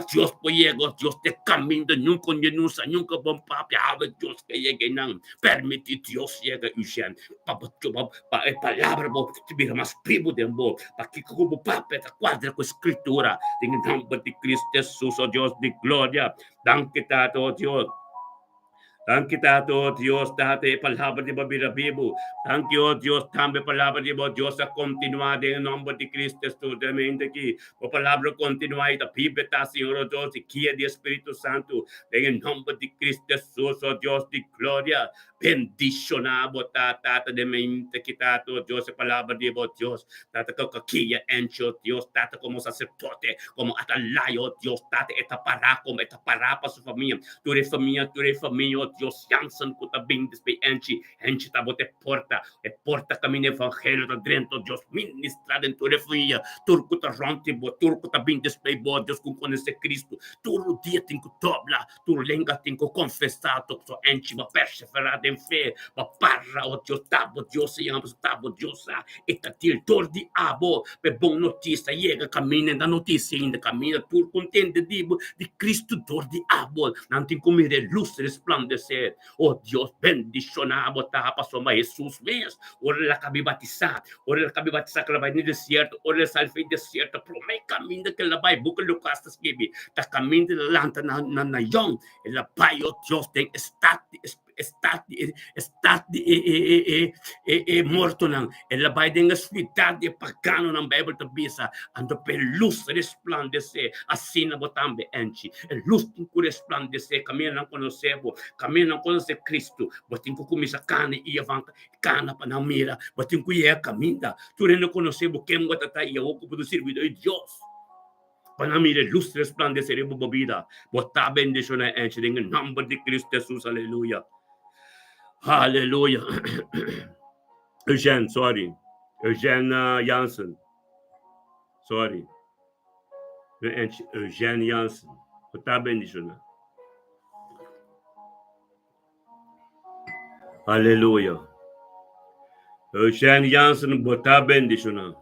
[SPEAKER 1] Dios por yega, Dios te caminda, nunca denuncia, nunca bon papia, awe Dios ke yega einan. Permiti Dios yega Eugène, pa bo pa pa e palabra bo ta bira mas bibu den bo, pa kiko ku bo papia ta kuadra ku Escritura. Den e nomber di Cristo Jesus, o Dios di gloria. Danki Tata, o Dios. Danki Tata, o Dios, Tata, e palabra di bo bira bibu. Danki, o Dios, tambe e palabra di bo, Dios, a kontinuá den e nòmber di Cristo Hesus. Den mente aki, bo palabra kontinuá i ta biba ta, Señor, o Dios, di guia di e Spiritu Santu. Den e nòmber di Cristo Hesus, o Dios di gloria, bendishoná bo ta, Tata, den mente aki, Tata, o Dios, e palabra di bo, Dios, Tata, ku a guia enchi, o Dios, Tata, komo saserdote, komo atalaya, o Dios, Tata, e ta pará komo e ta pará pa su famia. Tur e famia, tur e famia, oh Dios, Jansen ku ta bin despues Enchi, Enchi ta bota e porta, e porta kaminda evangelio ta drenta, oh Dios, ministra den tur e famia, tur ku ta rònt di bo, tur ku ta bin despues bo, oh Dios, ku konosé Kristu, tur rudia tin ku dobla, tur lenga tin ku konfesá, tok so Enchi bo perseverá den fe, bo para, oh Dios, ta bo Dios se yama, pasobra ta bo Dios sa, e ta til dor di abo, pa e bon notisia yega kaminda na notisia ainda, kaminda tur kontente di bo, di Kristu dor di abo, nan tin ku mira e lus resplandesé. resplandesé. O Dios, bendishoná bo ta pasobra Hesus mes, ora el a kabi batisá, ora el a kabi batisá ku el a bai den desierto, ora el a sali for di desierto, promé kaminda ku el a bai, buki Lukas ta skibi, ta kaminda el a lanta na na Nayon, el a bai, o Dios, den e stat di e stat di e stat di e e e e e e mortonan, el a bai den e siudat di e paganonan, Beibel ta bisa, anto pa e lus resplandesé, asina bo tambe enchi. E lus tin ku resplandesé kaminda nan konosé bo, kaminda nan konosé Kristu. Bo tin ku kuminsá kana i evan kana pa nan mira. Bo tin ku yega kaminda. Tur hende konosé bo ken bo ta ta i awor ku bo ta sirbidó di Dios. Pa nan mira e lus resplandesé riba bo bida. Bo ta bendishoná enchi den e nòmber di Kristu Hesus. Aleluya. Aleluya. Eugène, sorry. Eugène Jansen. Sorry. No enchi Eugène Jansen. Bo ta bendishoná. Aleluya. Eugène Jansen, bo ta bendishoná.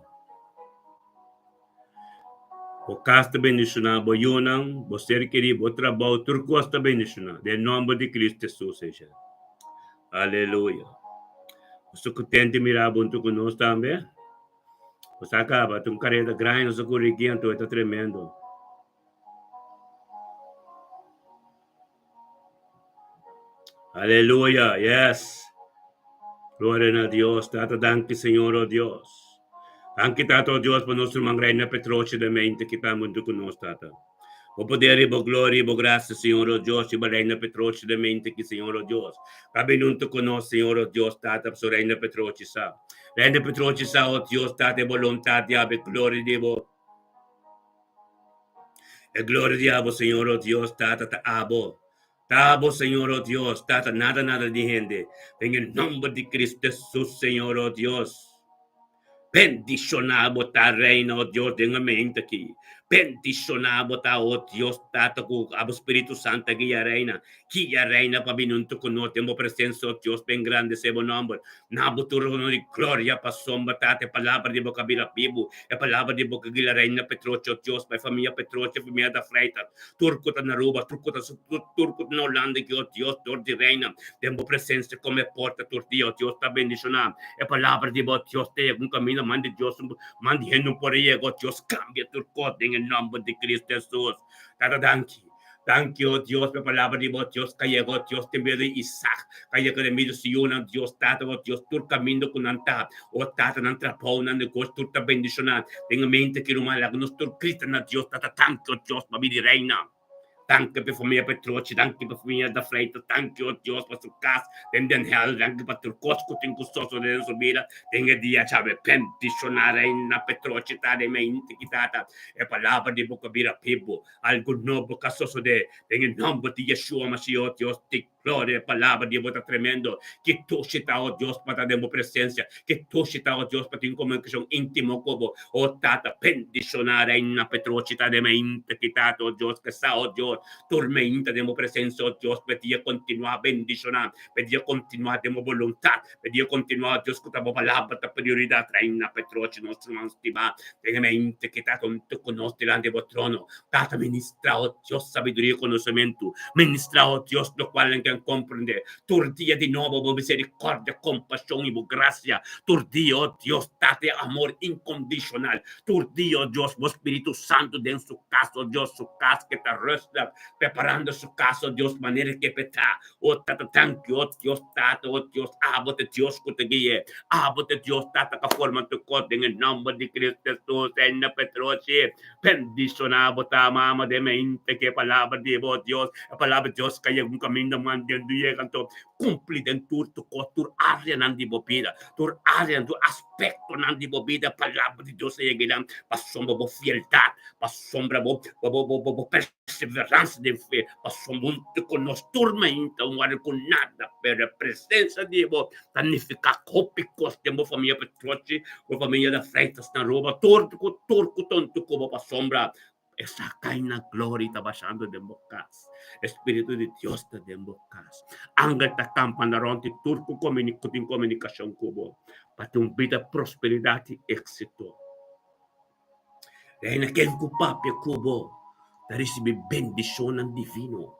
[SPEAKER 1] Bo kas ta bendishoná, bo yunan, bo ser kerí, bo trabou, tur kos ta bendishoná. Den nòmber di Kristu Hesus, Eugène. Aleluya. Nos ta kontento mira bo huntu ku nos tambe. Bo sa kaba, ta un kareda grandi nos a kuri aki, anto e ta tremendo. Aleluya, yes. Gloria na Dios. Tata, danki, Señor, oh Dios. Danki, Tata, oh Dios, pa nos ruman Reina Petrochi de mente ki ta huntu ku nos, Tata. Bo poder i bo gloria i bo gracia, Señor, oh Dios, riba Reina Petrochi de mente ki, Señor, oh Dios. Ka bin huntu ku nos, Señor, oh Dios, Tata, pasobra Reina Petrochi sa. Reina Petrochi sa, oh Dios, Tata, e boluntat di abo, e gloria di bo. E gloria di abo, Señor, oh Dios, Tata, ta abo. Ta abo, Señor, oh Dios, Tata, nada, nada di hende. Den e nomber di Cristo Jesus, Señor, oh Dios. Bendiciona bo ta, Reina, oh Dios, den e mente aki. Bendiciona bo ta, oh Dios, Tata, cu abo Spiritu Santo a guia, Reina. Guia, Reina, pa bini hunto cu nos den bo presencia, oh Dios, pa engrandece bo nomber. Na bo tur honor i gloria pasobra Tata e palabra di bo ka bira bibu, e palabra di bo ka gila Reina Petrochi, oh Dios, pa e famia Petrochi, e famia da Freitas, tur ku ta na Aruba, tur ku ta tur ku ta na Holanda aki, oh Dios, dor di Reina, den bo presencia kome e porta tur dia, oh Dios, ta bendiciona e palabra di bo, oh Dios, ta yega un caminda man di Dios, man di hende no por a yega, oh Dios, cambia tur cos den e nomber di Cristo Jesus. Tata danki. Danki, o Dios, pa e palabra di bo, Dios, ka yega, o Dios, den bida di Isaac, ka yega den bida di su yunan, Dios Tata, o Dios, tur kaminda ku nan ta, o Tata, nan trabou, nan negoshi, tur ta bendishoná. Den e mente ki ruman, laga nos tur grita na Dios, Tata, danki, o Dios, pa bida di Reina. Danki pa e famia Petrochi, danki pa e famia Da Freitas, danki, o Dios, pa su kas den Den Helder, danki pa tur kos ku tin ku sosodé den su bida den e dia djawe. Bendishoná Reina Petrochi ta den mente ki, Tata, e palabra di bo ku a bira bibu. Algu nobo ka sosodé den e nòmber di Yeshua Mashiach, o Dios di gloria. E palabra di bo ta tremendo. Ki dushi ta, o Dios, pa ta den bo presensia. Ki dushi ta, o Dios, pa tin komunikashon íntimo ku bo. O Tata, bendishoná Reina Petrochi ta den mainta ki Tata, o Dios, ke sa, o Dios, tur mainta den bo presensia, o Dios, pa e dia kontinuá bendishoná, pa e dia kontinuá den bo boluntat, pa e dia kontinuá, o Dios, ku ta bo palabra ta prioridat. Reina Petrochi, nos ruman stimá, Den e mente ki ta huntu ku nos dilanti bo trono, Tata, ministra, o Dios, sabiduria i konosementu. Ministra, o Dios, lokual nan ken komprendé. Tur dia di nobo bo miserikòrdia, kompashon i bo grasia. Tur dia, o Dios, Tata, e amor inkondishonal. Tur dia, o Dios, bo Spiritu Santu den su kas, o Dios, su kas ke ta rustig, preparando su kas, o Dios, manera ke pe ta. O Tata, danki, o Dios Tata, o Dios, abo ta Dios ku ta gui'é. Abo ta Dios Tata ka forma tur kos den e nòmber di Cristo Jesus. Señor Petrochi, bendishoná bo ta, mama den mente ku e palabra di bo, Dios. E palabra di Dios ka yega un kaminda man den du yega, anto kumpli den tur tur kos, tur áreanan di bo bida, tur áreanan, tur aspektonan di bo bida, e palabra di Dios a yega einan pasobra bo fieldat, pasobra bo bo bo bo Perseveransa den fe pasobra huntu ku nos tur mainta un wòrdu ku nada, pero e presensia di bo ta nifiká hopi kos den bo famia Petrochi, bo famia de Freitas na Aruba, tur ku tur ku ta huntu ku bo pasobra e sakaina gloria ta bashando den bo kas, e spiritu di Dios ta den bo kas, angel ta kampanda rònt di tur ku ku tin komunikashon ku bo pa tin un bida prosperidat i éksito. Reina ken ku papia ku bo ta risibí bendishonnan divino,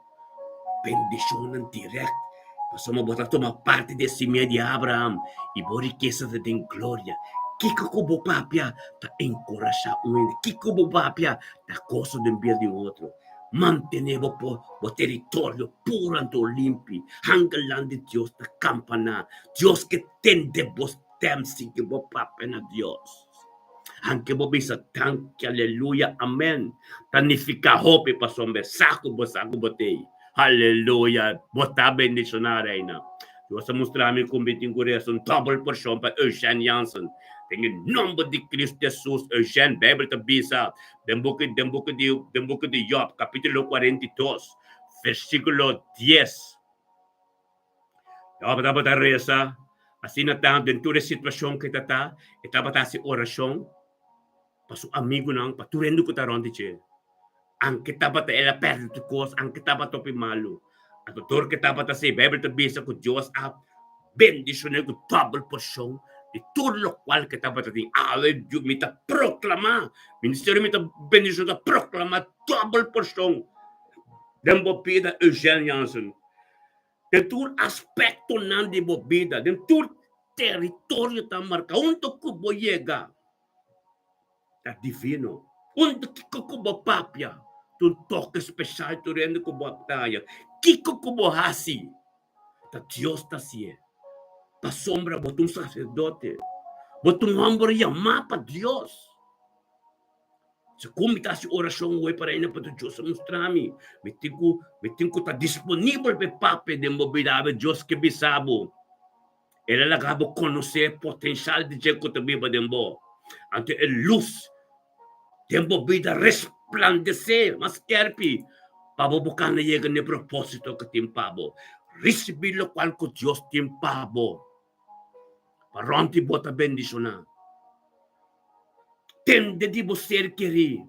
[SPEAKER 1] bendishonnan dirèkt. Pasobra bo ta tuma parti di e simia di Abraham, i bo rikesa ta den gloria. Kiko ku bo papia ta enkurashá un hende, kiko bo papia ta goso den bida di un otro. Mantené bo bo teritorio puru anto limpi. Angelnan di Dios ta kampaná. Dios ke tende bo stèm sigui bo papia na Dios. Anke bo bisa danki, aleluya, amen, ta nifiká hopi pasobra e sa ku bo sa ku bo t'ei. Aleluya! Bo ta bendishoná, Reina. Dios a mustra mi ku mi tin ku resa un dòbel porshon pa Eugène Jansen. Den e nòmber di Kristu Hesus, Eugène, Beibel ta bisa den buki den buki di den buki di Jòb, kapítulo 42, versíkulo 10. Jòb tabata resa asina tantu den tur e situashon ku e ta ta, e tabata hasi orashon pa su amigunan, pa tur hende ku ta rònt di dje. Anke tabata el a pèrdè tur kos, anke tabata hopi malu. Anto dor ku e tabata así, Beibel ta bisa ku Dios a bendishon'é ku dòbel porshon di tur lokual ku e tabata tin. Awe mi ta proklamá, ministerio mi ta bendishon ta proklamá dòbel porshon den bo bida, Eugène Jansen. Den tur aspektonan di bo bida, den tur teritorio ta marka unda ku bo yega ta divino. Unda kiko ku bo papia ta un toke speshal tur hende ku bo a taya. Kiko ku bo hasi ta Dios ta hasié. Pasobra bo ta un saserdote, bo ta un hòmber yamá pa Dios. Segun mi ta hasi orashon wei pa Reina pa Dios a mustra mi, mi tin ku mi tin ku ta disponibel pa e papia den bo bida. Awe Dios ke bisa bo, El a laga bo konosé e potenshal di dje ku ta biba den bo. Anto e lus den bo bida resplandesé mas skerpi pa bo bo kana yega na e propósito ku tin pa bo. Risibí lokual ku Dios tin pa bo, pa rònt di bo ta bendishoná. Tende di bo ser kerí,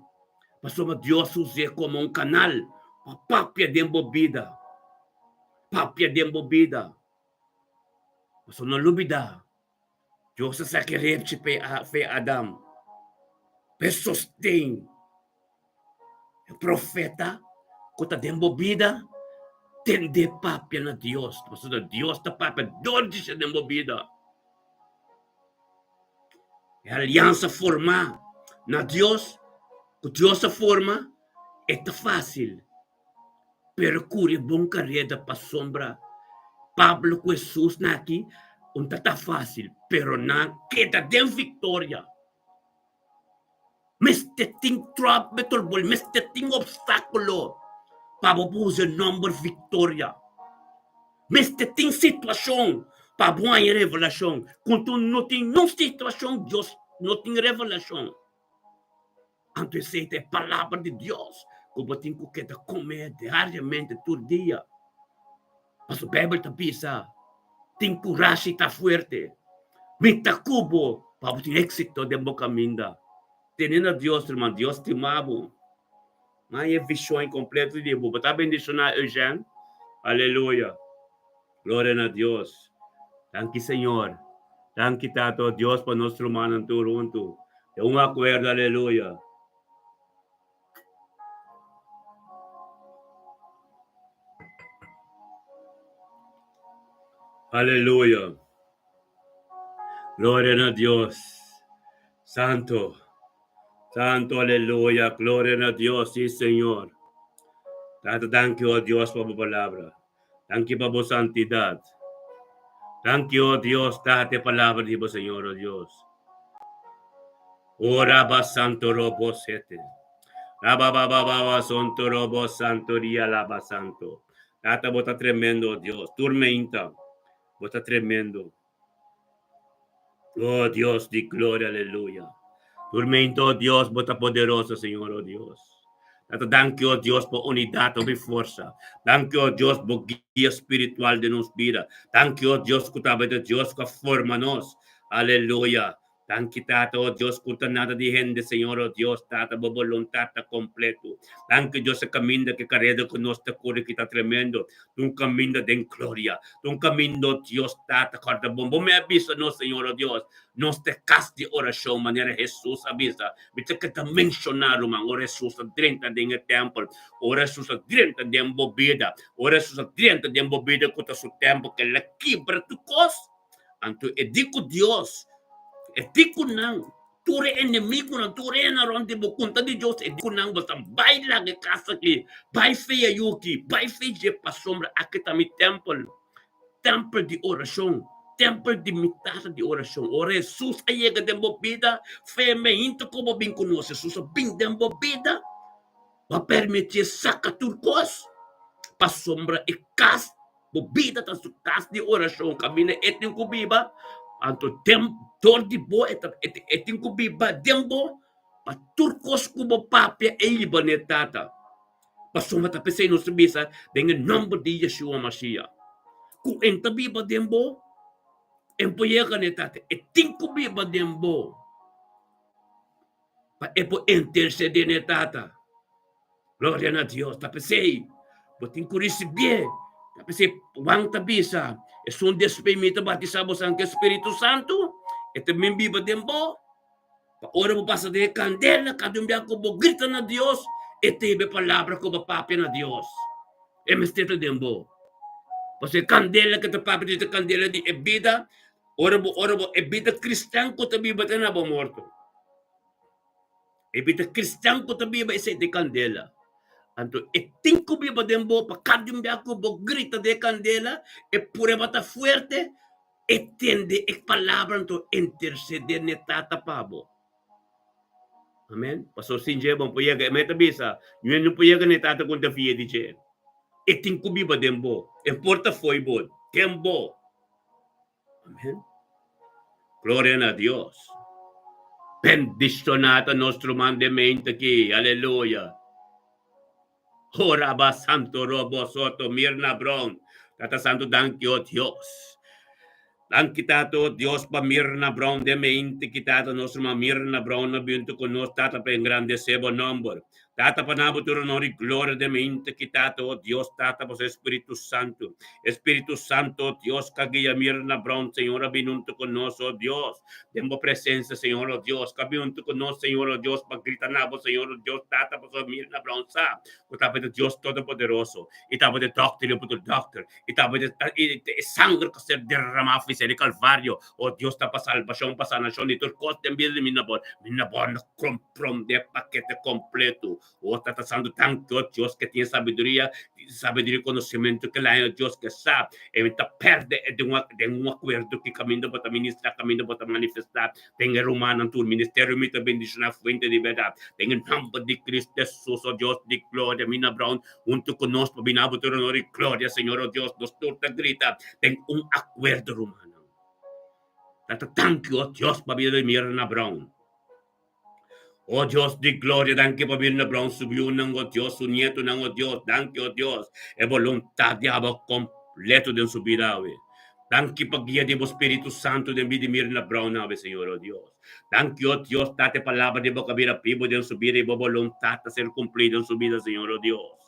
[SPEAKER 1] pasobra Dios us'é komo un kanal pa papia den bo bida. Papia den bo bida. Pasobra no lubidá, Dios a saka e repchi pa e Adam, pa e sosten e profeta ku ta den bo bida, tende papia na Dios, pasobra Dios ta papia dor di dje den bo bida. E aliansa formá na Dios, ku Dios a forma, e ta fásil. Pero kuri e bon kareda pasobra Pablo ku Hesus na aki un ta ta fásil, pero nan keda den viktoria. Mester tin tròbel, mester tin opstákulo pa bo por usa e nòmber viktoria. Mester tin situashon pa bo haña revelashon. Ku no tin niun situashon, Dios no tin revelashon. Anto esei ta e palabra di Dios ku bo tin ku keda kome diariamente tur dia. Pasobra Beibel ta bisa, Tin kurashi i ta fuerte. Mi ta ku bo pa bo tin éksito den bo kaminda. Tene na Dios, ruman. Dios stima bo. Nan e vishon kompleto di bo. Bo ta bendishoná, Eugène. Aleluya. Gloria na Dios. Danki, Señor. Danki, Tata, Dios, pa nos rumannan tur huntu. Den un akuerdo, aleluya. Aleluya. Gloria na Dios. Santo. Santo, aleluya. Gloria na Dios, sí, Señor. Tata, danki, oh Dios, pa bo palabra. Danki pa bo santidad. Danki, oh Dios, Tata, e palabra di bo, Señor, oh Dios. Oh, Rabba Santo Robo Sete. Rabba Baba Baba Santo Robo Santo Ria Laba Santo. Tata, bo ta tremendo, oh Dios. Tur meinta, bo ta tremendo. Oh Dios di gloria, aleluya. Turmento, oh Dios, bo ta poderoso, Señor, oh Dios. Tata, danki, oh Dios, pa unidat, hopi forsa. Danki, oh Dios, bo guia spiritual den nos bida. Danki, oh Dios, ku tabata Dios ku a forma nos. Aleluya. Danki Tata, oh Dios, ku ta nada di hende, Señor, oh Dios, Tata, bo boluntat ta kompleto. Danki Dios, e kaminda ku e kareda ku nos ta kore ki ta tremendo, ta un kaminda den gloria, ta un kaminda, oh Dios, Tata, kòrda bon. Bo me a bisa nos, Señor, oh Dios, nos ta e kas di orashon, manera Hesus a bisa. Mi ta keda menshoná, ruman, ora Hesus a drenta den e tèmpel, ora Hesus a drenta den bo bida, ora Hesus a drenta den bo bida ku ta su tèmpel, ku el a kibra tur kos. Anto e di ku Dios, e di ku nan, tur e enemigunan, tur e hende rònt di bo konta di Dios, e di ku nan, bo ta bai laga e kas aki, bai fei ayuki, bai fei dje, pasobra aki ta mi tèmpel, tèmpel di orashon, tèmpel di mi Tata di orashon. Ora Hesus a yega den bo bida, fe meinta ku bo bin konosé Hesus a bin den bo bida, bo a permitié saka tur kos, pasobra e kas Bo bida ta su kas di orashon kaminda e tin ku biba, anto den dor di bo e ta e tin ku biba den bo pa tur kos ku bo papia e hiba na e Tata. Pasobra ta p'esei nos ta bisa den e nòmber di Yeshua Mashiach ku e ta biba den bo, e por yega na e Tata. E tin ku biba den bo pa e por intersedé na e Tata. Gloria na Dios. Ta p'esei bo tin ku risibié. Ta p'esei Juan ta bisa, Esun despues mi ta batisá bosan ku e Spiritu Santu, e ta bin biba den bo. Pa ora bo pasa den e kandela, kada un bia ku bo grita na Dios, e ta hiba e palabra ku bo papia na Dios. E mester ta den bo. Pasobra e kandela ku ta papia di ta kandela di e bida, ora bo ora bo e bida kristian ku ta biba te na bo morto. E bida kristian ku ta biba esei ta e kandela. Anto e tin ku biba den bo pa kada un bia ku bo grita den e kandela, e prueba ta fuerte, e tende e palabra anto intersedé n'e Tata pa bo. Amen. Pasobra sin dje bo no por yega. E mei ta bisa, Ñue no por yega n'e Tata ku no ta fia di dje. E tin ku biba den bo. E por ta fo'i bo, den bo. Amen. Gloria na Dios. Bendishoná ta nos ruman den mente aki. Aleluya. Ora ba santo robo soto Mirna Brown. Tata Santo danki o Dios. Danki Tata o Dios pa Mirna Brown den mente ki Tata nos ruman Mirna Brown a bintu ku nos Tata pa engrandesé bo nomber. Tata pa nan bo tur honor i gloria den mente ki Tata, o Dios Tata, pasobra e Spiritu Santu, e Spiritu Santu, o Dios, ka guia Mirna Brown, Señor, a bin huntu ku nos, o Dios, den bo presensia, Señor, o Dios, ka bin huntu ku nos, Señor, o Dios, pa grita na bo, Señor, o Dios Tata, pasobra Mirna Brown sa ku tabata Dios Todopoderoso, i tabata e Dòkter i otro Dòkter, i tabata e sanger ku a ser derramá for di Kalvario, o Dios, ta pa salbashon, pa sanashon di tur kos den bida di Mirna Brown. Mirna Brown no Comprende pakete kompleto. O Tata Santu, danki, o Dios, ke tin sabiduria, sabiduria i konosementu ke laña, o Dios, ke sa e mi ta pèrdè e den un den un akuerdo ki kaminda bo ta ministrá, kaminda bo ta manifestá den e rumannan tur. Ministerio mi ta bendishoná fuente di bèrdat. Den e nòmber di Cristo Hesus, o Dios di gloria, Mina Brown huntu ku nos pa bini abo tur honor i gloria, Señor, o Dios, nos tur ta grita den un akuerdo, rumannan. Tata, danki, o Dios, pa bida di Mirna Brown. O Dios di gloria, danki pa Mirna Brown, su biunan, o Dios, su nietonan, o Dios, danki, o Dios, e boluntat di abo kompleto den su bida awe. Danki pa guia di bo Spiritu Santu den bida di Mirna Brown awe, Señor, o Dios. Danki, o Dios, Tata, e palabra di bo ka bira bibu den su bida i bo boluntat ta ser kumplí den su bida, Señor, o Dios.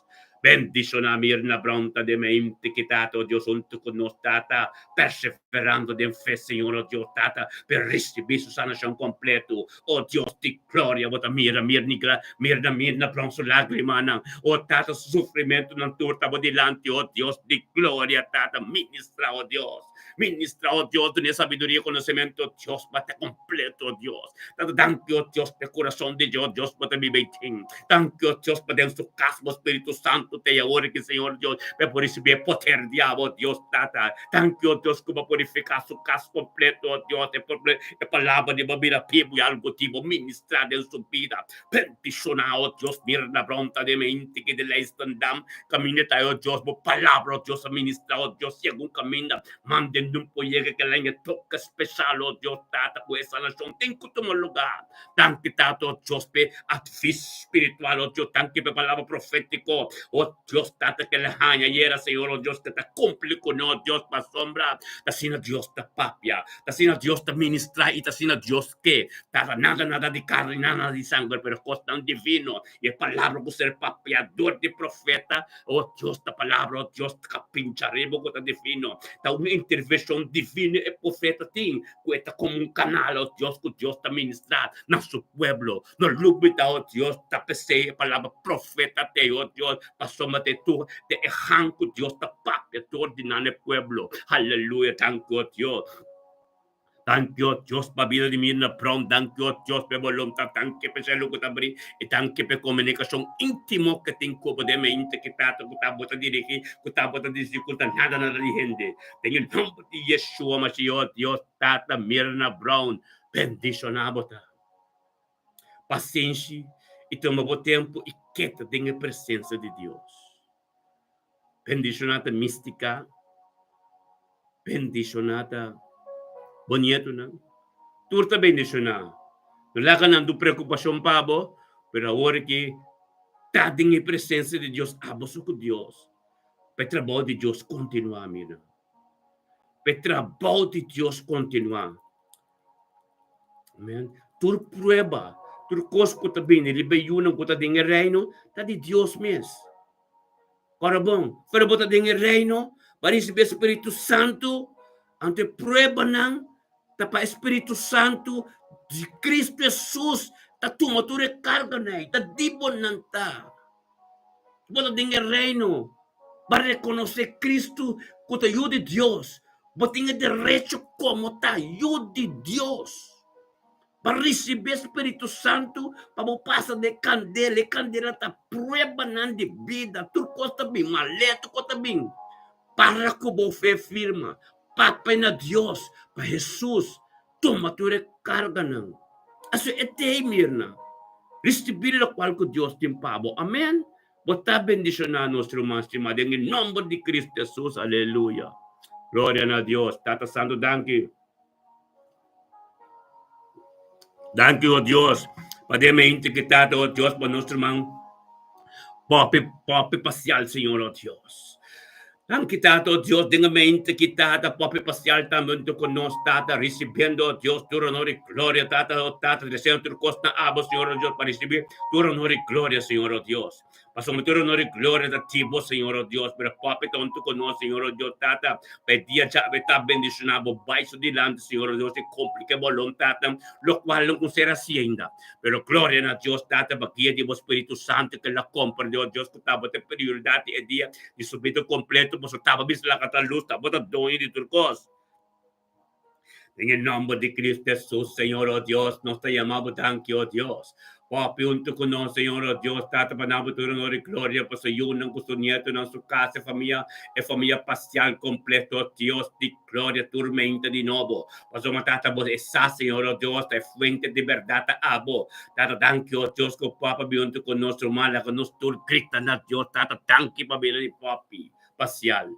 [SPEAKER 1] Bendiciona Mirna Brown ta den mente ki Tata, oh Dios, hunto cu nos, Tata, perseverando den fe, Señor, oh Dios, Tata, pe ricibi su sanacion completo. Oh Dios di gloria, bo ta mira Mirna, Mirna, Mirna Brown su lagrimanan, oh Tata, su sufrimentonan tur ta bo dilanti, oh Dios di gloria, Tata, ministra, oh Dios. Ministra, oh Dios, duna e sabiduria i konosementu, oh Dios, pa ta kompleto, oh Dios. Tata, danki, oh Dios, pa e kurason di dje, oh Dios, bo ta biba ei tin. Danki, oh Dios, pa den su kas bo Spiritu Santu ta ei awor aki, Señor Dios, pa e por risibí e poder di abo, oh Dios, Tata. Danki, oh Dios, ku bo a purifiká su kas kompleto, oh Dios, e por e palabra di bo bira bibu i algu di bo ministrá den su bida. Bendishoná, oh Dios, Mirna Brown ta den mente ki di Leidschendam. Kaminda ta, oh Dios, bo palabra, oh Dios, a ministrá, oh Dios, si algun kaminda manden di un por yega kel aña toke speshal, oh Dios, Tata, ku e sanashon tin ku tuma lugá. Danki, Tata, oh Dios, p'e advis spiritual, oh Dios, danki p'e palabra profétiko, oh. Oh Dios, Tata, ku el a haña ayera, Señor, oh Dios, ku ta kumpli ku no, Dios, pasobra ta asina Dios ta papia, ta asina Dios ta ministrá i ta asina Dios ke. Tata, nada, nada di karni, nada, nada di sanger, pero kosnan divino i e palabra ku ser papiá dor di profeta, oh Dios, ta palabra, oh Dios, ta pincha riba ku ta divino. Ta un intervenshon divino e profeta tin, ku e ta komo un kanal, oh Dios, ku Dios ta ministrá na su pueblo. No lubida, oh Dios, ta p'esei e palabra profeta t'ei, oh Dios, pasobra ta e tur ta e han ku Dios ta papia tur di nan e pueblo. Aleluya! Danki, oh Dios. Danki, oh Dios, pa bida di Mirna Brown. Danki, oh Dios, pa e boluntat. Danki pa e shelu ku ta bri i danki pa e komunikashon íntimo ku tin ku bo den mente ku Tata ku ta bo ta dirigí, ku ta bo ta disi ku ta nada nada di hende. Den e nòmber di Yeshua Mashiach, oh Dios, Tata Mirna Brown, bendishoná bo ta. Pasenshi i tuma bo tempu i keda den e presensia di Dios. Bendishoná ta Mística, bendishoná ta bo nietonan. Tur ta bendishoná. No laga nan du preokupashon pa bo, pero awor ki ta den e presensia di Dios, abo so ku Dios, pa e trabou di Dios kontinuá, mira. Pa e trabou di Dios kontinuá. Amen. Tur prueba, tur kos ku ta bini riba e yunan ku ta den e reino, ta di Dios mes. Ora bon, pero bo ta den e reino, bo a risibí e Spiritu Santu, anto e pruebanan ta pa e Spiritu Santu di Kristu Hesus ta tuma tur e karganan ei, ta di bo nan ta. Bo ta den e reino, bo a rekonosé Kristu ku ta Yu di Dios, Bo tin e derecho komo ta yu di Dios pa risibí e Spiritu Santu pa bo pasa den e kandela. E kandela ta pruebanan di bida. Tur kos ta bin malé, tur kos ta bin. Para ku bo fe firma. Papia na Dios pa Hesus tuma tur e karganan. Aso e t'ei, Mirna. Risibí lokual ku Dios tin pa bo. Amen. Bo ta bendishoná nos ruman stimá den e nòmber di Kristu Hesus. Aleluya. Gloria na Dios. Tata Santu, danki. Danki, o Dios, pa den mente ki Tata, o Dios, pa nos ruman Poppy, Poppy Pasial, Señor, o Dios. Danki, Tata, o Dios, den e mente ki Tata, Poppy Pasial tambe huntu ku nos, Tata, risibiendo, o Dios, tur honor i gloria, Tata, o Tata, tresiendo tur kos na abo, Señor, o Dios, pa risibí tur honor i gloria, Señor, o Dios. Pasobra tur honor i gloria ta ti bo, Señor, o Dios, pero Poppy ta huntu ku nos, Señor, o Dios, Tata, pa e dia djawe ta bendishoná bo, bai su dilanti, Señor, o Dios, i kumpli ku e boluntat, lokual no kun ser hasi ainda. Pero gloria na Dios Tata pa guia di bo Spiritu Santu ke la komprende, o Dios, ku tabata e prioridat di e dia di su bida kompleto, pasobra tabata bisa laga ta lus, tabata doño di tur kos. Den e nomber di Cristo Hesus, Señor, o Dios, nos ta yama bo danki, o Dios. Papia huntu ku nos, Señor, o Dios, Tata, pa nan bo tur honor i gloria pa su yunan ku su nietonan, su kas, e famia, e famia pasial kompleto, o Dios di gloria, tur meinta di nobo. Pasobra Tata bo e sa, Señor, o Dios, ta e fuente di bèrdat ta abo. Tata, danki, o Dios, ku Papa bin huntu ku nos ruman, laga nos tur grita na Dios, Tata, danki pa bida di Papi pasial.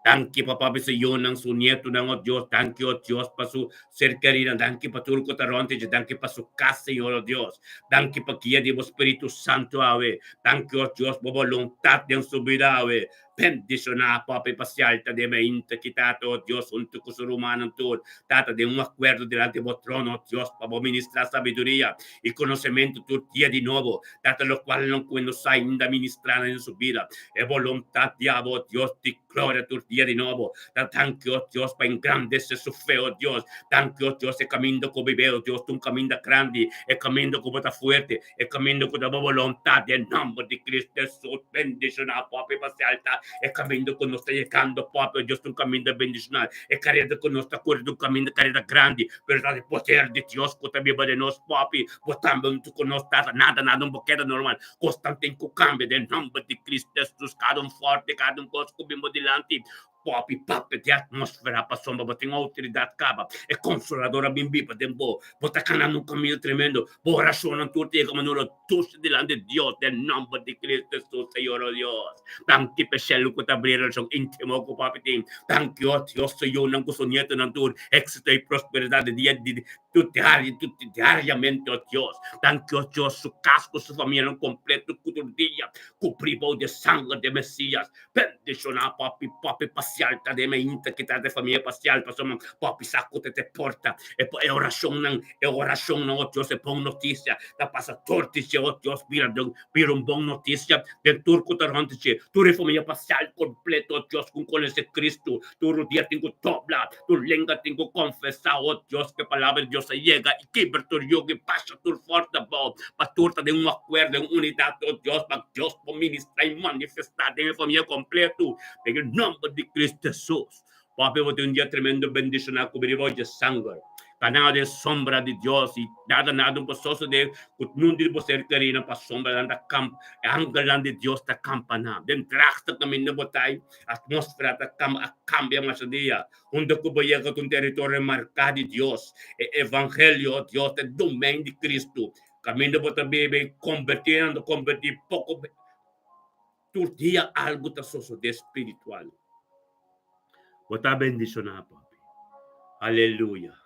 [SPEAKER 1] Danki pa Papi su yunan, su nietonan, o Dios, danki, o Dios, pa su ser kerinan, danki pa tur ku ta rònt dje, danki pa su kas, Señor, o Dios. Danki pa guia di bo Spiritu Santu awe. Danki, o Dios, bo boluntat den su bida awe. Bendishoná Papi pasial ta den meinta ki Tata, o Dios, huntu ku su rumannan tur, Tata, den un akuerdo dilanti bo trono, o Dios, pa bo ministrá sabiduria i konosementu tur dia di nobo, Tata, lokualnan ku e no sa ainda ministrá nan den su bida. E boluntat di abo, o Dios di gloria, tur dia di nobo. Tata, danki, o Dios, pa engrandesé su fe, o Dios. Danki, o Dios, e kaminda ku bo bib'é, o Dios, ta un kaminda grandi, e kaminda ku bo ta fuerte, E kaminda ku ta bo boluntat den nòmber di Kristu Hesus bendishoná Papi pa sèlta e kaminda ku nos ta yegando Papi o Dios ta un kaminda bendishonal e kareda ku nos ta kore ta un kaminda kareda grandi pero ta e poder di Dios ku ta biba den nos Papi bo tambe huntu ku nos tata nada nada no bo keda normal kosnan tin ku kambia den nòmber di Kristu Hesus kada un fòrti kada un kos ku bin bo dilanti. Papi, papia di atmósfera pasobra bo tin outoridat kaba. E Konsolador a bin biba den bo. Bo ta kana na un kaminda tremendo. Bo orashonnan tur ta yega manera dushi dilanti di Dios den nòmber di Kristu Hesus, Señor o Dios. Danki pa e shelu ku ta abri e relashon íntimo ku Papi tin. Danki, o Dios, su yunan ku su nietonan tur éksito i prosperidat di dia di tur diario, tur diariamente, o Dios. Danki, o Dios, su kas ku su famianan kompleto ku tur dia kubrí bou di e sanger di e Mesias. Bendishoná papi, papi pasial ta den mainta kita den famia pasial pasobra papi sa ku ta te porta e e orashonnan e orashonnan o Dios e bon notisia ta pasa tur di dje o Dios bira den bira un bon notisia den tur ku ta rònt di dje tur e famia pasial kompleto o Dios ku konosé Kristu tur dia tin ku dobla tur lenga tin ku konfesá o Dios ku e palabra di Dios a yega i kibra tur yugo i basha tur forsa abou pa tur ta den un akuerdo den un unidat o Dios pa Dios por ministrá i manifestá den e famia kompleto den e nòmber di Kristu Hesus. Papia bo tin un dia tremendo bendishoná ku bini bo dje sanger. Kanao den sombra di Dios i nada nada no por sosodé ku nun di bo ser kerínan pasobra nan ta kamp e angelnan di Dios ta kampa nan. Den dragste kaminda bo ta ei atmósfera ta kam a kambia masha dia. Hunto ku bo yega ta un teritorio marká di Dios. E evangelio Dios ta e domein di Kristu. Kaminda bo ta biba i kombertí nan ta kombertí poko tur dia algu ta sosodé spiritual. Bo ta bendishoná, papi. Aleluya.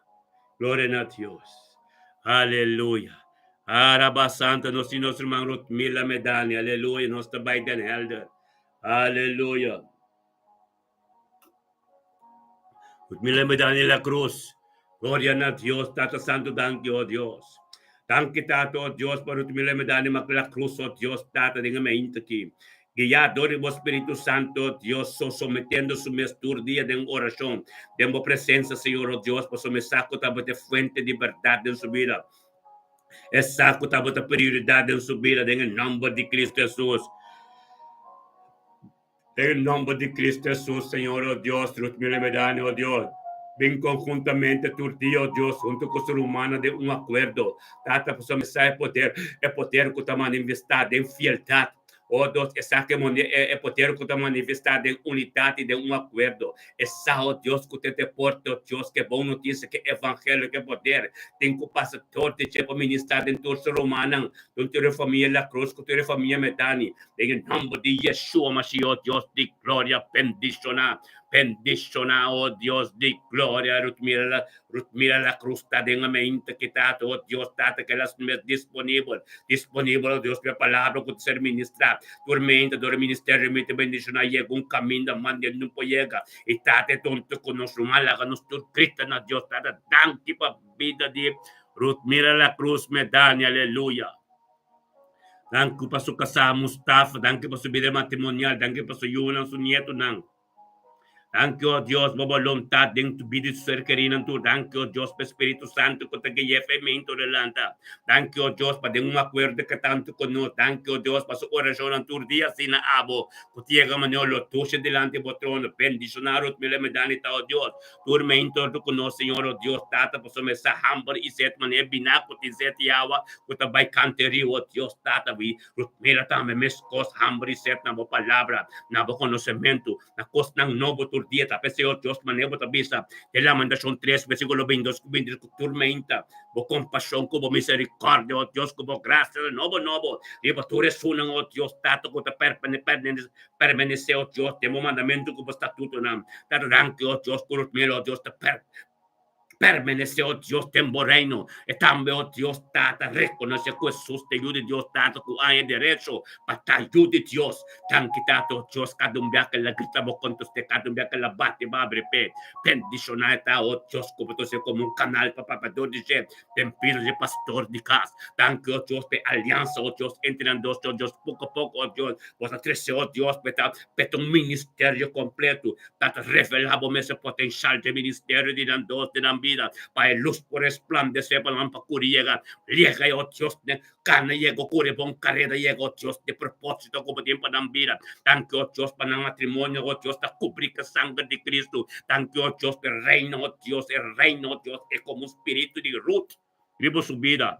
[SPEAKER 1] Gloria na Dios. Aleluya. Araba Santa, nos tin nos ruman Rutmila Medani. Aleluya. Nos ta bai Den Helder. Aleluya. Rutmila Medani La Cruz. Gloria na Dios, Tata Santo, danki, oh Dios. Danki, Tata, oh Dios, pa Rutmila Medani La Cruz, oh Dios, Tata, den e mainta aki. Guiá dor di bo Spiritu Santo, oh Dios, so sometiendo su mes tur dia den orashon, den bo presensia, Señor, oh Dios, pasobra mi sa ku tabata e fuente di bèrdat den su bida. E sa ku tabata prioridat den su bida, den e nòmber di Kristu Hesus. Den e nòmber di Kristu Hesus, Señor, oh Dios, Rutmila Medani, oh Dios, bin konhuntamente tur dia, oh Dios, huntu ku su rumannan den un akuerdo, Tata, pasobra mi sa e poder, e poder ku ta manifestá den fieldat, oh Dios, esaki e poder ku ta manifestá den unidat i den un akuerdo, e sa, oh Dios, ku te deporte, oh Dios, ku e bon notisia, ku e evangelio, ku e poder tin ku pasa dor di dje pa ministrá den tur su rumannan, den tur e famia Lacruz ku tur e famia Medani. Den e nomber di Yeshua Mashiach, oh Dios di gloria, bendiciona, bendiciona, oh Dios di gloria, Rutmira la, Rutmira la cruz ta den mente ki tata, oh Dios tata, ke las mes disponibel, disponibel, oh Dios, pa e palabra ku ta ser ministrá, tur mente dor e ministerio mi ta bendiciona, yega un kaminda mande no por yega, i tata e tonto ku nos ruman laga nos tur grita na Dios tata, danki pa bida di Rutmira la cruz Medani, aleluya. Danki pa su kasá Mustafa, danki pa su bida matrimonial, danki pa su yunan, su nietonan. Danki, oh Dios, bo boluntat den tu bida i su ser kerinan tur. Danki, oh Dios, pa e Spiritu Santu ku ta gui'é fe mento delanta. Danki, oh Dios, pa den un akuerdo ke tantu ku nos. Danki, oh Dios, pa su orashonnan tur dia asina abo ku ta yega manera lo tusha dilanti bo trono. Bendishoná Ruth Miller Medani ta, oh Dios, tur mento ku nos, Señor, oh Dios, Tata, pasobra e sa hamber i set manera biná ku tin set i awa ku ta bai kanta e riu, oh Dios, Tata, wi Rutmira tambe meskos hamber i set na bo palabra, na bo konosementu, na kosnan nobo tur dia. Ta p'esei, oh Dios, manera bo ta bisa den Lamentacion tres, versikulo bintidos ku bintitres, ku tur meinta bo kompashon ku bo miserikòrdia, oh Dios, ku bo grasia ta nobo nobo riba tur esunnan, oh Dios, Tata, ku ta permanesé, oh Dios, den bo mandamentu ku bo statutonan. Tata, danki, oh Dios, ku Rutmira, oh Dios, ta Permanece, oh Dios, den bo reino. E tambe, oh Dios Tata, reconoce cu Hesus ta Yu di Dios Tata cu aña derecho pa ta Yu di Dios. Danki, Tata, oh Dios, cada un bia cu el a grita bo conteste, cada un bia cu el a bati bo abri p'e. Bendiciona e ta, oh Dios, cu bo ta usa como un canal pa papia dor di dje den bida di pastor di cas. Danki, oh Dios, p'e aliansa, oh Dios, entre nan dos, oh Dios, poco a poco, oh Dios, bo ta trece, oh Dios, p'e ta, p'e ta un ministerio completo. Ta ta revelá bo mes e potenshal dje ministerio di nan dos den nan bida, pa e lus por resplandesé pa nan pa kuri yega. Yega e, o Dios, den kana yega, kuri e bon kareda yega, o Dios, den propósito ku bo tin pa nan bida. Danki, o Dios, pa nan matrimonio, o Dios, ta kubrí ku e sanger di Kristu. Danki, o Dios, pa e reino, o Dios, e reino, o Dios, e komo un spiritu di Rut riba su bida.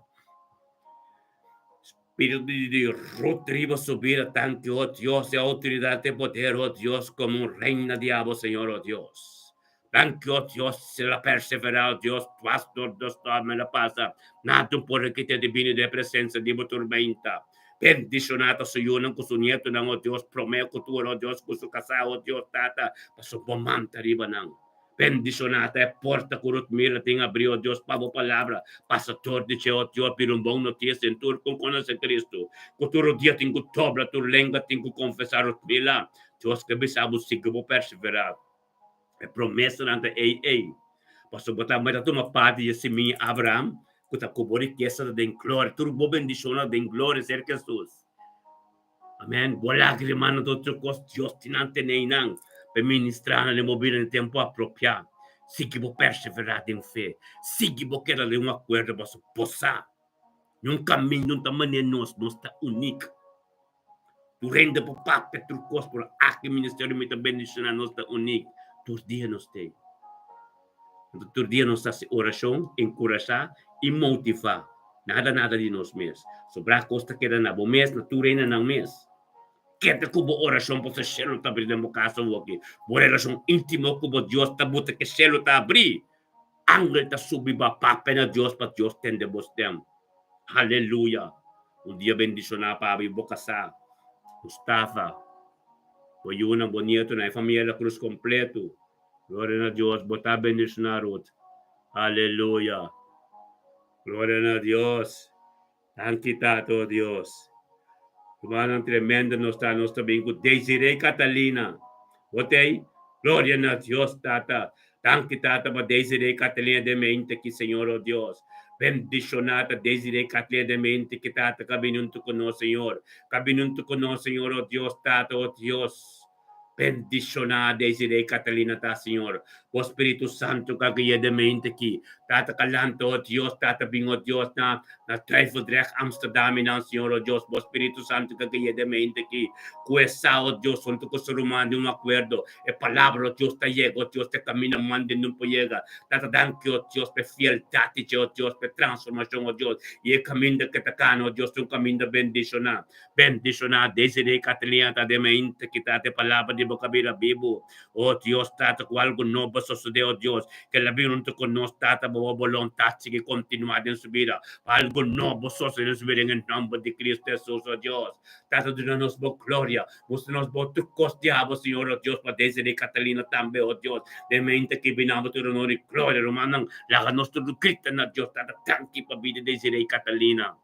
[SPEAKER 1] Spiritu di Ruth riba su bida, danki, oh Dios, e outoridat, e poder, oh Dios, komo un reina di abo, Señor, oh Dios. Danki, oh Dios, el a perseverá, oh Dios, dwas dor di storm el a pasa, nada no por a kit'é di bini den e presensia di bo turmenta. Bendishoná ta su yunan ku su nietonan, oh Dios, promé ku tur, oh Dios, ku su kasá, oh Dios, Tata, pasobra bo man ta riba nan. Bendishoná ta e porta ku Ruth Miller tin abrí, oh Dios, pa bo palabra pasa dor di dje, oh Dios, bira un bon notisia den tur ku konosé Kristu, ku tur rodia tin ku dobla, tur lenga tin ku konfesá. Ruth Miller, Dios ke bisa bo sigui bo perseverá. E promesanan ta ei ei, pasobra bo tambe ta tuma parti di e simia Abraham, ku ta ku bo rikesa ta den gloria, tur bo bendishonnan ta den gloria serka Hesus. Amen. Bo lágrimanan ta otro kos, Dios tin nan tene einan pa e ministrá nan den bo bida den tempu apropiá. Sigui bo perseverá den fe. Sigui bo keda den un akuerdo pasobra bo sa niun kaminda no ta manera nos, nos ta unik. Tur hende por papia tur kos, pero aki ministerio mi ta bendishoná, nos ta unik. Tur dia nos ta ei. Anto tur dia nos ta hasi orashon, enkurashá i motivá. Nada nada di nos mes. Sobrá kos ta keda na bo mes, na tur hende nan mes. Keda ku bo orashon pasobra shelu ta abrí den bo kas awoki. Bo relashon íntimo ku bo Dios ta buta ke shelu ta abrí. Angel ta subi ba papia na Dios pa Dios tende bo stem. Aleluya! Un dia bendishoná pa abo i bo kasá. Mustafa, bo yunan, bo nietonan, e famia La Cruz kompleto. Gloria na Dios, bo ta bendishoná Ruth. Aleluya. Gloria na Dios. Danki Tata, oh Dios. Rumannan tremendo nos ta, nos ta bin ku Desiree Catalina. Bo t'ei? Gloria na Dios, Tata. Danki Tata pa Desiree Catalina den mente ki Señor, oh Dios. Bendishoná ta Desiree Catalina den mente ki Tata ka bini huntu ku nos, Señor. Ka bini huntu ku nos, Señor, oh Dios, Tata, oh Dios. Bendishoná Desiree Catalina ta Señor. Bo Spiritu Santu ka guia den mente ki. Tata ka lanta o Dios, Tata bin o Dios na na Duivendrecht Amsterdam i nan Señor o Dios. Bo Spiritu Santu ka guia den mente ki. Ku e sa o Dios huntu ku su ruman den un akuerdo. E palabra o Dios ta yega o Dios te kaminda mande nun por yega. Tata danki o Dios p'e fieldat di dje o Dios, p'e transformashon o Dios. I e kaminda ke ta kana o Dios ta un kaminda bendishoná. Bendishoná Desiree Catalina ta den mente ki ta te palabra di bo kabira bibu. O Dios Tata ku algu nobo sosodé o Dios ke la bin huntu ku nos Tata bo bo bolontat sigui kontinuá den su bida pa algu nobo sosodé den su bida en e nòmber di Cristo Hesus o Dios Tata duna nos bo gloria mustra nos bo tur kos di abo Señor o Dios pa Desiree Catalina tambe o Dios den mente ki bina bo tur honor i gloria rumannan laga nos tur grita na Dios Tata danki pa bida Desiree Catalina.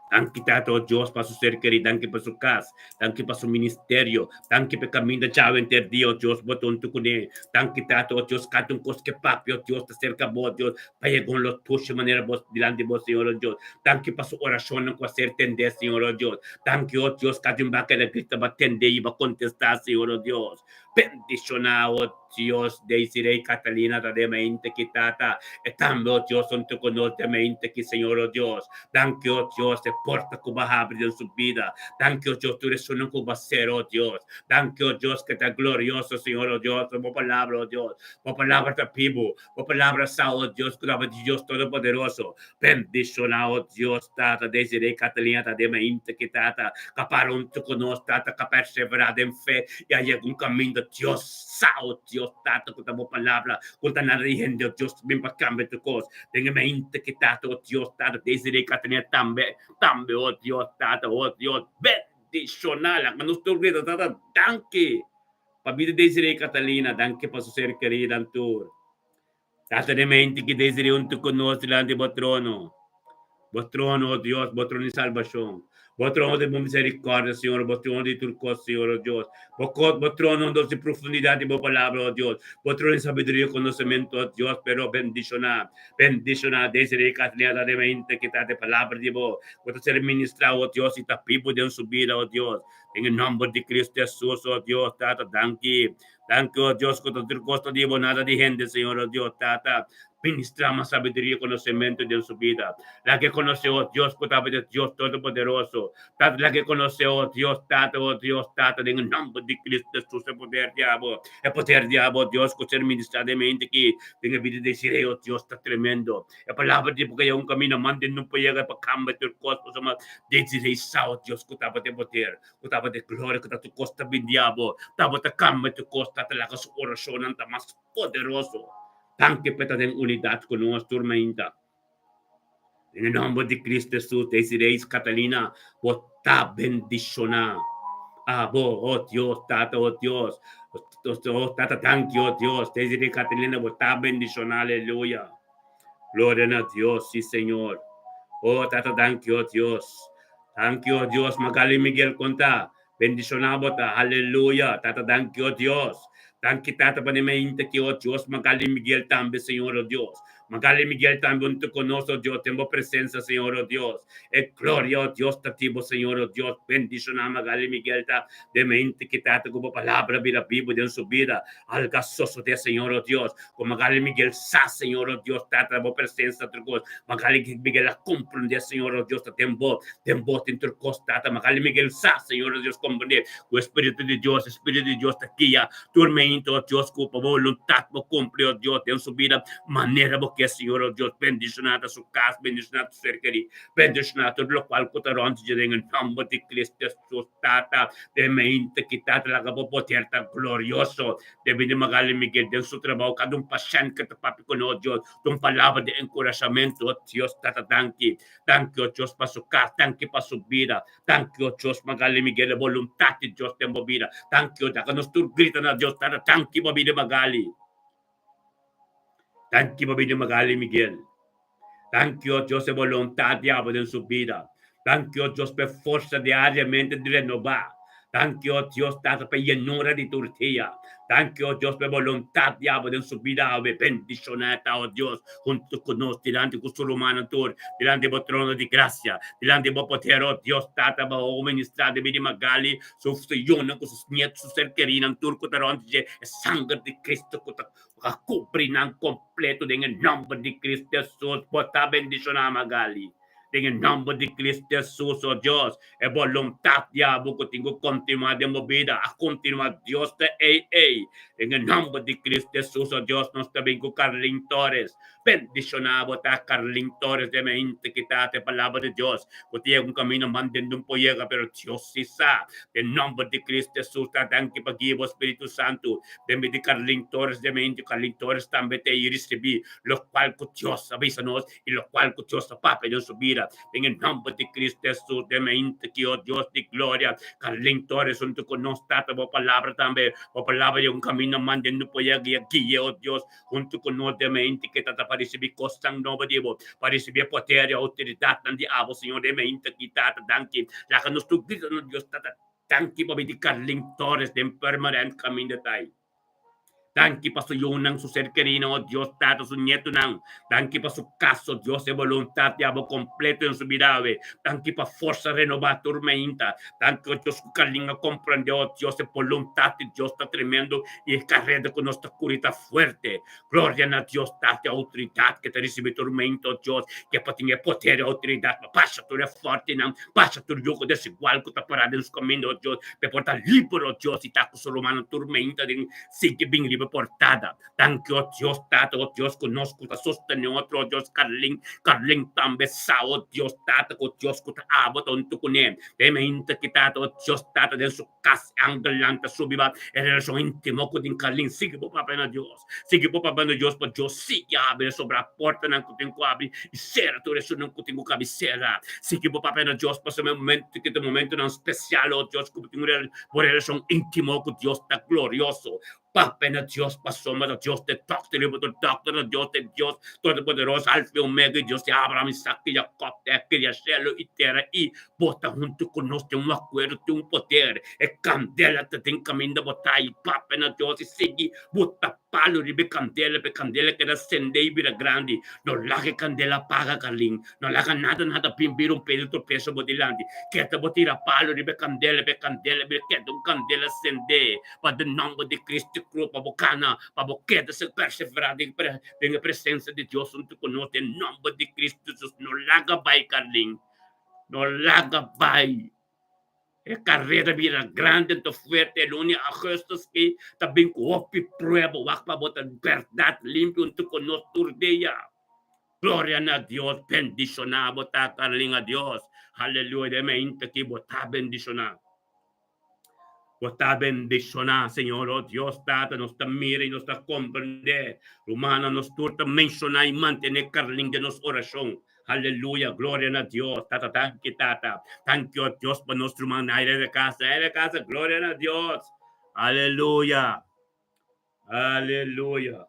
[SPEAKER 1] Danki Tata o Dios pa su ser kerí, danki pa su kas, danki pa su ministerio, danki pa e kaminda djawe henter dia o Dios bo ta huntu kuné. Danki Tata o Dios kada un kos ke papia o Dios ta serka bo o Dios pa yega un lo tusha manera bo dilanti bo Señor o Dios. Danki pa su orashonnan ku a ser tendé Señor o Dios. Danki o Dios kada un baka el a grita bo a tendé i bo a kontestá Señor o Dios. Bendishoná o Dios Desiree Catalina ta den mente ki Tata e tambe o Dios huntu ku nos den mente ki Señor o Dios. Danki o Dios e porta ku bo a habri den su bida. Danki o Dios tur esunnan ku bo a sera o Dios. Danki o Dios ke ta glorioso Señor o Dios bo palabra o Dios. Bo palabra ta bibu. Bo palabra sa o Dios ku tabata di Dios Todopoderoso. Bendishoná o Dios Tata Desiree Catalina ta den mente ki Tata ka para huntu ku nos Tata ka perseverá den fe i a yega un kaminda Dios sa o Dios Tata ku ta bo palabra ku ta nada di hende o Dios bin pa kambia tur kos den e mente ki Tata o Dios Tata Desiree Catalina tambe tambe o Dios Tata o Dios bendishoná laga nos tur grita Tata danki pa bida Desiree Catalina danki pa su ser keridan tur. Tata den mente ki Desiree huntu ku nos dilanti bo trono. Bo trono, o Dios, bo trono di salbashon. Bo trono di bo miserikòrdia, Señor, bo trono di tur kos, Señor, o Dios. Bo kos, bo trono nos di profundidat di bo palabra, o Dios. Bo trono di sabiduria i konosementu, o Dios, pero bendishoná, bendishoná Desiree Kathleen Tata den mente ki ta e palabra di bo, ku ta ser ministrá, o Dios, i ta bibu den su bida, o Dios. Den e nòmber di Cristo Hesus, o Dios, Tata, danki. Danki, o Dios, ku ta tur kos ta di bo, nada di hende, Señor, o Dios, Tata. Ministrá mas sabiduria i konosementu den su bida. Laga e konosé, o Dios, ku ta e Dios Todopoderoso. Tata, laga e konosé, o Dios, Tata, o Dios, Tata, den e nòmber di Cristo Jesus, e poder di abo, e poder di abo, o Dios, ku ser ministrá den mente aki, den e bida di Desiree, o Dios, ta tremendo. E palabra di bo ku ya un kaminda manda no por yega pa kambia tur kos, pasobra Desiree sa, o Dios, ku tabata e poder, ku tabata e gloria, ku ta tur kos ta bin di abo, tabata kambia tur kos, Tata, laga su orashonnan ta mas poderoso. Danki pa e ta den unidat ku nos tur mainta. Den e nòmber di Cristo Jesus, Desiree Catalina, bo ta bendishoná. Abo, oh Dios, Tata, oh Dios. Oh Tata, danki, oh Dios. Desiree Catalina, bo ta bendishoná. Aleluya. Gloria na Dios, sí Señor. Oh Tata, danki, oh Dios. Danki, oh Dios. Magali Miguel konta. Bendishoná bo ta. Aleluya. Tata, danki, oh Dios. Danki, Tata, pa mainta aki, oh Dios. Magali Miguel tambe, Señor, oh Dios. Magali Miguel tambe huntu ku nos, oh Dios, den bo presensia, Señor, oh Dios. E gloria, oh Dios, ta di bo, Señor, oh Dios. Bendishoná Magali Miguel ta den mainta aki, Tata, ku bo palabra bira bibu den su bida. Alga sosodé, Señor, oh Dios, ku Magali Miguel sa, Señor, oh Dios, Tata, bo presensia tur kos. Magali Miguel a komprondé, Señor, oh Dios, ta den bo, den bo tin tur kos, Tata. Magali Miguel sa, Señor, oh Dios, komprondé ku e Spiritu di Dios, e Spiritu di Dios ta guia tur mainta, oh Dios, ku pa bo boluntat bo kumpli, oh Dios, den su bida, manera bo ke, Señor, oh Dios. Bendishoná ta su kas, bendishoná ta su ser kerí, bendishoná tur lokual ku ta rònt dje den e nòmber di Cristo Hesus. Tata, den mainta ki Tata laga bo poder ta glorioso. Debí di Magali Miguel den su trabou, kada un pashènt ke ta papia ku nos, Dios, ta un palabra di enkurashamentu. O Dios, Tata, danki. Danki, o Dios, pa su kas. Danki pa su bida. Danki, o Dios, Magali Miguel, e boluntat di Dios den bo bida. Danki, o Laga nos tur grita na Dios, Tata, danki pa bida di Magali. Danki pa bida di Magali Miguel. Danki, o Dios, e boluntat di abo den su bida. Danki, o Dios, pa e forsa diariamente di renobá. Danki, o Dios, Tata, pa e yenura di tur dia. Danki, o Dios, pa e boluntat di abo den su bida awe. Bendishoná e ta, o Dios, huntu ku nos, dilanti ku su rumannan tur, dilanti bo trono di grasia, dilanti bo poder, o Dios, Tata, bo a ministrá den bida di Magali, su yunan ku su nietu, su ser kerinan tur ku ta rònt dje, e sanger di Cristo ku ta A kubri nan kompleto den e nòmber di Cristo Hesus. Bo ta bendishoná Magali den e nòmber di Cristo Hesus. O Dios, e boluntat di abo ku tin ku kontinuá den bo bida a kontinuá. Dios ta ei ei den e nòmber di Cristo Hesus. O Dios, nos ta bin ku Carlin Torres. Bendishoná bo ta Carlin Torres den e henter ki ta e palabra di Dios ku ta yega un kaminda man den un por yega pero Dios si sa. Den nòmber di Cristo Hesus ta danki pa guia bo Spiritu Santu. Den bida di Carlin Torres den mente Carlin Torres tambe ta ei risibí lokual ku Dios a bisa nos i lokual ku Dios a papia den su bida. Den e nòmber di Cristo Hesus den mente ki o Dios di gloria Carlin Torres huntu ku nos Tata bo palabra tambe bo palabra yega un kaminda man den no por yega i a guia o Dios huntu ku nos den mente ki Tata pa risibí kosnan nobo di bo pa risibí e poder i outoridatnan di abo Señor den mente ki Tata danki laga nos tur grita na Dios Tata Danki pa bidi Carlin Torres den Purmerend kaminda ta ei. Danki pa su yunan, su ser kerinan, o Dios Tata, su nietunan. Danki pa su kas, o Dios, e boluntat di abo kompleto den su bida awe. Danki pa forsa renobá tur mainta. Danki, o Dios, ku Carlin a komprendé, o Dios, e boluntat di Dios ta tremendo i e kareda ku nos ta kuri ta fuerte. Gloria na Dios Tata, e outoridat ke ta risibí tur mainta, o Dios, ke pa tin e poder i outoridat pa basha tur e fòrtinan, basha tur yugo desigual ku ta pará den su kaminda, o Dios, pa e por ta liber, o Dios, i ta ku su rumannan tur mainta den sigui bin riba e portada. Danki, o Dios Tata, o Dios, ku nos ku ta sostené otro, o Dios, Carlin, Carlin tambe sa, o Dios Tata, ku Dios ku ta abo ta huntu kuné. Den mainta ki Tata, o Dios Tata, den su Kas angelnan ta subi ba e relashon intimo ku tin Carlin. Sigui bo papia na Dios. Sigui bo papia na Dios pa Dios sigui habri e sobra portanan ku tin ku habri i sera tur esunnan ku tin ku kabi sera. Sigui bo papia na Dios pasobra e momento ki ta momentonan spesial, oh Dios, ku bo tin un bo relashon intimo ku Dios ta glorioso. Papia na Dios pasobra ta Dios ta e dòkter i bo ta dòkter ta Dios ta e Dios Todopoderoso, Alfa i Omega, i Dios di Abraham, Isaac i Jacob, ta e kria shelu i tera i Bo ta huntu ku nos den un akuerdo, tin un poder. E kandela ta den kaminda bo ta i papia na Dios i sigui bo ta. palu riba e kandela pa e kandela keda sende i bira grandi. No laga e kandela paga, Carlin. No laga nada nada bin bira un piedra tropeso bo dilanti. Keda bo tira palu riba e kandela pa e kandela bira keda un kandela sende pa den nomber di Cristo Cruz pa bo kana, pa bo keda perseverá den e presensia di Dios huntu ku nos den nomber di Cristo Jesus. No laga bai, Carlin. No laga bai. E kareda bira grandi anto fuerte. E luna di augustus ki ta bin ku hopi prueba wak pa bo ta bèrdat limpio huntu ku nos tur dia. Gloria na Dios. Bendishoná bo ta Carlin a Dios. Haleluya den mainta ki bo ta bendishoná. Bo ta bendishoná Señor o Dios Tata nos ta mira i nos ta komprendé. Rumannan nos tur ta menshoná i mantené Carlin den nos orashon. Aleluya, gloria na Dios. Tata, danki, Tata. Danki, oh Dios, pa nos ruman Naira de casa. Naira de casa, gloria na Dios. Aleluya. Aleluya.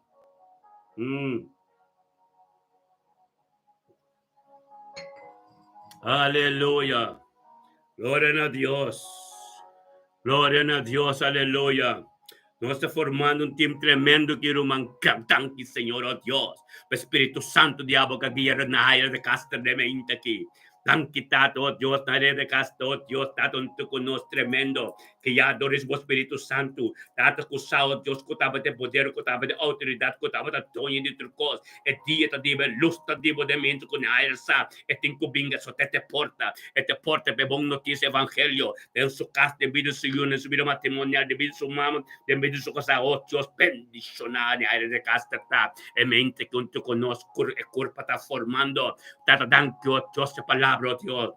[SPEAKER 1] Aleluya. Gloria na Dios. Gloria na Dios, aleluya. Nos ta formando un team tremendo ki ruman. Danki, Señor, oh Dios. Pa Spiritu Santo di abo ka guia na aire de Castro de mente aki. Danki, Tata, oh Dios, na aire de Castro, oh Dios, Tata, unto ku nos tremendo. Guiado ris bo Spiritu Santo. Tata, ku sa, oh Dios, ku tabata e poder, ku tabata e autoridad, ku tabata doño di tur kos. E dia ta diba, e lus ta diba den mente ku na aire sa. E tin ku binga so te te porta. E te porta pa e bon notisia, evangelio. Den su kas, den bida su yu, den su bida matrimonial, den bida su mama, den bida su kasá. Oh Dios, bendishoná ni aire de kas ta ta e mente ku huntu ku nos kur e kurpa ta formando. Tata, danki, oh Dios, e palabra, oh Dios.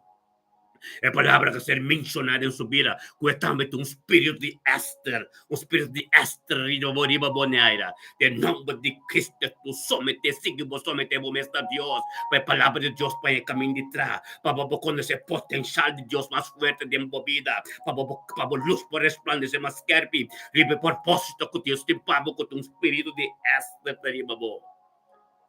[SPEAKER 1] E palabra ta ser menshoná den su bida, ku e tambe ta un spiritu di Ester, un spiritu di Ester riba bo, riba bo neaira. Den nomber di Cristo Jesus, someté, sigui bo someté bo mes na Dios, pa e palabra di Dios paña e kamin di tra, pa bo por konosé potenshal di Dios mas fuerte den bo bida, pa bo pa bo lus por resplandesé mas skèrpi riba e propósito ku Dios tin pa bo ku ta un spiritu di Ester ta riba bo.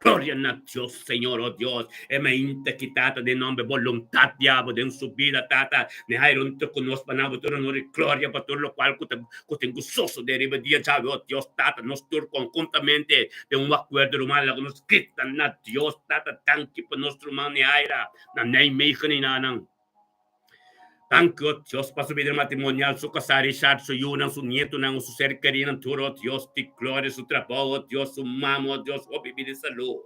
[SPEAKER 1] Gloria na Dios, Señor, oh Dios, e mainta ki Tata den nomber boluntat di abo den su bida, Tata, ne haira un te ku nos pa nabo tur honor i gloria pa tur lokual ku ta ku tin ku sosode riba dia djawe, oh Dios, Tata, nos tur konhuntamente den un akuerdo ruman laga nos grita na Dios, Tata, danki pa nos ruman Nehaira na Nijmegen i nanan. Danki, oh Dios, pa su bida matrimonial, su kasá Richard, su yunan, su nietonan, su ser kerinan tur, oh Dios di gloria, su trabou, oh Dios, su mama, oh Dios, hopi bida i salú.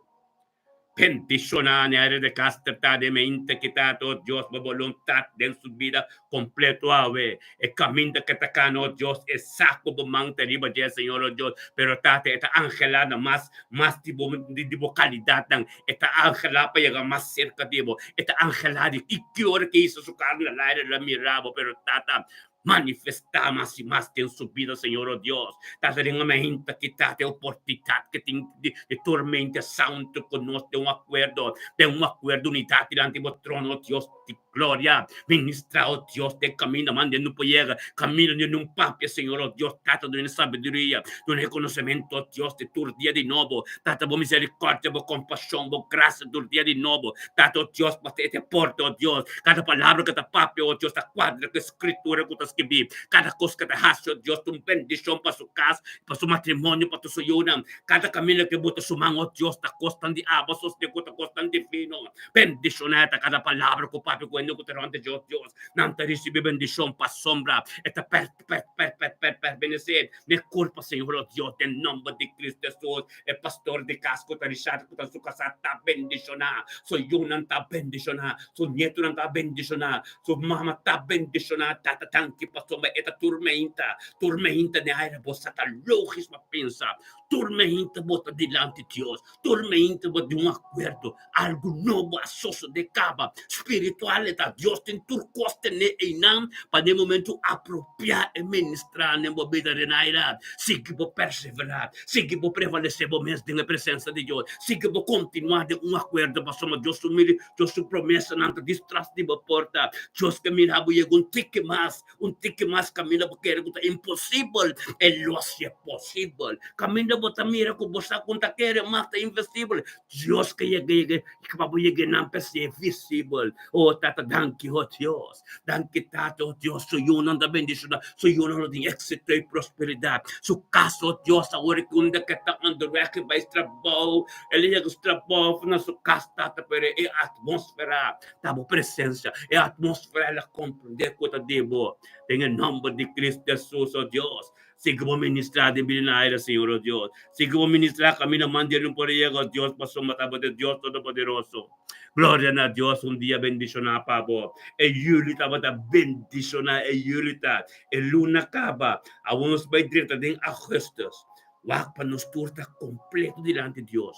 [SPEAKER 1] Bendishoná Nehaira de Caster ta den mente ki ta, oh Dios, bo boluntat den su bida kompleto awe. E kaminda ke ta kana, oh Dios, e sa ku bo man ta riba dje, Señor, oh Dios, pero Tata, e ta anhelá na mas, mas di bo, di bo kalidatnan. E ta anhelá pa yega mas serka di bo. E ta anhelá di ki ki ora ke hisa su kara na laire lo a mira bo, pero Tata, manifestá mas i mas den su bida, Señor, oh Dios. Tata, den mainta ki Tata e oportunidat ke tin di tormenta santu ku nos den un akuerdo, den un akuerdo unidat dilanti bo trono, oh Dios di gloria. Ministrá, oh Dios, den kaminda mande no por yega, kaminda di nun papia, Señor, oh Dios. Tata, duna sabiduria, duna e konosementu, oh Dios, di tur dia di nobo. Tata, bo misericordia, bo kompashon, bo grasia tur dia di nobo. Tata, oh Dios, pa e te porta, oh Dios. Kada palabra ku ta papia, oh Dios, ta kuadra ku e Skritura ku ta skibí. Kada kos ku ta hasi, oh Dios, ta un bendishon pa su kas, pa su matrimonio, pa tur su yunan. Kada kaminda ku e bota su man, oh Dios, ta kosnan di aba sostené ku ta kosnan divino. Bendishoná ta kada palabra ku papia ku hende ku ta rònt dje, oh Dios. Nan ta risibí bendishon pasobra e ta per, per, per, per, per, pertenesé n'e kurpa, Señor, oh Dios, den nòmber di Cristo Hesus. E pastor di kas ku ta Richard ku ta su kasá ta bendishoná, su yunan ta bendishoná, su nietunan ta bendishoná, su mama ta bendishoná. Tata danki pasobra e ta turmenta, turmenta den aire bo sa ta logis pa pensa, turmenta bo ta dilanti Dios, turmenta bo di un akuerdo, algu nobo a sosode kaba, spiritual e ta, Dios tin tur kos tene einan pa den momento apropiá e ministrá den bo bida Renaira. Sigui bo perseverá, sigui bo prevalesé bo mes den e presensa di Dios, sigui bo kontinuá den un akuerdo pasobra Dios su miri, Dios su promesanan ta distras di bo porta. Dios ke mira bo yega un tiki mas. Un tiki mas kaminda bo kere ku ta imposibel, e lo hasié posibel. Kaminda bo ta mira ku bo sa ku no ta kere mas ta invisibel, Dios ke yega yega pa bo yega nan pa hasié visibel. O Tata, danki, o Dios. Danki, Tata, o Dios. Su yunan ta bendishoná, su yunan lo tin éksito i prosperidat. Su kas, o Dios, awor ku unda ke ta onderweg bai trabou, el a yega su trabou na su kas, Tata, pero e atmósfera Ta bo presencia, e atmósfera el a comprende cu ta di bo. Den e nomber di Cristo Jesus, oh Dios, sigui bo ministra den bida na aire, Señor, oh Dios. Sigui bo ministra caminda manera no por yega, oh Dios, pasobra ta bo ta Dios Todopoderoso. Gloria na Dios, un dia bendiciona pa bo. E juli tabata bendiciona, e juli ta, e luna caba, awor nos bay drenta den augustus. Wak pa nos tur ta completo dilanti Dios.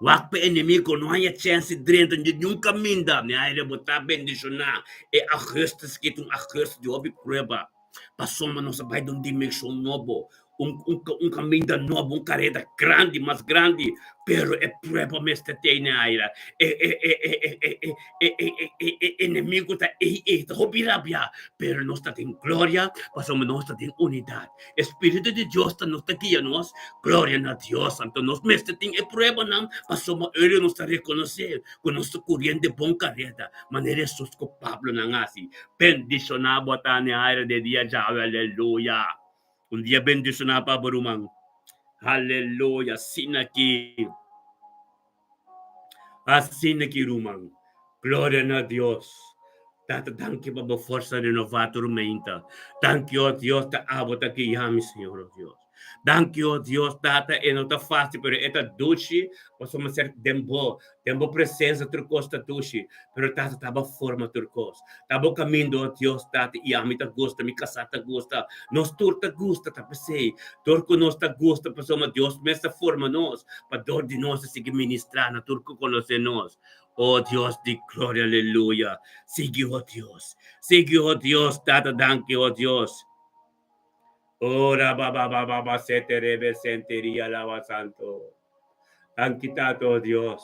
[SPEAKER 1] Wak pa enemigo no haña chèns di drenta di niun kaminda. Mi aire bo ta bendishoná e augustus ki ta un augustus di hopi prueba. Pasobra nos a bai den un dimenshon nobo, un un un kaminda nobo, un kareda grandi, mas grandi, pero e prueba mester tene aire. E e e e e e e e e e e e enemigo ta ei ei, ta hopi rabia, pero nos ta den gloria pasobra nos ta den unidat. E Spiritu di Dios ta nos ta guia nos. Gloria na Dios! Anto nos mester tin e pruebanan pasobra ora nos ta rekonosé ku nos ta kuriendo e bon kareda, manera Hesus ku Pablo nan hasi. Bendishoná bo ta na e aire di e dia djawe. Aleluya! Un dia bendishoná pa bo ruman. Aleluya! Asina ki. Asina ki ruman. Gloria na Dios. Tata danki pa bo forsa renová tur meinta. Danki o Dios ta abo ta guia mi Señor o Dios. Danki o Dios Tata e no ta fácil pero e ta dushi pasobra mi ser den bo den bo presensia tur kos ta dushi pero Tata ta bo forma tur kos ta bo kaminda o Dios Tata i ami ta gusta mi kasá ta gusta nos tur ta gusta ta p'esei Dor ku nos ta gusta pasobra Dios mes ta forma nos pa dor di nos a sigui ministrá na tur ku konosé nos. O Dios di gloria, aleluya. Sigui, o Dios. Sigui, o Dios, Tata, danki, o Dios. Ora ba ba ba ba ba sete rebe senteria lava santo. Danki Tata, o Dios,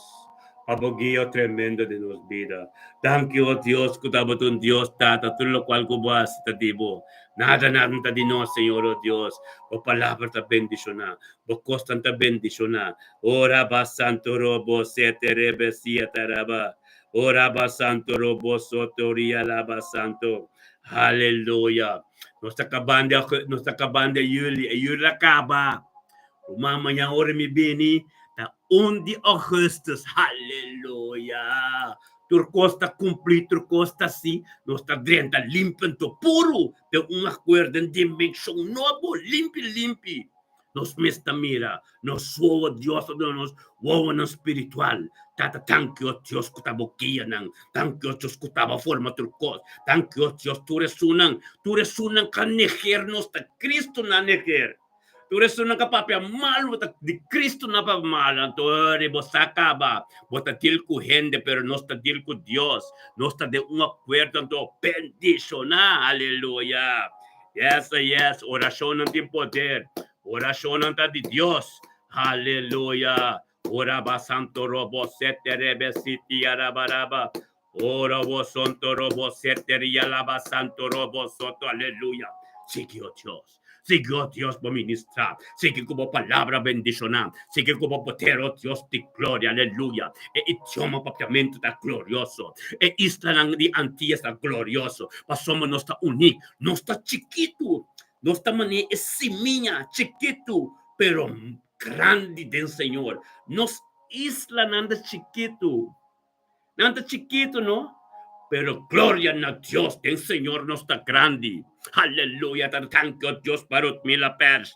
[SPEAKER 1] pa bo guia tremendo den nos bida. Danki, o Dios, ku ta bo ta un Dios, Tata, tur lokual ku bo hasi ta di bo. Nada nada no ta di nos, Señor, o Dios. Bo palabra ta bendishoná, bo kosnan ta bendishoná. O Raba Santo Robo Sete Rebe Siete Raba. O Raba Santo Robo Soto Ria Laba Santo. Haleluya. Nos ta kabando, nos ta kabando juli, e juli a kaba. Ruman, mañan ora mi bini ta un di augustus. Haleluya! Tur kos ta kumplí, tur kos ta si. Nos ta drenta limpi anto puru den un akuerdo, den dimenshon nobo, limpi limpi. Nos mes ta mira, nos wowo Dios a duna nos wowonan spiritual. Tata, danki o Dios ku ta bo guianan. Danki o Dios ku ta bo forma tur kos. Danki o Dios tur esunnan, tur esunnan ka neger nos ta Cristo na neger. Tur esunnan ka papia malu ta di Cristo na papia malu. Anto ora bo sa kaba, bo ta deal ku hende pero nos ta deal ku Dios. Nos ta den un akuerdo anto bendishoná. Aleluya. Yes, yes, orashonnan tin poder. Orashonnan ta di Dios. Aleluya. Ora ba santo robo sete rebe siti arabaraba. Ora bo santo robo sete rialaba santo robo soto. Aleluya. Sigui, oh Dios. Sigui, oh Dios, bo ministrá. Sigui ku bo palabra bendishoná. Sigui ku bo poder, oh Dios di gloria. Aleluya. E idioma papiamentu ta glorioso. E islanan di Antillas ta glorioso. Pasobra nos ta uní. Nos ta chikitu. Nos ta manera e simiña chikitu, pero grandi den Señor. Nos islanan ta chikitu. Nan ta chikitu, no? Pero gloria na Dios, den Señor nos ta grandi. Aleluya, ta danki, oh Dios, pa Rutmila Pers.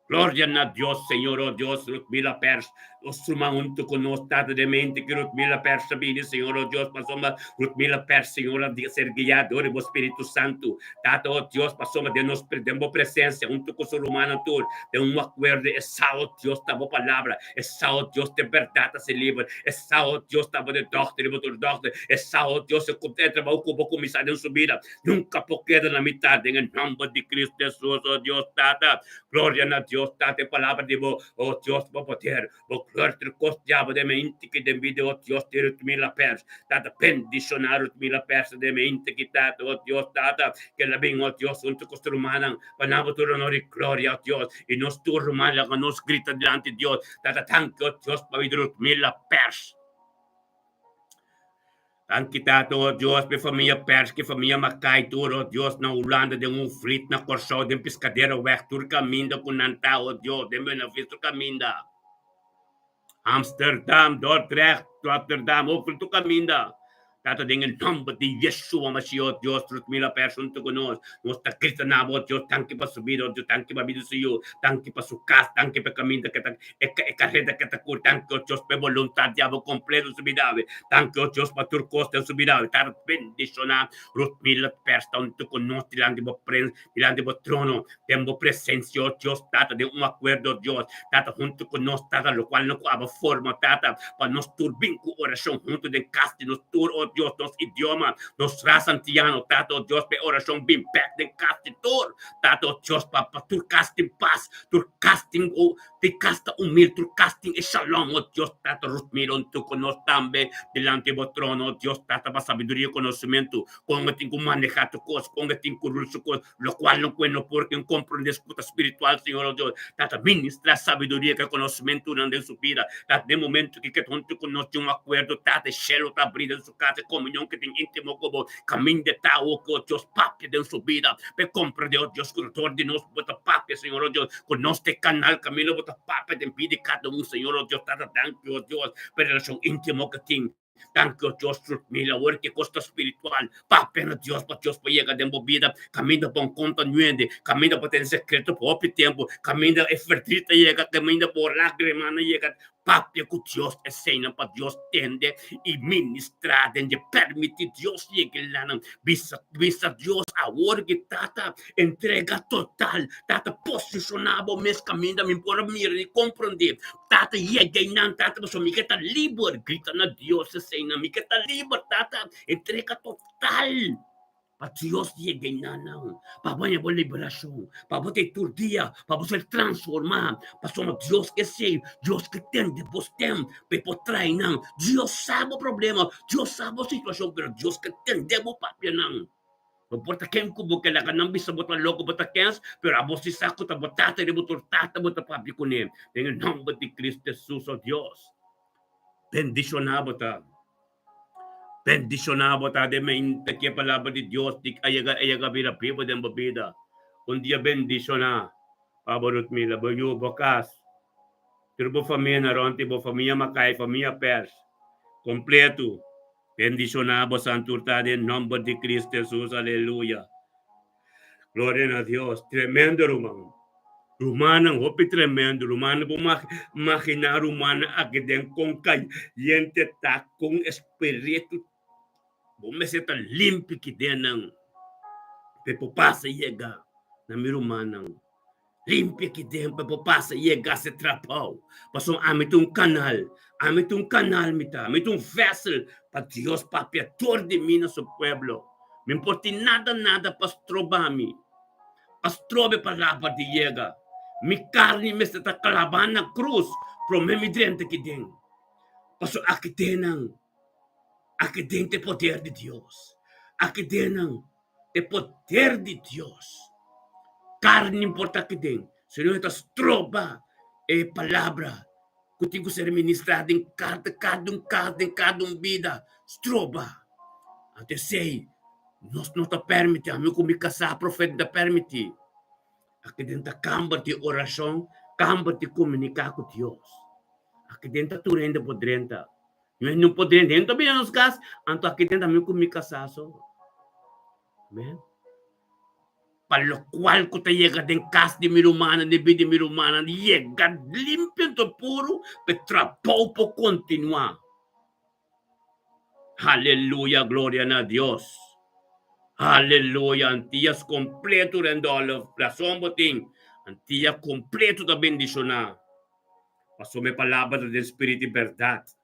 [SPEAKER 1] Gloria na Dios, Señor, oh Dios, Rutmila Pers. Nos suma huntu ku nos, Tata den mente ku Rutmila Pers ta bini, Señor, oh Dios, pasobra Rutmila Pers, Señor, a ser guiá dor di bo Spiritu Santu. Tata, oh Dios, pasobra den nos, den bo presensia, huntu ku su rumannan tur, den un akuerdo, e sa, oh Dios, ta bo palabra. E sa, oh Dios, te berdad ta ser liber. E sa, oh Dios, ta bo de dokter i bo tur dokter. E sa, oh Dios, e e trabou ku bo kuminsá den su bida nunka por keda na mitat den e nòmber di Kristu Hesus, oh Dios Tata. Gloria na Dios. Dios Tata e palabra di bo, o Dios, bo poder, bo gloria tur kos diabel den mente ki den bida, o Dios, di Rutmila Pers, Tata bendishoná Rutmila Pers den mente ki Tata, o Dios Tata, ke la bin, o Dios, huntu ku su rumannan, pa nan bo tur honor i gloria, o Dios, i nos tur ruman laga nos grita dilanti Dios, Tata danki, o Dios, pa bida Rutmila Pers. Danki Tata, o Dios, pa e famia Pers, ku e famia Makai tur, o Dios, na Hulanda, den un frit, na Kòrsou, den Piskaderoweg, tur kaminda ku nan ta, o Dios, den Buenavista, tur kaminda. Amsterdam, Dordrecht, Rotterdam, overal tur kaminda. Tata, den e nòmber di Yeshua Mashiach, o Dios, Rutmila Pers huntu ku nos, nos ta grita na bo, o Dios, danki pa su bida, o Dios, danki pa bida di su yu, danki pa su kas, danki pa e kaminda ku e ta E kareda ke ta kuri danki o Dios pa e boluntat di abo kompleto su bida awe. Danki o Dios pa tur kos den su bida awe. Ta bendishoná Ruthmila Persta huntu ku nos dilanti bo pren dilanti bo trono den bo presensia o Dios Tata den un akuerdo o Dios Tata huntu ku nos Tata lokual no ku abo forma Tata pa nos tur bin ku orashon huntu den kas di nos tur o Dios nos idioma nos rasa antiano Tata o Dios pa e orashon bin bek den kas di tur Tata o Dios pa pa tur kas tin pas tur kas tin o Di kas ta humil, tur kas tin e shalom, o Dios Tata, Ruth mira un tuko nos tambe dilanti bo trono, o Dios Tata, pa sabiduria i konosementu, kon e tin ku maneha tur kos, kon e tin ku rul su kos, lokual no kue no por ken komprende ku ta spiritual, Señor, o Dios Tata, ministra sabiduria ku e konosementunan den su bida, Tata, den momento ki ke ta huntu ku nos tin un akuerdo, Tata, e shelu ta abri den su kas, e komunion ke tin intimo ku bo, Caminda ta awo cu, oh Dios, papia den su bida, p'e comprende, oh Dios, cu dor di nos bo ta papia, Señor, oh Dios, cu nos ta e canal caminda bo ta papia den bida di cada un, Señor, oh Dios, Tata, danki, oh Dios, p'e relacion intimo cu tin. Danki, oh Dios, Mira awor ki cos ta spiritual. Papia na Dios pa Dios por yega den bo bida. Caminda bon conta nuende, caminda bo ta den secreto pa hopi tempo, caminda e verdriet ta yega, caminda bo lagrimanan yega. Papia ku Dios eseinan pa Dios tende i ministrá den dje. Permití Dios yega e lanan. Bisa, bisa Dios awor ki Tata, entrega total. Tata, posishoná bo mes kaminda mi por a mira i komprondé. Tata, yega einan, Tata, pasobra mi ke ta liber. Grita na Dios eseinan, mi ke ta liber, Tata, entrega total. Pa Dios yega einan nan, pa bo haña bo liberashon, pa bo ta tur dia, pa bo ser transformá, pasobra Dios ke sei, Dios ke tende bo stem, pa e por trae nan. Dios sa bo problema, Dios sa bo situashon, pero Dios ke tende bo papianan. No importa ken ku bo ke laga nan bisa bo ta loko, bo ta kens, pero abo si sa ku ta bo Tata riba tur Tata bo ta papia kuné. Den e nòmber di Cristo Jesus, o Dios, bendishoná bo ta. Bendishoná bo ta den mente ki e palabra di Dios di a yega a yega bira bibu den bo bida. Un dia bendishoná pa bo Rutmila, bo yu, bo kas, tur bo famia na rònt di bo, famia Makai, famia Pers, kompletu. Bendishoná bo santur ta den nòmber di Cristo Jesus. Aleluya. Gloria na Dios. Tremendo ruman. Rumannan hopi tremendo. Rumannan bo maginá rumannan aki den kon kayente ta kon espiritu bo mester ta limpi ki den nan pe por pasa yega na mi rumannan. Limpia ki den pa bo pasa yega se trabou. Pasobra ami ta un kanal, ami ta un kanal mi ta, mi ta un vessel pa Dios papia dor di mi na su pueblo. Mi no por tin nada nada pa stroba mi, pa stroba e palabra di yega. Mi karni mester ta klabá na krus promé mi drenta ki den. Pasobra aki den nan, aki den ta e poder di Dios, aki den nan e poder di Dios. Carni por ta aki den, sino e ta stroba e palabra cu tin cu ser ministra den cada cada un cas, den cada un bida, stroba. Anto esey nos no ta permiti, ami cu mi casa profeta no ta permiti. Aki den ta camber di oracion, camber di comunica cu Dios. Aki den ta tur hende por drenta. No no por drenta hende ta bini na nos cas, anto aki den ta mi cu mi casá so. Amen. Pa locual cu ta yega den cas di mi rumannan, den bida di mi rumannan, yega limpio anto puro pa e trabou por continua. Aleluya, gloria na Dios. Aleluya, Antillas completo Randolph, razon bo tin. Antillas completo ta bendiciona. Pasobra e palabra ta den spiritu i bèrdat.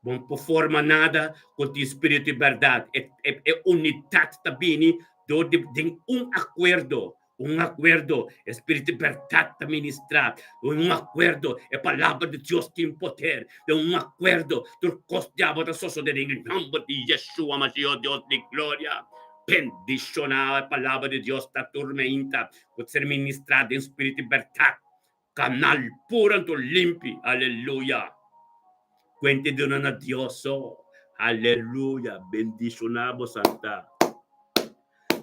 [SPEAKER 1] Bo no por forma nada ku tin spiritu i bèrdat. E, e, e unidat ta bini dor di den un akuerdo. Un akuerdo, e Spiritu di bèrdat ta ministrá. Den un akuerdo, e Palabra di Dios tin poder. Den un akuerdo, tur kos diabel ta sosodé den e nòmber di Yeshua Mashiach, Dios di gloria. Bendishoná e Palabra di Dios ta tur meinta ku ta ser ministrá den Spiritu di bèrdat. Kanal puro anto limpi. Aleluya! Kuente duna na Dios so. Aleluya! Bendishoná bo santa.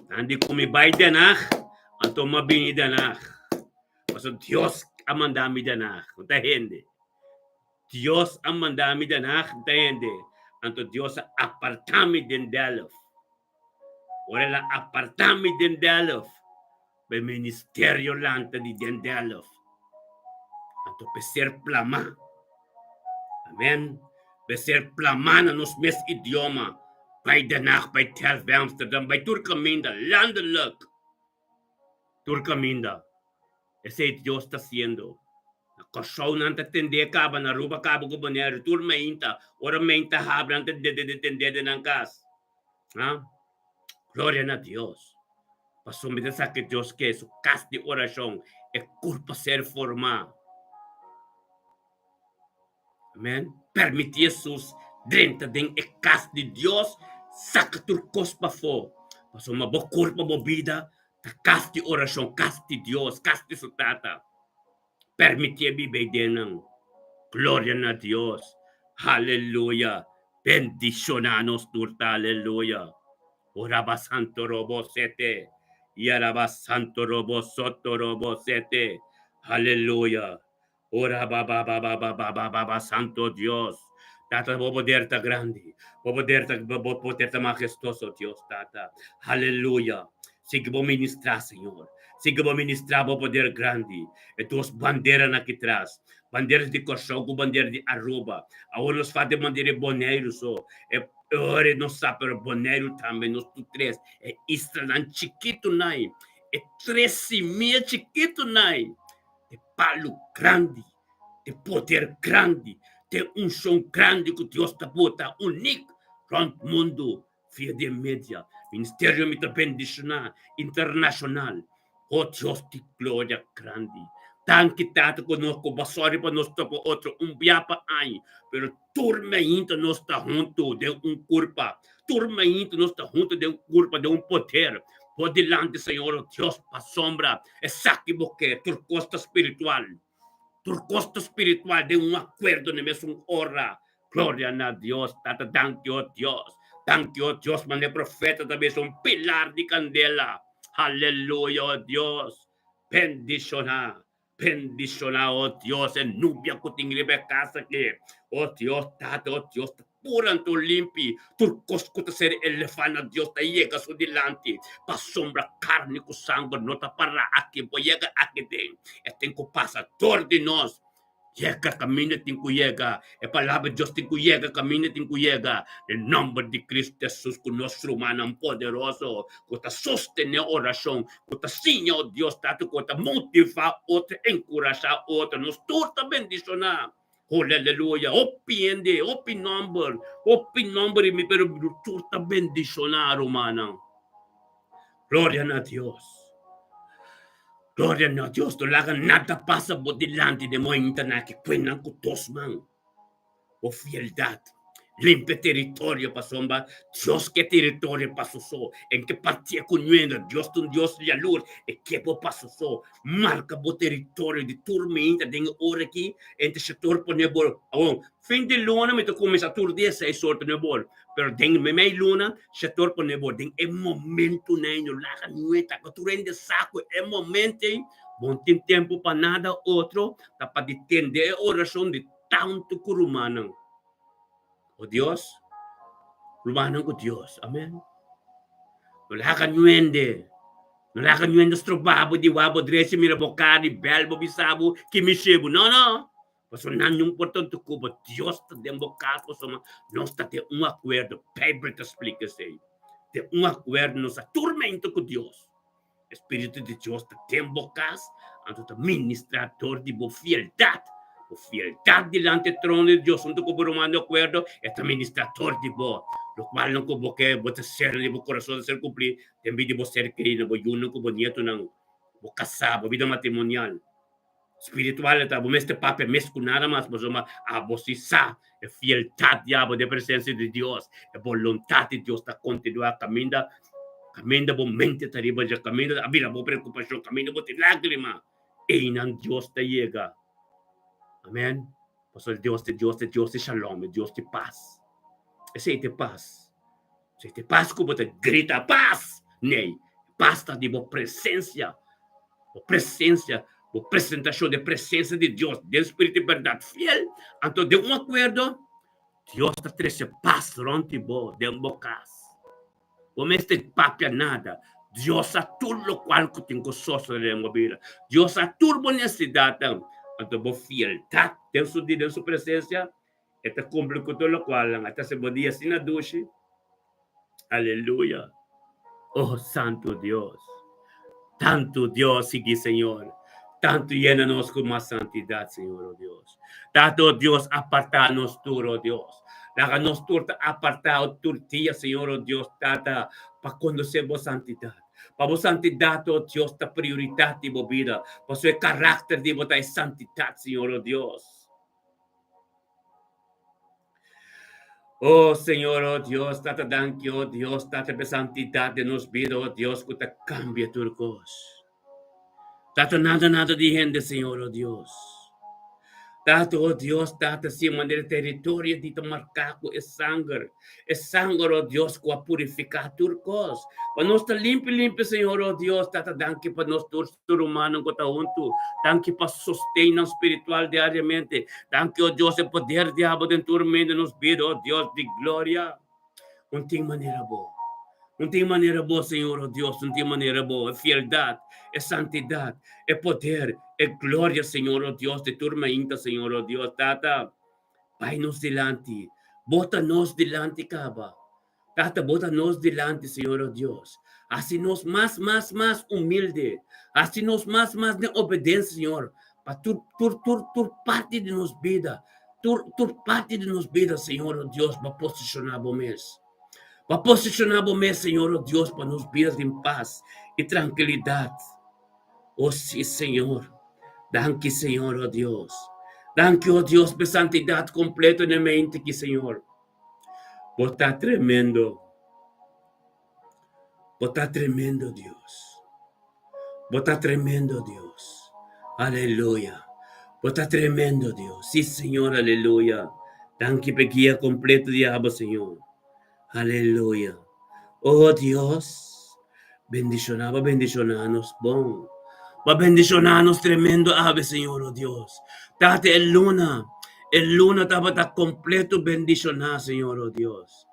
[SPEAKER 1] Nan di ku mi bai Den Haag, anto mi a bini Den Haag. Pasobra Dios a manda mi Den Haag, no ta hende. Dios a manda mi Den Haag, no ta hende. Anto Dios a apartá mi den Delft. Ora el a apartá mi den Delft, pa e ministerio lanta di den Delft. Anto pa e ser plamá. Amen. Pa e ser plamá na nos mes idioma. Bai Den Haag, bai Delft, bai Amsterdam, bai tur kaminda, landelijk. Tur kaminda. Esei Dios ta hasiendo. Na Kòrsou nan ta tendé kaba, na Aruba kaba ku Boneiru. Tur meinta, ora meinta habri nan ta tendé den nan kas. Ha? Gloria na Dios. Pasobra mi ta sa ke Dios ke su kas di orashon, e kurpa ser formá. Amen. Permití Hesus drenta den e kas di Dios, saka tur kos pafó. Pasobra bo kurpa, bo bida ta kas di orashon, kas di Dios, kas di su Tata. Permitié biba ei den nan. Gloria na Dios. Haleluya. Bendishoná nos tur ta. Aleluya. Oraba santo robo sete. Yaraba santo robo soto robo sete. Haleluya. Ora ba ba ba ba ba ba ba ba ba Santo Dios. Tata, bo poder ta grandi. Bo poder ta bo poder ta majestoso, Dios Tata. Haleluya. Sigui bo ministrá, Señor. Sigui bo ministrá bo poder grandi. E dos banderanan aki tras. Bandera di Kòrsou ku bandera di Aruba. Awor nos falta e bandera di Boneiru so. E ora nos sa pero Boneiru tambe nos tur tres. E islanan chikitunan. E tres simia chikitunan. E palu grandi, e poder grandi, te unshon grandi ku Dios ta bota unik rònt mundu via di e media. Ministerio mi ta bendishoná internashonal. O Dios di gloria grandi. Danki Tata ku nos ku bo sòri pa nos topa otro un bia pa aña, pero tur mainta nos ta huntu den un kurpa. Tur mainta nos ta huntu den un kurpa, den un poder. Bo dilanti, Señor, o Dios, pasobra esaki bo ke, tur kos ta spiritual. Tur kos ta spiritual den un akuerdo na e mesun ora. Gloria na Dios, Tata, danki, o Dios. Danki, o Dios, manera e profeta ta bisa, un pilar di kandela. Haleluya, o Dios. Bendishoná, bendishoná, o Dios, e nubia ku tin riba e kas aki. O Dios, Tata, o Dios, ta puru anto limpi. Tur kos ku ta ser elevá na Dios ta yega su dilanti. Pasobra karni ku sanger no ta pará aki, bo yega aki den. E tin ku pasa dor di nos. Yega kaminda tin ku yega. E palabra di Dios tin ku yega kaminda tin ku yega. Den nòmber di Kristu Hesus ku nos rumannan poderoso ku ta sostené orashon, ku ta siña o Dios Tata, ku ta motivá otro, enkurashá otro. Nos tur ta bendishoná. Aleluya. Hopi hende, hopi nòmber, hopi nòmber di mi, pero tur ta bendishoná, rumannan. Gloria na Dios. Gloria na Dios. No laga nada pasa bo dilanti den mointanan aki. Kue nan ku dos man. Bo fieldad. Limpia teritorio pasobra Dios ke teritorio pa su so. En ke partia ku nuendra. Dios ta un Dios yalur. E ke bo pa su so. Marka bo teritorio di tur mainta den e ora aki. Enter shetor pone bo. Awor, fin di luna mi ta kuminsá tur dia seis or pone bo. Pero den meimei luna, Shetor pone bo den e momentunan ei, no laga nue ta ku tur hende sa ku e momento ei bo no tin tempu pa nada otro, ta pa di tende e orashon di tantu ku rumannan. O Dios, rumannan ku Dios, amen. No laga nuende, no laga nuende stroba bo di wak bo drechi mira bo kara di bèl bo bisa bo ki mishe bo, no no. Pasobra nan no por tantu ku bo Dios ta den bo kas pasobra nos ta den un akuerdo. Beibel ta splika esei. Den un akuerdo nos ta turmento ku Dios. E Spiritu di Dios ta den bo kas, anto ta ministrá dor di bo fieldat. Bo fieldat dilanti e trono di Dios huntu ku bo ruman di akuerdo, e ta ministrá dor di bo. Lokual nan ku bo ke, bo ta ser di bo kurason ta ser kumplí den bida di bo ser kerí, na bo yunan ku bo nietonan. Bo kasá, bo bida matrimonial. Spiritual ta bo mester papia mes ku nada mas pasobra abo si sa e fieldat di abo den presensia di Dios, e boluntat di Dios ta kontinuá kaminda kaminda bo mente ta riba dje, kaminda a bira bo preokupashon, kaminda bo tin lágrima, einan Dios ta yega. Amen. Pasobra Dios ta Dios ta Dios di shalom, e Dios di pas. Esei ta e pas. Si te pas ku bo ta grita pas, nee, pas ta di bo presensia, bo presensia, bo presentashon di presensia di Dios den spiritu i bèrdat fiel, anto den un akuerdo, Dios ta trese pas rònt di bo den bo kas. Bo mester papia nada, Dios sa tur lokual ku tin ku sosodé den bo bida. Dios sa tur bo nesesidatnan, anto bo fieldat den su den su presensia E ta kumpli ku tur lokual nan a ta hasi bo dia asina dushi. Aleluya! Oh, Santu Dios! Tantu Dios, sigui Señor. Tantu yena nos ku mas santidat, Señor, oh Dios. Tata, oh Dios, apartá nos tur, oh Dios. Laga nos tur ta apartá tur dia, Señor, oh Dios, Tata, pa konosé bo santidat. Pa bo santidat, oh Dios, ta prioridat di bo bida. Pasobra e karakter di bo ta e santidat, Señor, oh Dios. Oh Señor, oh Dios, Tata danki, oh Dios, Tata p'e santidad den nos bida, oh Dios, ku ta kambia tur kos. Tata nada nada di hende, Señor, oh Dios. Tata, oh Dios, Tata, si manera teritorio di ta marká ku e sanger. E sanger, oh Dios, ku a purifiká tur kos. Pa nos ta limpi, limpi, Señor, oh Dios, Tata, danki pa nos tur tur rumannan ku ta huntu. Danki pa sosten nan spiritual diariamente. Danki, oh Dios, e poder di abo den tur medio nos bida, oh Dios di gloria. Un tin manera bo. Un tin manera bo, Señor, oh Dios, un tin manera bo. E fieldat, e santidat, e poder, e gloria, Señor, oh Dios, di tur mainta, Señor, oh Dios, Tata. Bai nos dilanti. Bo ta nos dilanti kaba. Tata, bo ta nos dilanti, Señor, oh Dios. Hasi nos mas, mas, mas humilde. Hasi nos mas, mas den obedensia, Señor, pa tur, tur, tur, tur parti di nos bida, tur, tur parti di nos bida, Señor, oh Dios, bo posishoná bo mes. Bo posishoná bo mes, Señor, oh Dios, pa nos bida tin pas i trankilidat. Oh sí, Señor. Danki, Señor, oh Dios. Danki, oh Dios, pa e santidat kompleto na e mente aki, Señor. Bo ta tremendo. Bo ta tremendo, Dios. Bo ta tremendo, Dios. Aleluya. Bo ta tremendo, Dios. Sí, Señor, aleluya. Danki pa e guia kompleto di abo, Señor. Aleluya. Oh Dios, bendiciona, bo bendiciona nos bon. Bo bendiciona nos tremendo awe, Señor, oh Dios. Tata, e luna, e luna tabata completo bendiciona, Señor, oh Dios.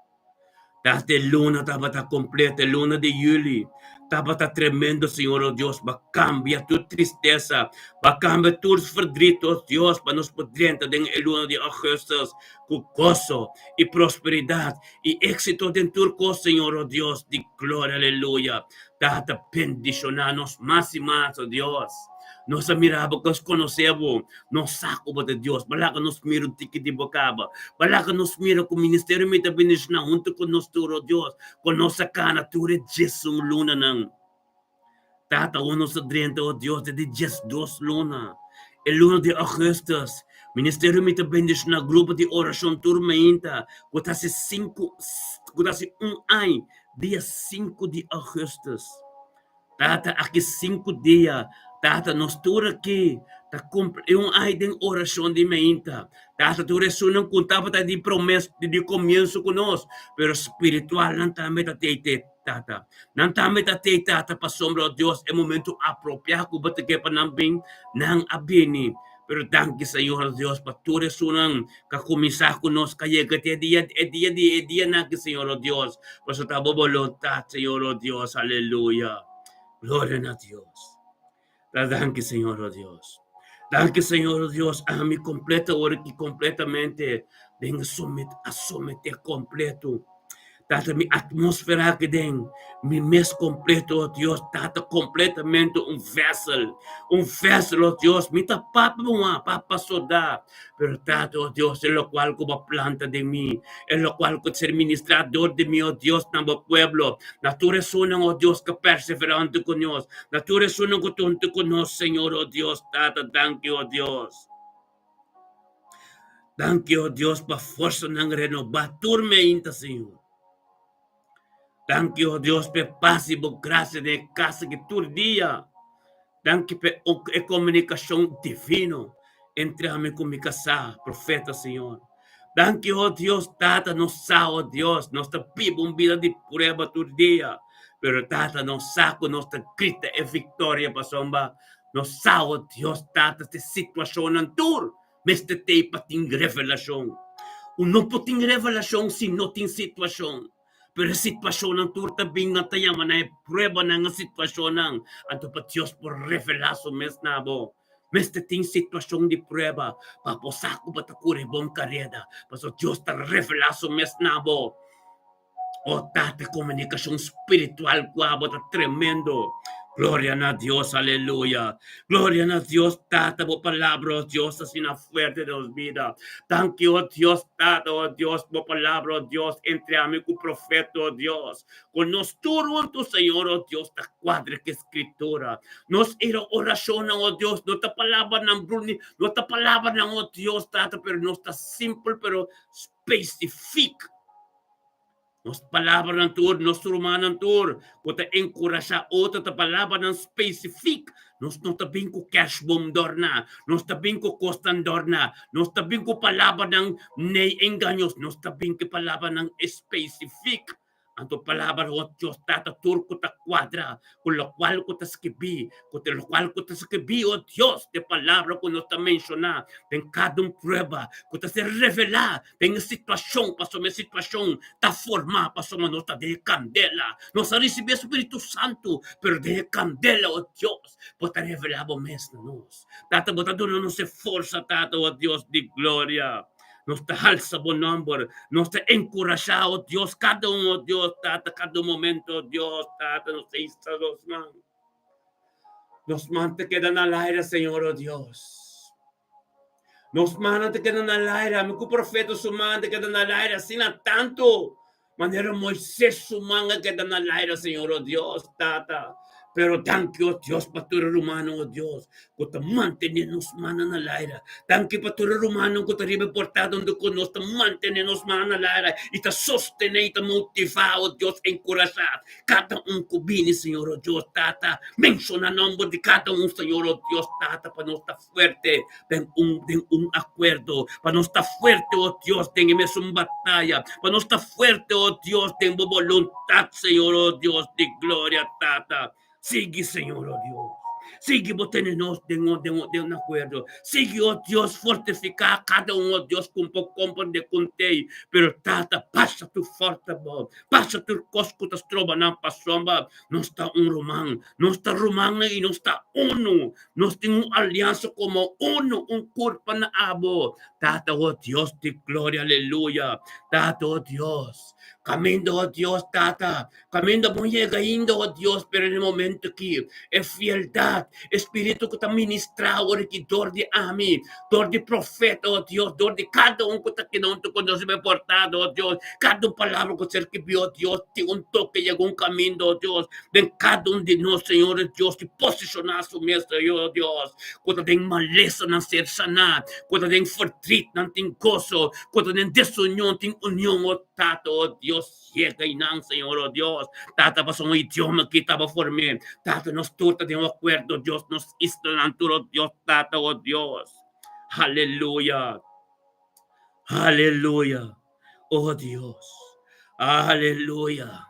[SPEAKER 1] Tata, e luna tabata completo, e luna di juli tabata tremendo, Señor, oh Dios. Bo cambia tur tristesa, bo cambia tur verdriet, oh Dios, pa nos por drenta den e luna di augustus Ku goso i prosperidat i éksito den tur kos, Señor, o Dios di gloria, aleluya. Tata, bendishoná nos mas i mas, o Dios. Nos a mira bo, nos konosé bo, nos sa ku bo ta Dios. Bo laga nos mira un tiki di bo kaba. Bo laga nos mira ku ministerio mi ta bendishoná huntu ku nos tur, o Dios, ku nos a kana tur e diesun lunanan. Tata, awor nos ta drenta, o Dios, den di diesdos luna, e luna di augustus. Ministerio mi ta bendiciona grupo di oracion tur mainta, cu ta haci cinco, cu ta haci un añ, dia cinco di augustus. Tata, aki cinco dia, Tata, nos tur aki ta cumpli un añ den oracion di mainta. Tata, tur esunnan cu tabata di promes, di comienso cu nos, pero spiritualnan tambe ta tei te. Tata. Nan tambe ta tei Tata pasobra, oh Dios, e momento apropiá ku bo ta ke pa nan bin, nan a bini. Pero danki, Señor Dios, pa tur esunnan ku a kuminsá ku nos, ku a yega te e dia, e dia di e dianan aki, Señor, oh Dios, pasobra ta bo boluntat, Señor, oh Dios. Aleluya. Gloria na Dios. Ta danki, Señor, oh Dios. Danki, Señor, oh Dios, ami kompleto awor aki kompletamente den a somet, a someté kompleto. Tata, mi atmósfera aki den mi mes kompleto, oh Dios, Tata, kompletamente un vessel, un vessel, oh Dios, mi ta papa bo, papa sodá, pero Tata, oh Dios, e lokual ku bo a planta den mi, e lokual ku ta ser ministrá dor di mi, oh Dios, na bo pueblo, na tur esunnan, oh Dios, ku perseverá huntu ku nos, na tur esunnan ku ta huntu ku nos, Señor, oh Dios, Tata, danki, oh Dios. Danki, oh Dios, pa forsanan renobá tur meinta, Señor. Danki, oh Dios, pa e pas i bo grasia den e kas aki tur dia. Danki pa e komunikashon divino entre ami ku mi kasá, profeta, Señor. Danki, oh Dios, Tata, nos sa, oh Dios, nos ta biba un bida di prueba tur dia, pero Tata, nos sa ku nos ta grita e viktoria pasobra Nos sa, o Dios Tata, te situashonnan tur mester t'ei pa tin revelashon. Un no por tin revelashon si no tin situashon. Pero e situashonnan tur ta bin, nan ta yama nan e pruebanan, e situashonnan. Anto pa Dios por revelá su mes na bo, mester tin situashon di prueba pa bo sa ku bo ta kore bon kareda, pasobra Dios ta revelá su mes na bo. O Tata, komunikashon spiritual ku abo ta tremendo. Gloria na Dios, aleluya. Gloria na Dios, Tata, bo palabra, oh Dios, asina fuerte den nos bida. Danki, oh Dios, Tata, oh Dios, bo palabra, oh Dios, entre ami ku profeta, oh Dios. Ku nos tur huntu, Señor, oh Dios, ta kuadra ku e Skritura. Nos era orashonnan, oh Dios, no ta palabranan bruni, no ta palabranan, oh Dios, Tata, pero nos ta simpel, pero spesifik. Nos palabranan tur, nos rumannan tur ku ta enkurashá otro ta palabranan spesifik. Nos no ta bin ku kerstboom dòrná, nos ta bin ku kosnan dòrná, nos ta bin ku palabranan nei engaños, nos ta bin ku palabranan spesifik. Anto palabra di Dios Tata tur ku ta kuadra ku lokual ku ta skibí, ku ta lokual ku ta skibí, o Dios, e palabra ku nos ta menshoná den kada un prueba ku ta ser revelá den e situashon, pasobra e situashon ta formá pasobra nos ta den e kandela. Nos a risibí e Spiritu Santu, pero den e kandela, o Dios, bo ta revelá bo mes na nos. Tata, bo ta duna nos e forsa, Tata, o Dios di gloria. Nos ta halsa bo nomber. Nos ta enkurashá, o Dios, kada un, o Dios, Tata, kada un momento, o Dios, Tata, nos ta hisa nos man. Nos man ta keda na laira, Señor, o Dios. Nos mannan ta keda na laira. Mi ku profeta su man ta keda na laira asina tantu. Manera Moises su man a keda na laira, Señor, o Dios, Tata. Pero danki, o Dios, pa tur e rumannan, o Dios, ku ta mantené nos mannan na laira. Danki pa tur e rumannan ku ta riba e portada unda ku nos ta mantené nos man na laira i ta sostené i ta motivá, o Dios, enkurashá kada un ku bini, Señor, o Dios, Tata. Menshoná nòmber di kada un, Señor, o Dios, Tata, pa nos ta fuerte den un den un akuerdo, pa nos ta fuerte, o Dios, den e mesun bataya, pa nos ta fuerte, o Dios, den bo boluntat, Señor, o Dios di gloria, Tata. Sigui, Señor, o Dios. Sigui bo tene nos den un den un den un akuerdo. Sigui, o Dios, fortifiká kada un, o Dios, ku por komprendé kon t'ei. Pero, Tata, pasa tur forsa bo, pasa tur kos ku ta stroba nan pasobra nos ta un ruman. Nos ta rumannan i nos ta unu. Nos tin un aliansa komo unu, un kurpa na abo. Tata, o Dios di gloria, aleluya. Tata, o Dios, kaminda, o Dios, Tata, kaminda bo yega ainda, o Dios, pero na e momento aki, e fieldat, e spiritu ku ta ministrá ora aki dor di ami, dor di profeta, o Dios, dor di kada un ku ta keda huntu ku nos riba e portada, o Dios, kada un palabra ku ser skibí, o Dios, tin un toke, yega un kaminda, o Dios, den kada un di nos, Señor Dios, di posishoná su mes, Señor Dios, ku ta den malesa nan ser saná, ku ta den verdriet nan tin goso, ku ta den desunion tin union, o Tata, o Dios, yega einan, Señor, o Dios, Tata, pasobra un idioma aki taba form'é, Tata, nos tur ta den un akuerdo, Dios, nos islanan tur, o Dios, Tata, o Dios, aleluya, aleluya. Oh Dios, aleluya.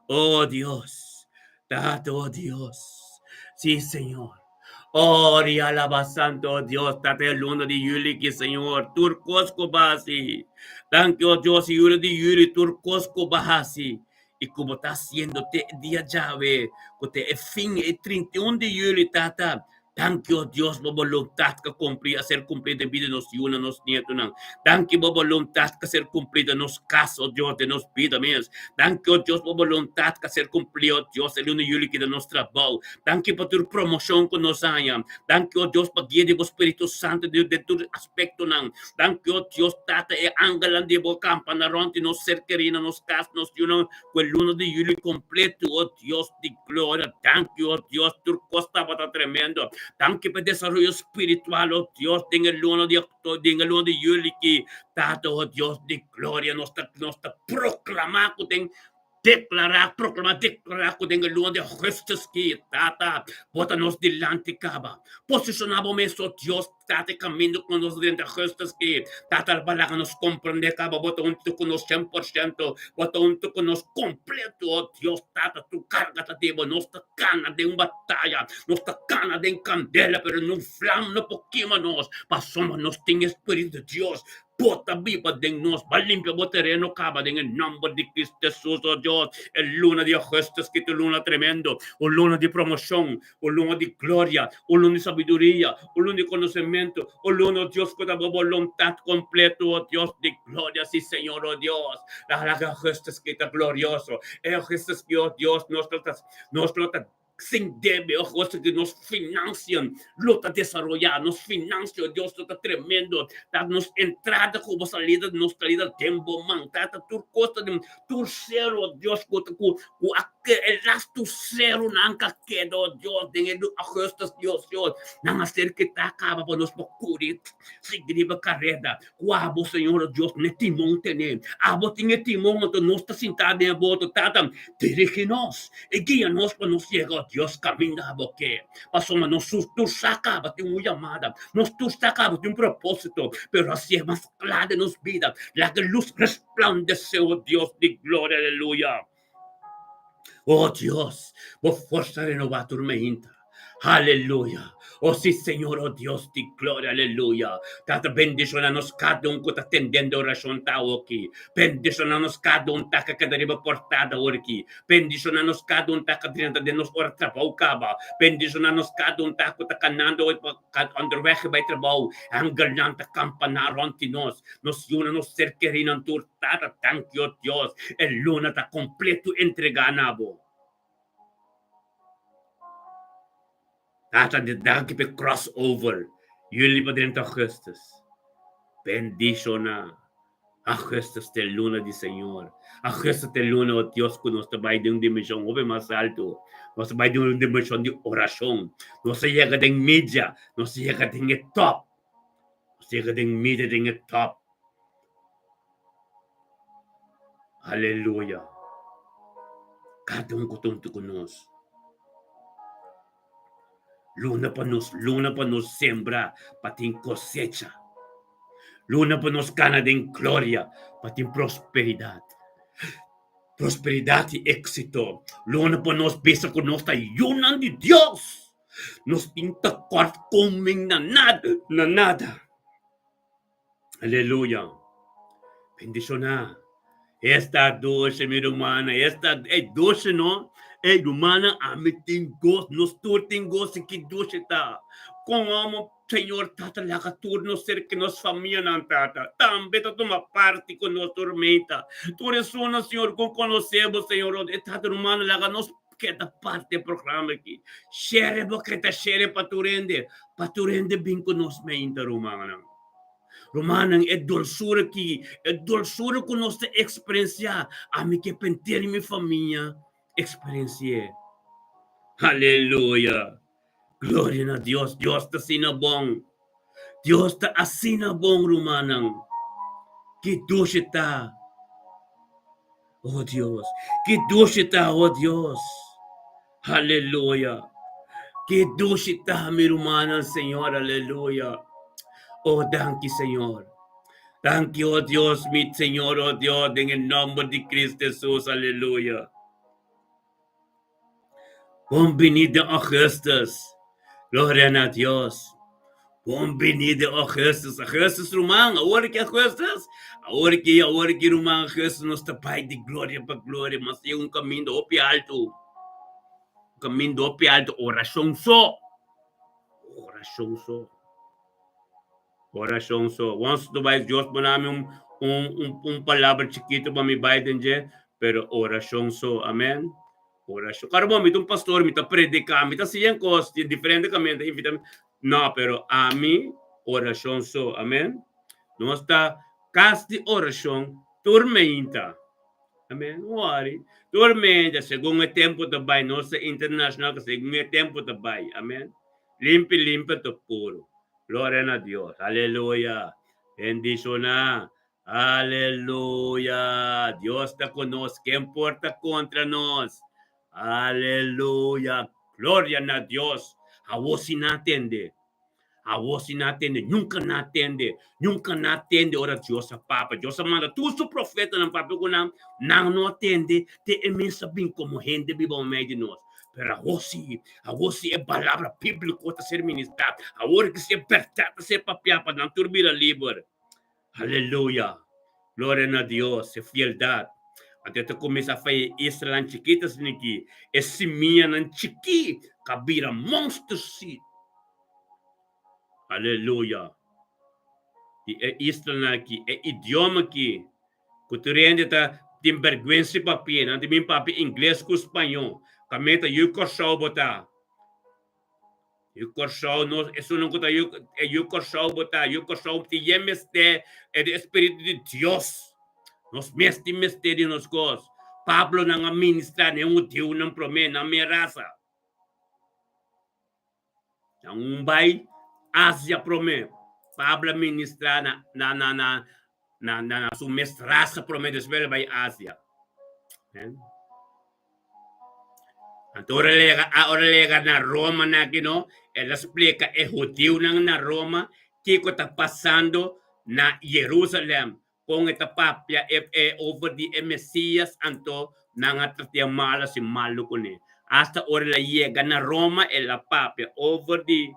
[SPEAKER 1] Oh Dios, Tata, oh Dios. Sí, Señor. Oh, y alaba santo, oh Dios, Tata, e luna di juli ki, Señor, tur kos ku bo hasi. Danki, oh Dios, luna di juli, tur kos ku bo hasi. I ku bo ta hasiendo te dia djawe, ku te e fin, e 31 di juli, Tata. Danki, o Dios, bo boluntat ka kumpli, a ser kumplí den bida di nos yunan, nos nietunan. Danki bo boluntat ka ser kumplí den nos kas, o Dios, den nos bida mes. Danki, o Dios, bo boluntat ka ser kumplí, o Dios, e luna di yuli ki den nos trabou. Danki pa tur promoshon ku nos haña. Danki, o Dios, pa guia di bo Spiritu Santu den tur aspektonan. Danki, o Dios, Tata, e angelnan di bo kampa na rònt di nos ser kerí, na nos kas, nos yunan, ku e luna di yuli kompletu, o Dios di gloria. Danki, o Dios, tur kos tabata tremendo. Danki pa e desaroyo spiritual, o Dios, den e luna di den e luna di yuli ki, Tata, o Dios di gloria, nos ta nos ta proklamá ku den Deklará, proklamá, deklará ku den e luna di ougùstùs ki, Tata, Bo ta nos dilanti kaba. Posishoná Bo mes, o Dios, Tata, e kaminda ku nos drenta ougùstùs ki, Tata, Bo laga nos komprendé kaba Bo ta huntu ku nos shen por shento, Bo ta huntu ku nos kompleto, o Dios, Tata, tur karga ta di Bo. Nos ta kana den un bataya, nos ta kana den kandela, pero niun flam no por kima nos, pasobra nos tin e Spiritu di Dios. Bo ta biba den nos. Ba limpia bo tereno kaba den e nomber di Cristo Jesus, oh Dios. E luna di augustus ki ta un luna tremendo, un luna di promocion, un luna di gloria, un luna di sabiduria, un luna di conocemento, un luna, oh Dios, cu ta bo boluntad completo, oh Dios di gloria, si Señor, oh Dios. Laga augustus ki ta glorioso. E augustus ki, oh Dios, nos lo ta, nos lo ta Sin debe, oh Gozo di nos financian lo ta desaroyá, nos financia, oh Dios, lo ta tremendo, ta nos entrada ku bo salida, nos salida den bo man, ta tur kos ta den tur sero, oh Dios, ku ta ku ku a e lastu seronan ka keda, oh Dios, den e augustus, Dios, Dios, nan a ser kitá kaba pa nos por kuri sigui riba kareda. Ku abo, Señor, oh Dios, n'e timon tene. Abo tin e timon, anto nos ta sintá den e boto. Tata, dirigí nos i guia nos pa nos yega, oh Dios, kaminda abo ke. Pasobra nos tur sa kaba tin un yamada, nos tur sa kaba tin un propósito, pero hasié mas kla den nos bida. Laga e lus resplandesé, oh Dios di gloria, aleluya. Oh Dios, bo forsa renobá tur meinta. Aleluya. Oh sí, Señor, oh Dios di gloria, aleluya. Tata, bendiciona nos cada un cu ta tendendo oracion ta awoki. Bendiciona nos cada un ta ca keda riba portada aworki. Bendiciona nos cada un ta ca drenta den nos ora trabou caba. Bendiciona nos cada un ta cu ta canando onderweg bai trabou. Angelnan ta campana rond di nos. Nos yuna nos ser kerinan tur. Tata, danki, oh Dios, e luna ta completo entregá na bo. Tata, danki p'e crossover, juli pa drenta augustus. Bendiciona augustus t'e luna di Señor. Augustus t'e luna, oh Dios, cu nos ta bai den un dimension hopi mas alto. Nos ta bai den un dimension di oracion. Nos ta yega den media, nos ta yega den e top. Nos ta yega den media, den e top. Aleluya. Kada un ku ta huntu ku nos. Luna pa nos, luna pa nos sembra pa tin kosecha. Luna pa nos kana den gloria pa tin prosperidat. Prosperidat i éksito. Luna pa nos bisa ku nos ta yunan di Dios. Nos tin tekort komin na nada, na nada. Aleluya. Bendiciona. Esta doce, mi rumana. Esta, ey, doce no. Ey, rumana, ami tin gozo. Nos tur tin gozo. Ki doce ta. Con amo, Señor Tata, laga tur nos ser que nos famianan, Tata. Tambe ta tuma parti con nos tormenta. Tur esunnan, Señor, con conocemos, Señor. E Tata, rumana, laga nos keda parti e programa aki. Share bo keda share pa tur hende, pa tur hende bin ku nos meinta, rumannan. Rumannan, e dolsura aki, e dolsura ku nos ta eksperensiá, ami ke penter i mi famia eksperensi'é. Aleluya! Gloria na Dios! Dios ta asina bon! Dios ta asina bon, rumannan! Ki dushi ta! Oh Dios, ki dushi ta, oh Dios. Aleluya. Ki dushi ta, mi rumannan, Señor, aleluya. Oh, danki, Señor. Danki, oh Dios, mi Señor, oh Dios, den e nomber di Cristo Jesus, aleluya. Bon bini den Augustus. Gloria na Dios. Bon bini den Augustus. Augustus ruman, awor ki Augustus? Awor ki, awor ki ruman Augustus nos ta bai di gloria pa gloria, mas tin un kaminda hopi altu. Un kaminda hopi altu, orashon so. Orashon so. Orashon so. Once to bai Dios pone mi un un un un palabra chikitu pa mi bai den dje, pero orashon so. Amen. Orashon. Karo bo, mi ta un pastor, mi ta prediká, mi ta hasi kos di diferente kaminda, invita mi. No, pero ami orashon so. Amen. Nos ta kas di orashon tur meinta. Amen. No worry. Tur meinta, segun e tempu ta bai, nos ta internashonal, segun e tempu ta bai. Amen. Limpi, limpi ta puru. Gloria na Dios. Aleluya. Bendishoná. Aleluya. Dios ta ku nos. Ken por ta kontra nos? Aleluya. Gloria na Dios. Awor si nan a tende. Awor si nan a tende. Nunka nan a tende. Nunka nan a tende ora Dios a papia. Dios a manda tur su profetanan papia ku nan. Nan no a tende. Te e mes a bin komo hende biba meimei di nos. Pero awor si, awor si e palabra bíbliko ta ser ministrá. Awor ki si e bèrdat ta ser papiá pa nan tur bira liber. Aleluya! Gloria na Dios, e fieldat. Anto e ta kuminsá fai e islanan chikit asina aki, e simianan chikí ka bira monster seed. Aleluya! Di e islanan aki, e idioma aki, ku tur hende ta tin bèrgwensa di papia, nan ta bin papia ingles ku spañó, kaminda ta yu Kòrsou bo ta. Yu Kòrsou nos esunnan ku ta yu e yu Kòrsou bo ta yu Kòrsou tin yen mester e di espiritu di Dios nos mes tin mester di nos kos Pablo nan a ministra na e hudiunan promé nan mes rasa nan un bai Asia promé Pablo a ministra na na na na na na su mes rasa promé despues el a bai Asia. Anto ora el yega, ora el yega na Roma na aki no, el a splika e hudiunan na Roma kiko ta pasando na Jerusalem, kon e ta papia e e over di e Mesias, anto nan a trat'é mal hasi malu kuné. Asta ora el a yega na Roma el a papia over di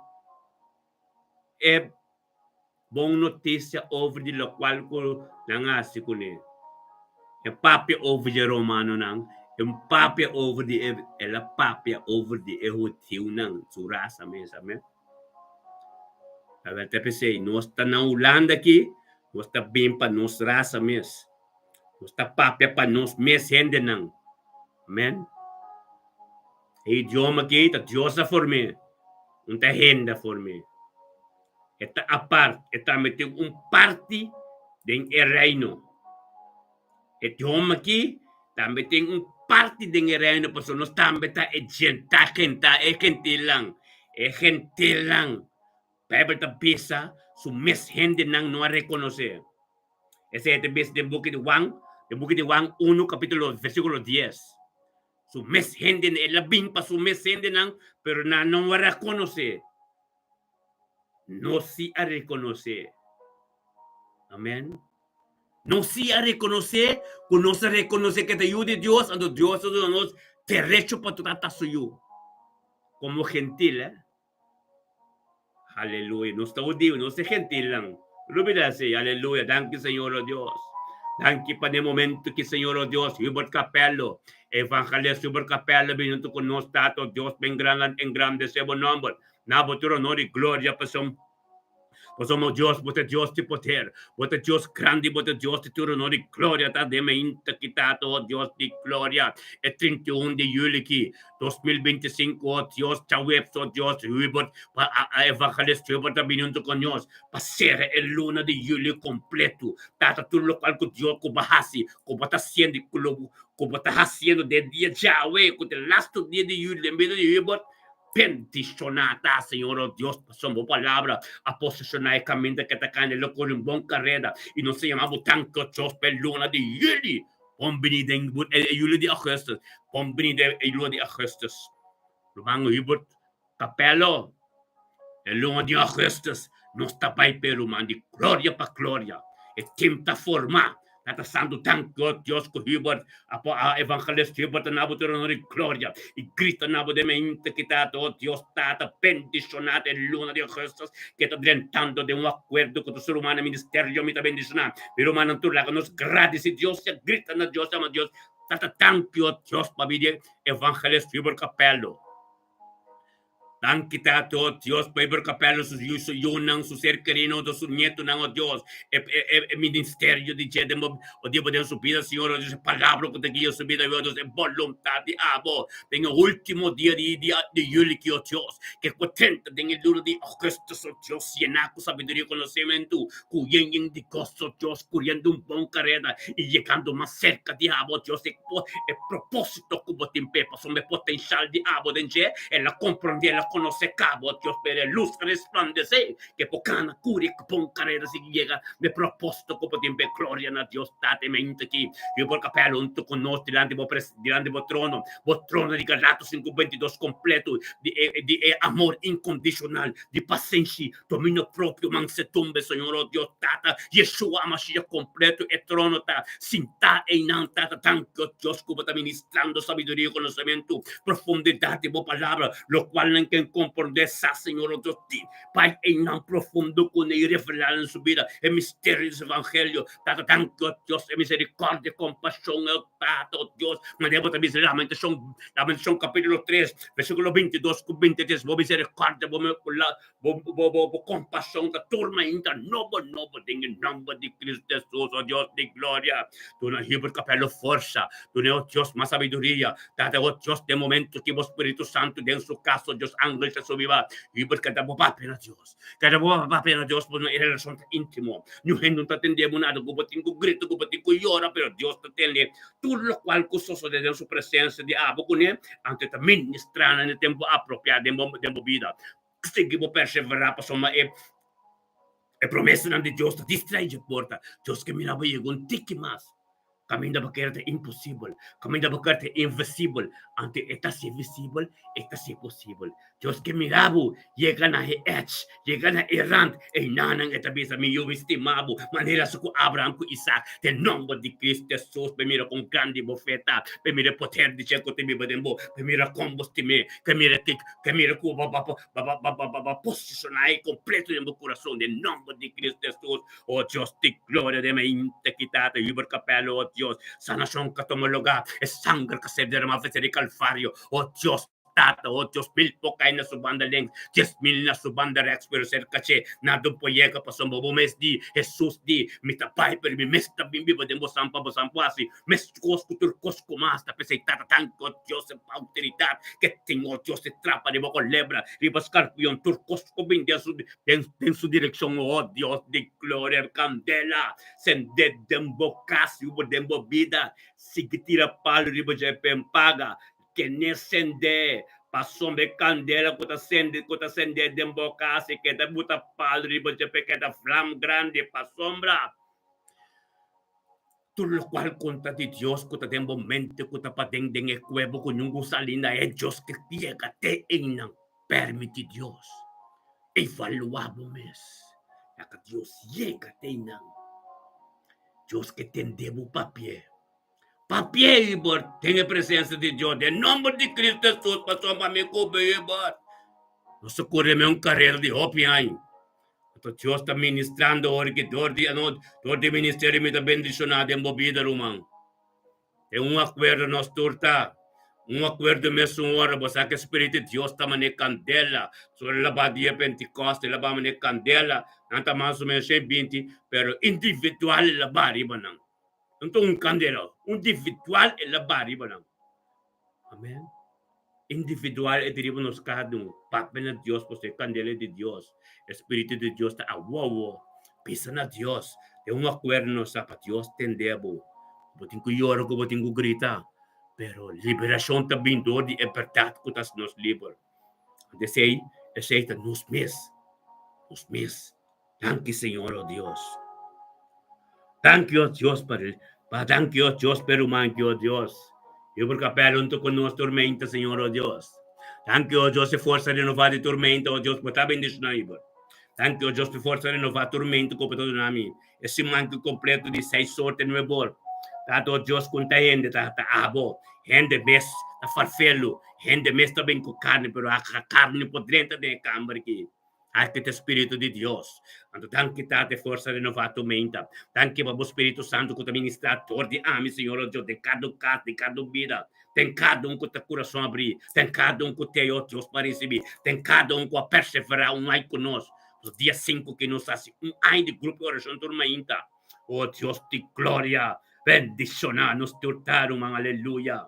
[SPEAKER 1] e bon notisia over di lokual ku nan a hasi kuné. E papia over di e romanonan, e papia over di e, el a papia over di e hudiunan, su rasa mes, amen. Awel ta p'esei, nos ta na Hulanda aki, nos ta bin pa nos rasa mes. Nos ta papia pa nos mes hendenan. Amen. E idioma aki ta Dios a form'é, un ta hende a form'é. E ta apart, e tambe tin un parti den e reino. E idioma aki tambe tin un parti den e reino pasobra nos tambe ta e genta, genta, e gentilnan, e gentilnan. Bijbel ta bisa su mes hendenan no a rekonosé. Esei e ta bisa den buki di Juan, den buki di Juan unu kapitulo versíkulo dies. Su mes hendenan, el a bin pa su mes hendenan, pero nan no a rekonosé. Nos sí a rekonosé. Amèn. Nos sí a rekonosé ku nos a rekonosé ku e ta Yu di Dios, anto Dios a duna nos derecho pa trata su Yu komo gentil, eh. Aleluya. Nos ta hudiu, nos ta gentilnan. No olbida esei. Aleluya. Danki, Señor, oh Dios. Danki pa den momento ki, Señor, oh Dios, Hubert Capello, evangelista Hubert Capello, bini hunto ku nos, Tata, oh Dios, pa engrandesé bo nomber. Na bo tur honor i gloria, pasobra Pasobra, oh Dios, bo ta Dios di poder, bo ta Dios grandi, bo ta Dios di tur honor i gloria ta den mainta ki, Tata, oh Dios di gloria, e 31 di juli ki, 2025, oh Dios, djaweps, oh Dios, Hubert, pa a evangelist Hubert ta bini hunto ku nos pa sera e luna di juli kompleto, Tata, tur lokual ku Dios ku bo hasi, ku bo ta hasiendo i ku lo ku bo ta hasiendo den dia djawe, ku ta e lastu dia di juli den bida di Hubert, Bendishoná ta, Señor, oh Dios, pasobra bo palabra a poseshoná e kaminda ke ta kanda, el a kore un bon kareda, i nos ta yama bo danki, oh Dios, pa e luna di juli. Bon bini den e juli di augustus. Bon bini den e luna di augustus. Ruman Hubert Capello, e luna di augustus nos ta bai p'e ruman di gloria pa gloria. E tim ta formá. Tata Santu, danki, oh Dios, ku Hubert, a evangelist Hubert a nabo tur honor i gloria i grita nabo den mente ki Tata, oh Dios Tata, bendishoná den luna di augustus ke ta drentando den un akuerdo ku tur su rumannan ministerio mi ta bendishoná mi rumannan tur laga nos gradisi Dios i a grita na Dios ama Dios Tata danki, oh Dios, pabia di evangelist Hubert Capello. Danki Tata, oh Dios, pa Iber Capello, su yu, su yunan, su ser kerido, su nietonan, oh Dios, e, e, e, e ministerio di dje den bo, oh Dios, den su bida, Señor, oh Dios, e palabra ku ta guia su bida, oh Dios, e boluntat di abo den e ultimo dia di, di, di juli ki, oh Dios, ke ku 30 den e luna di augustus, oh Dios, yená ku sabiduria i konosementu, ku yen yen di goso, oh Dios, kuriendo un bon kareda i yegando mas serka di abo, oh Dios, e, e propósito Ku bo tin p'e pasobra e potenshal di abo den dje, el a komprondé, el a konosé kabo Dios, pero e lus a resplandesé ku e por kana kuri ku bon karera sigui yega na e propósito ku bo tin p'e. Gloria na Dios Tata i Mente aki yu por kapel huntu ku nos dilanti bo pres dilanti bo trono, bo trono di Galatos 5:22 kompleto di e di e amor inkondishonal, di pasenshi, dominio propio, mansedumbre, Señor, oh Dios Tata, Yeshua HaMashiach kompleto e trono ta sintá einan, Tata, danki, oh Dios, ku bo ta ministrando sabiduria i konosementu, profundidat di bo palabra, lokual nan ken komprondé sa, Señor, oh Dios, di bai einan profundo kuné i revelá nan su bida e misterio di su evangelio, Tata, danki, oh Dios, e misericordia, e kompashon, oh Tata, oh Dios, manera bo ta bisa Lamentashon, Lamentashon kapítulo 3, versíkulo 22 ku 23, bo misericordia, bo Bo, bo, bo, bo kompashon ta tur mainta nobo, nobo den e nòmber di Kristu Hesus, o Dios di gloria. Duna Hubert Capello forsa, duna o Dios mas sabiduria. Tata, o Dios, den momento ki bo Spiritu Santu den su kas, o Dios, angel ta subi ba. Hubert keda bo papia na Dios. Keda bo papia na Dios, pasobra e relashon ta íntimo. Niun hende no ta tende bo nada ku bo tin ku grita, ku bo tin ku yora, pero Dios ta tende tur lokual ku sosode den su presensia di abo kuné, anto e ta ministrá nan e tempu apropiá den bo, den bo bida. Sigui bo perseverá pasobra e e promesanan di Dios ta distraí dje porta. Dios ke mira bo yega un tiki mas. Kaminda bo kere ta imposibel, kaminda bo kere ta invisibel, anto e ta hasi visibel, e ta hasi posibel. Dios ke mira bo yega na e edge, yega na e rand, einanan e ta bisa, Mi yu, mi stima bo, manera su ku Abraham ku Isaac, den nomber di Cristo Jesus, pa mira kon grandi bo fe ta, pa mira e poder di dje ku ta biba den bo, pa mira kon bo stim'é, pa mira ke Ke mira ku bo bo bo bo bo posishoná ei kompleto den bo kurason den nòmber di Kristu Hesus. O Dios di gloria, den mainta ki Tata Hubert Capello, o Dios, sanashon ka tuma lugá, e sanger ka ser derramá ofresé di Kalvario, o Dios Tata, o Dios, mil por kai na su banda links, 10,000 na su banda rèks, pero serka dje nada por yega, pasobra bo mes di, Hesus di, mi ta bai, pero mi mes ta bin biba den bo san pa bo san por hasi Meskos ku tur kos ku mas ta p'esei Tata tanki o Dios e outoridat ke tin o Dios e trapa riba kolebra, riba skarpion, tur kos ku bin den su den su direkshon o Dios di gloria kandela sende den bo kas i den bo bida sigui tira palu riba dje pen paga tene sende pasobra e kandela ku ta sende ku ta sende den bo kas e keda buta palu riba dje pe keda vlam grandi pasobra Tur lokual konta di Dios ku ta den bo mente ku ta paden den e kuebo ku nungu sali na e Dios ke yega te einan. Permiti Dios evaluá bo mes ya ka Dios yega te einan. Dios ke tende bo papia. Papia Hubert den e presensia di Dios den nomber di Cristo Jesus pasobra mi ku bo Hubert. Nos a kore me un karera di hopi aña. Anto Dios ta ministrando ora ki dor di ano dor di ministerio mi ta bendishoná den bo bida ruman. Den un akuerdo nos tur ta un akuerdo mesun ora bo sa ku e Spiritu di Dios ta manera kandela sobre la ba dia Pentekoste la ba manera kandela nan ta mas o menos 120 pero individual el a ba riba nan. Anto un kandela individual el a ba riba nan. Amen. Individual e ta riba nos kada un. Papia na Dios pasobra e kandela di Dios. E Spiritu di Dios ta awowo. Bisa na Dios. Den un akuerdo nos sa pa Dios tende bo. Bo tin ku yora ku bo tin ku grita. Pero liberashon ta bin dor di e bèrdat ku ta hasi nos liber. Anto esei, esei ta nos mes. Nos mes. Danki Señor, oh Dios. Danki, oh Dios, pa, pa danki, oh Dios, pa e ruman ki, oh Dios. Yo por kapel hunto ku nos tormenta, Señor, oh Dios. Danki, oh Dios, e forsa renová di tormenta, oh Dios, bo ta bendishoná mi, por. Danki, oh Dios, pa e forsa renová tormenta ku bo ta duna mi. E siman ki kompleto di seis or te nuebe or. Tata, oh Dios, konta hende ta, ta abo. Hende mes ta farfelu. Hende mes ta bin ku karni, pero a karni por drenta den e kamber ki. Aki ta Spiritu di Dios. Anto danki Tata e forsa renová tu menta. Danki pa bo Spiritu Santu ku ta ministrá dor di ami, Señor o Dios, den kada un kas, den kada un bida, den kada un ku ta kurason abrí, den kada un ku tei, o Dios, pa risibí, den kada un ku a perseverá un ai ku nos. Pasobra dia sinku ki nos hasi un ai di grupo di orashon tur mainta. O Dios di gloria, bendishoná nos tur ta, ruman. Aleluya.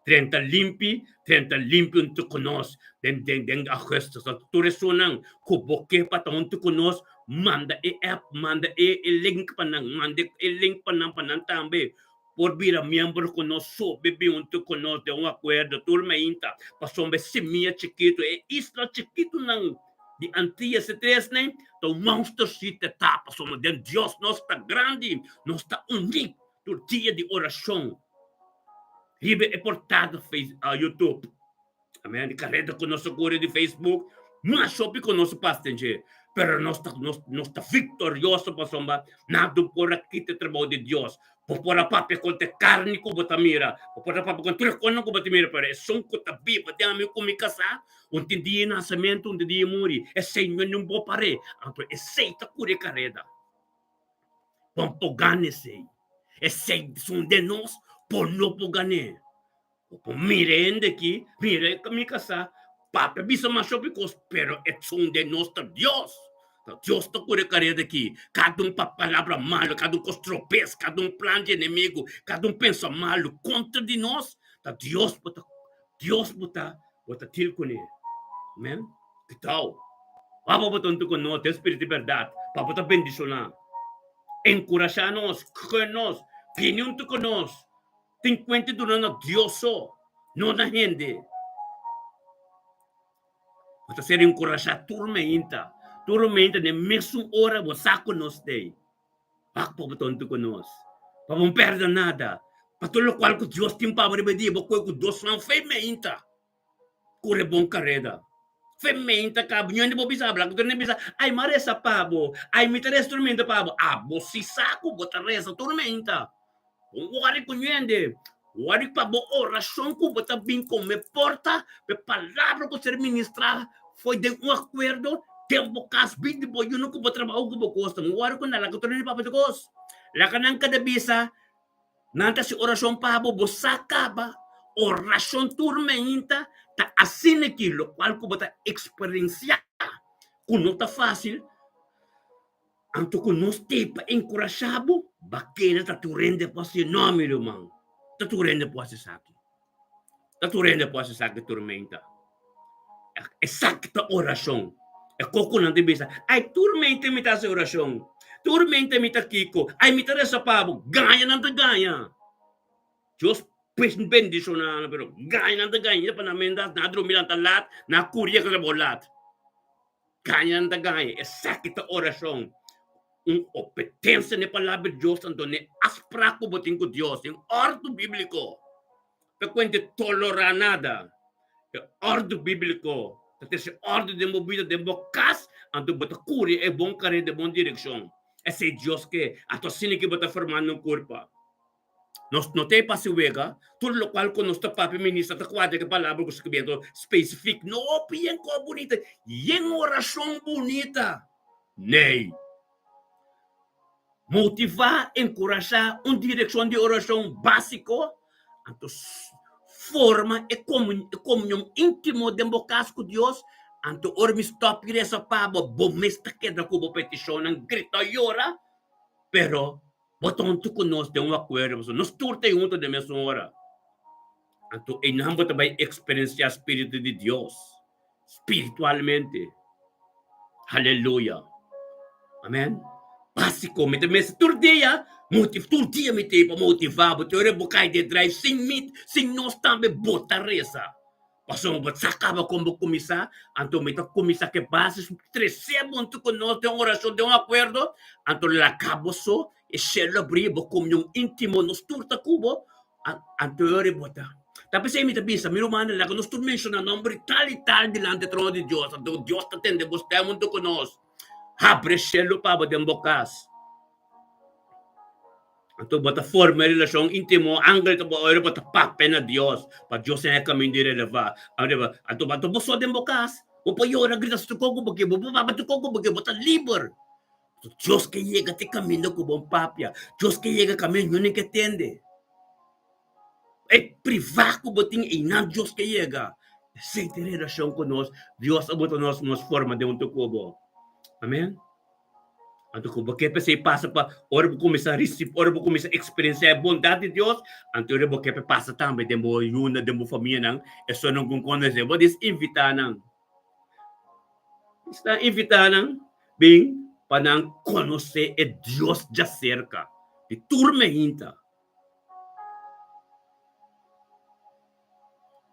[SPEAKER 1] 30 limpi, 30 limpi huntu ku nos den den den augustus. Anto tur esunnan ku bo ke pa ta huntu ku nos, manda e app, manda e e link pa nan, manda e link pa nan pa nan tambe por bira miembro ku nos, subi bin huntu ku nos den un akuerdo tur meinta pasobra e simia chikitu, e isla chikitunan di Antillas e tresnan ta un monster si ta ta pasobra den Dios nos ta grandi, nos ta uní tur dia di orashon. Riba e portada face uh, YouTube. Amen. Di kareda ku nos a kore di Facebook, mas hopi ku nos pasa den dje. Pero nos ta, nos, nos ta viktorioso pasobra nada por a kita e trabou di Dios. Bo por a papia kontra e karni ku bo ta mira, bo por a papia kontra tur e kosnan ku bo ta mira, pero esun ku ta biba den ami ku mi kasá, un tin dia e nasementu, un tin dia e muri, esei no e bo par'é. Anto esei ta kuri e kareda. Bo por gana esei. Esei esun den nos por no por gan'é. Bo por mira hende aki, mira mi kasá, papia bisa masha hopi kos, pero esun den nos ta Dios. Ta Dios ta kore kareda aki. Kada un pa palabra malu, kada un kos tropes, kada un plan di enemigu, kada un pensa malu kontra di nos, ta Dios bo ta, Dios bo ta, bo ta deal kuné. Amen. Kitau. Papa bo ta huntu ku nos den spiritu di bèrdat, pa bo ta bendishoná. Enkurashá nos, gun nos, bini huntu ku nos. Tin kuenta duna na Dios so, no na hende. Bo ta ser enkurashá tur meinta, tur meinta den mesun ora bo sa ku nos t'ei. Wak pa bo ta huntu ku nos, pa bo no pèrdè nada, pa tur lokual ku Dios tin pa bo riba e dia, bo kohe ku dos man fe meinta. Kore bon kareda. Fe meinta kaba. Ño bo bisa habla ku tur hende bisa, Ai, mi a resa pa bo. Ai, mi ta resa tur meinta pa bo. Abo si sa ku bo ta resa tur meinta. Bo wòri ku ñende. Wòri pa bo orashon ku bo ta bin kome porta pa e palabra ku ser ministrá foi den un akuerdo den bo kas bin di bo yunan ku bo trabou ku bo kos. No wòri ku nan. Laga tur hende papia di kos. Laga nan kada bisa. Nan ta hasi orashon pa bo, bo sa kaba. Orashon tur meinta ta asina ki lokual ku bo ta eksperensiá ku no ta fásil, anto ku nos t'ei pa enkurashá bo, ba keda ta tur hende por hasi. No, mi ruman, ta tur hende por hasi esaki. Ta tur hende por hasi esaki tur meinta. Esaki ta orashon. E kos ku nan ta bisa, ai tur meinta mi ta hasi orashon, tur meinta mi ta kiko, ai mi ta resa pa bo. Gaña nan ta gaña. Dios pues bendishoná nan, pero gaña nan ta gaña pa nan menda nan a drumi nan ta lat, nan a kuri yega bo lat. Gaña nan ta gaña. Esaki ta orashon. Un obedensia na e palabra di Dios, anto na e afsprak ku bo tin ku Dios den òrdu bíbliko. Ta kuente tolorá nada. E òrdu bíbliko ta trese òrdu den bo bida, den bo kas, anto bo ta kuri e bon karera den bon direkshon. Esei Dios ke. Anto asina ke bo ta formando un kurpa. Nos no ta e pa hasi wega, tur lokual ku nos ta papia ministra ta kuadra ku e palabra ku skirbi spesifik. No hopi yen kos bunita, yen orashon bunita. Nee. Motivá, enkurashá un direkshon di orashon básiko, anto forma e komunion íntimo den bo kas ku Dios, anto ora mi stòp di resa pa bo, bo mes ta keda ku bo petishonnan, grita, yora, pero bo ta huntu ku nos den un akuerdo, pasobra nos tur ta huntu den mesun ora. Anto einan bo ta bai eksperensiá spiritu di Dios spiritualmente. Aleluya. Amen. Básiko, mi ta mester tur dia motiv, tur dia mi ta pa motivá bo, te ora bo kai den drive sin mi, sin nos tambe bo ta resa. Pasobra bo sa kaba kon bo kuminsá, anto mi ta kuminsá ku e basis, tresé bo huntu ku nos den orashon, den un akuerdo, anto laga bo so, e shelu abrí, bo komunion íntimo, nos tur ta ku bo, Anto e ora e bota. Ta p'esei mi ta bisa, mi rumannan, laga nos tur menshoná nòmber di tal i tal dilanti e trono di Dios, anto Dios ta tende bo stèm huntu ku nos. Habri e shelu pa bo den bo kas. Anto bo ta forma e relashon íntimo, angel ta bo ora bo ta papia na Dios, pa Dios siña e kaminda di relevá. Anto bo so den bo kas. Bo por yora, grita su kon ku bo ke, bo por papia tur kon ku bo ke, bo ta liber. Dios ke yega te kaminda ku bo papia. Dios ke yega kaminda niun ke tende. E privá ku bo tin einan Dios ke yega. Esei ta e relashon ku nos. Dios a bota nos nos forma den huntu ku bo. Amen. Anto ku bo ke p'esei pasa pa ora bo kuminsá risibí, ora bo kuminsá eksperensiá e bondat di Dios, anto ora bo ke pa pasa tambe den bo yunan, den bo famianan, esonan ku konosé bo, dis invitá nan. Sta invitá nan bin pa nan konosé e Dios djaserka di tur mehinta.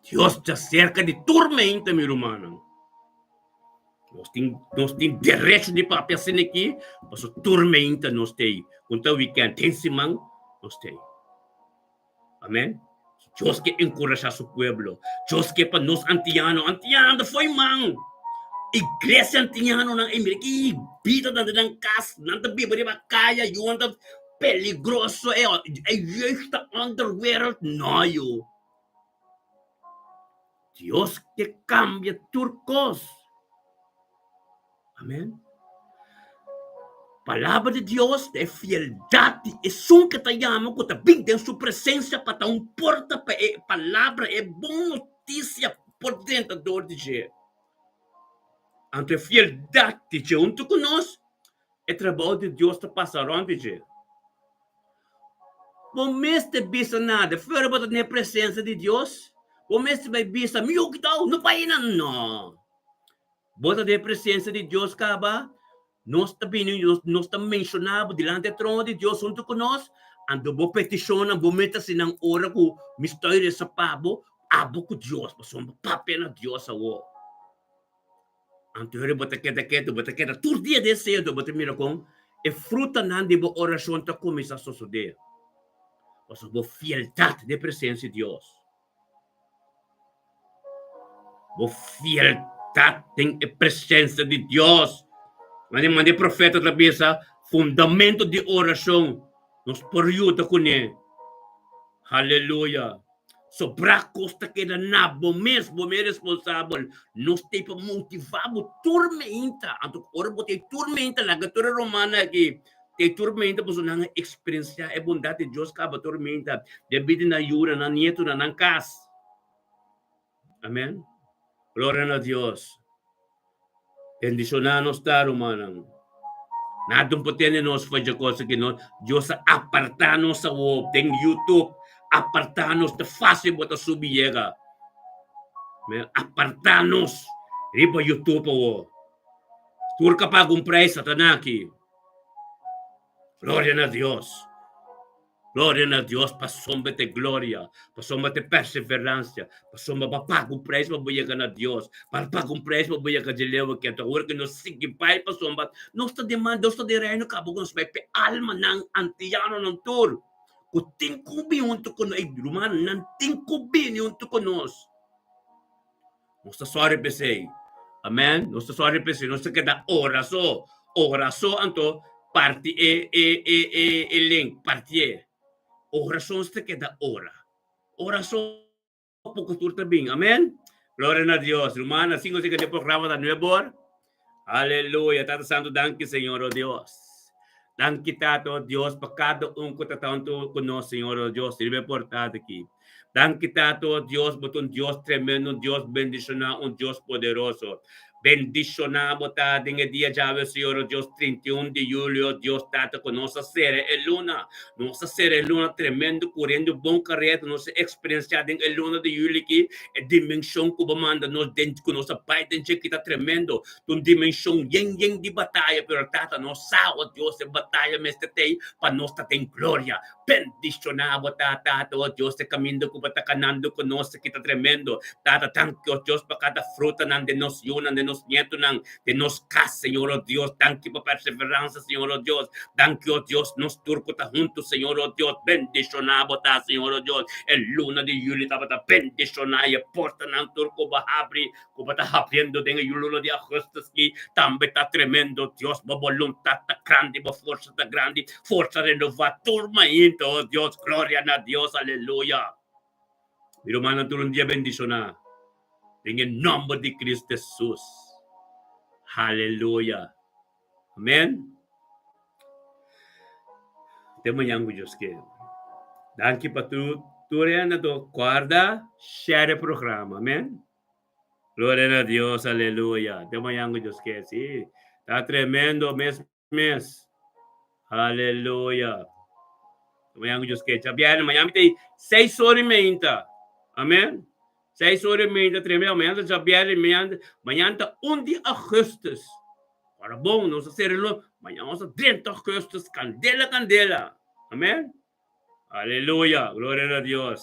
[SPEAKER 1] Dios djaserka di tur mehinta, mi rumannan. Nos tin, nos tin derecho di papia asina aki, pasobra tur meinta nos ta ei. Ku ta weekend, den siman, nos ta ei. Amen. Dios ke enkurashá su pueblo. Dios ke pa nos antiano, antiano ta fo'i man. Iglesia antianonan, ei mira ki bida nan den nan kas, nan ta biba riba kaya, yunan ta peligroso, e e jeugd ta onderwereld. No yu. Dios ke kambia tur kos. Amen. Palabra di Dios ta e fieldat di esun ke ta yama ku ta bin den su presensia pa ta un porta pa e palabra, e bon notisia por drenta dor di dje. Anto e fieldat di dje huntu ku nos, e trabou di Dios ta pasa rònt di dje. Bo mester bisa nada. Fuera bo ta den e presensia di Dios, bo mester bai bisa, Mi yu kitau, no bai einan. No. Bo ta den e presensia di Dios kaba, nos ta bini, nos, nos ta menshoná bo dilanti e trono di Dios huntu ku nos, anto bo petishonnan, bo mester hasi nan ora ku mi stoi resa pa bo, abo ku Dios, pasobra bo papia na Dios awor. Anto hende bo ta keda ketu, bo ta keda tur dia den sedu, bo ta mira kon e frutanan di bo orashon ta kuminsá sosodé. Pasobra bo fieldat den presensia di Dios, bo fieldat den e presensia di Dios. Mane mane e profeta ta bisa, fundamento di orashon nos por yuda kuné. Haleluya! Sobrá kos ta keda na bo mes, bo mes responsabel. Nos t'ei pa motivá bo tur meinta. Anto ora bo t'ei tur meinta, laga tur e rumannan aki t'ei tur meinta pasobra nan a eksperensiá e bondat di Dios kaba tur meinta den bida di nan yunan, nan nietonan, nan kas. Amen. Gloria na Dios. Bendishoná nos ta, rumannan. Nada no por tene nos for dje kos aki no. Dios a apartá nos awor den YouTube. Apartá nos ta fásil bo ta subi yega. Amen. Apartá nos riba YouTube awor. Tur ka paga un prijs Sataná aki. Gloria na Dios. Gloria na Dios pasobra ta e gloria, pasobra ta e perseverancia, pasobra bo a paga un prijs pa bo yega na Dios, bo a paga un prijs pa bo yega dje leu aki. Anto awor ku nos sigui bai pasobra nos ta den man, nos ta den reino kaba ku nos bai p'e almanan, antianonan tur ku tin ku bini huntu ku nos, ey rumannan, nan tin ku bini huntu ku nos. Nos ta sòri p'esei. Amen. Nos ta sòri p'esei. Nos ta keda ora so. Ora so anto parti e e e e e link, partié. Ora so nos ta keda ora. Ora so poko tur ta bin. Amen. Gloria na Dios. Rumannan, sin ku e programa ta nuebe or. Aleluya. Tata Santu, danki Señor, oh Dios. Danki Tata, oh Dios, pa kada un ku ta ta huntu ku nos, Señor, oh Dios, riba e portada aki. Danki Tata, oh Dios, bo ta un Dios tremendo, un Dios bendishoná, un Dios poderoso. Bendishoná bo ta den e dia djawe, Señor, oh Dios, 31 di julio, oh Dios Tata, ku nos a sera e luna. Nos a sera e luna tremendo, kuriendo bon kareda, nos a eksperensiá den e luna di juli aki E dimenshon ku bo manda nos den ku nos a bai den dje ki ta tremendo. Ta un dimenshon yen yen di bataya, pero Tata nos sa, o Dios, e bataya mester t'ei pa nos ta den gloria. Bendishoná bo ta, Tata, o Dios, e kaminda ku bo ta kanando ku nos ki ta tremendo. Tata, danki, o Dios, pa kada frutanan den nos yunan, den nos nietunan, den nos kas, Señor, o Dios. Danki pa perseveransa, Señor, o Dios. Danki, o Dios, nos tur ku ta huntu, Señor, o Dios. Bendishoná bo ta, Señor, o Dios. E luna di juli tabata bendishoná i e portanan tur ku bo habri, ku bo ta habriendo den e luna di augustus ki tambe ta tremendo. Dios, bo boluntat ta grandi, bo forsa ta grandi, forsa renová tur mainta, o Dios. Gloria na Dios, aleluya. Mi rumannan tur un dia bendishoná. Den e nòmber di Kristu Hesus. Haleluya. Amen. Te mañan ku Dios ke. Danki pa tur tur hende to kòrda share e programa. Amen. Gloria na Dios. Aleluya. Te mañan ku Dios ke. Sí. Ta tremendo mes mes. Aleluya. Mañan ku Dios ke. Djabièrnè mañan mi ta ei seis ora i meinta. Amen. Seis ora i meinta tremendo. Mañan ta djabièrnè mañan mañan ta un di augustus. Ora bon nos a sera lo mañan nos a drenta augustus kandela kandela. Amen. Aleluya. Gloria na Dios.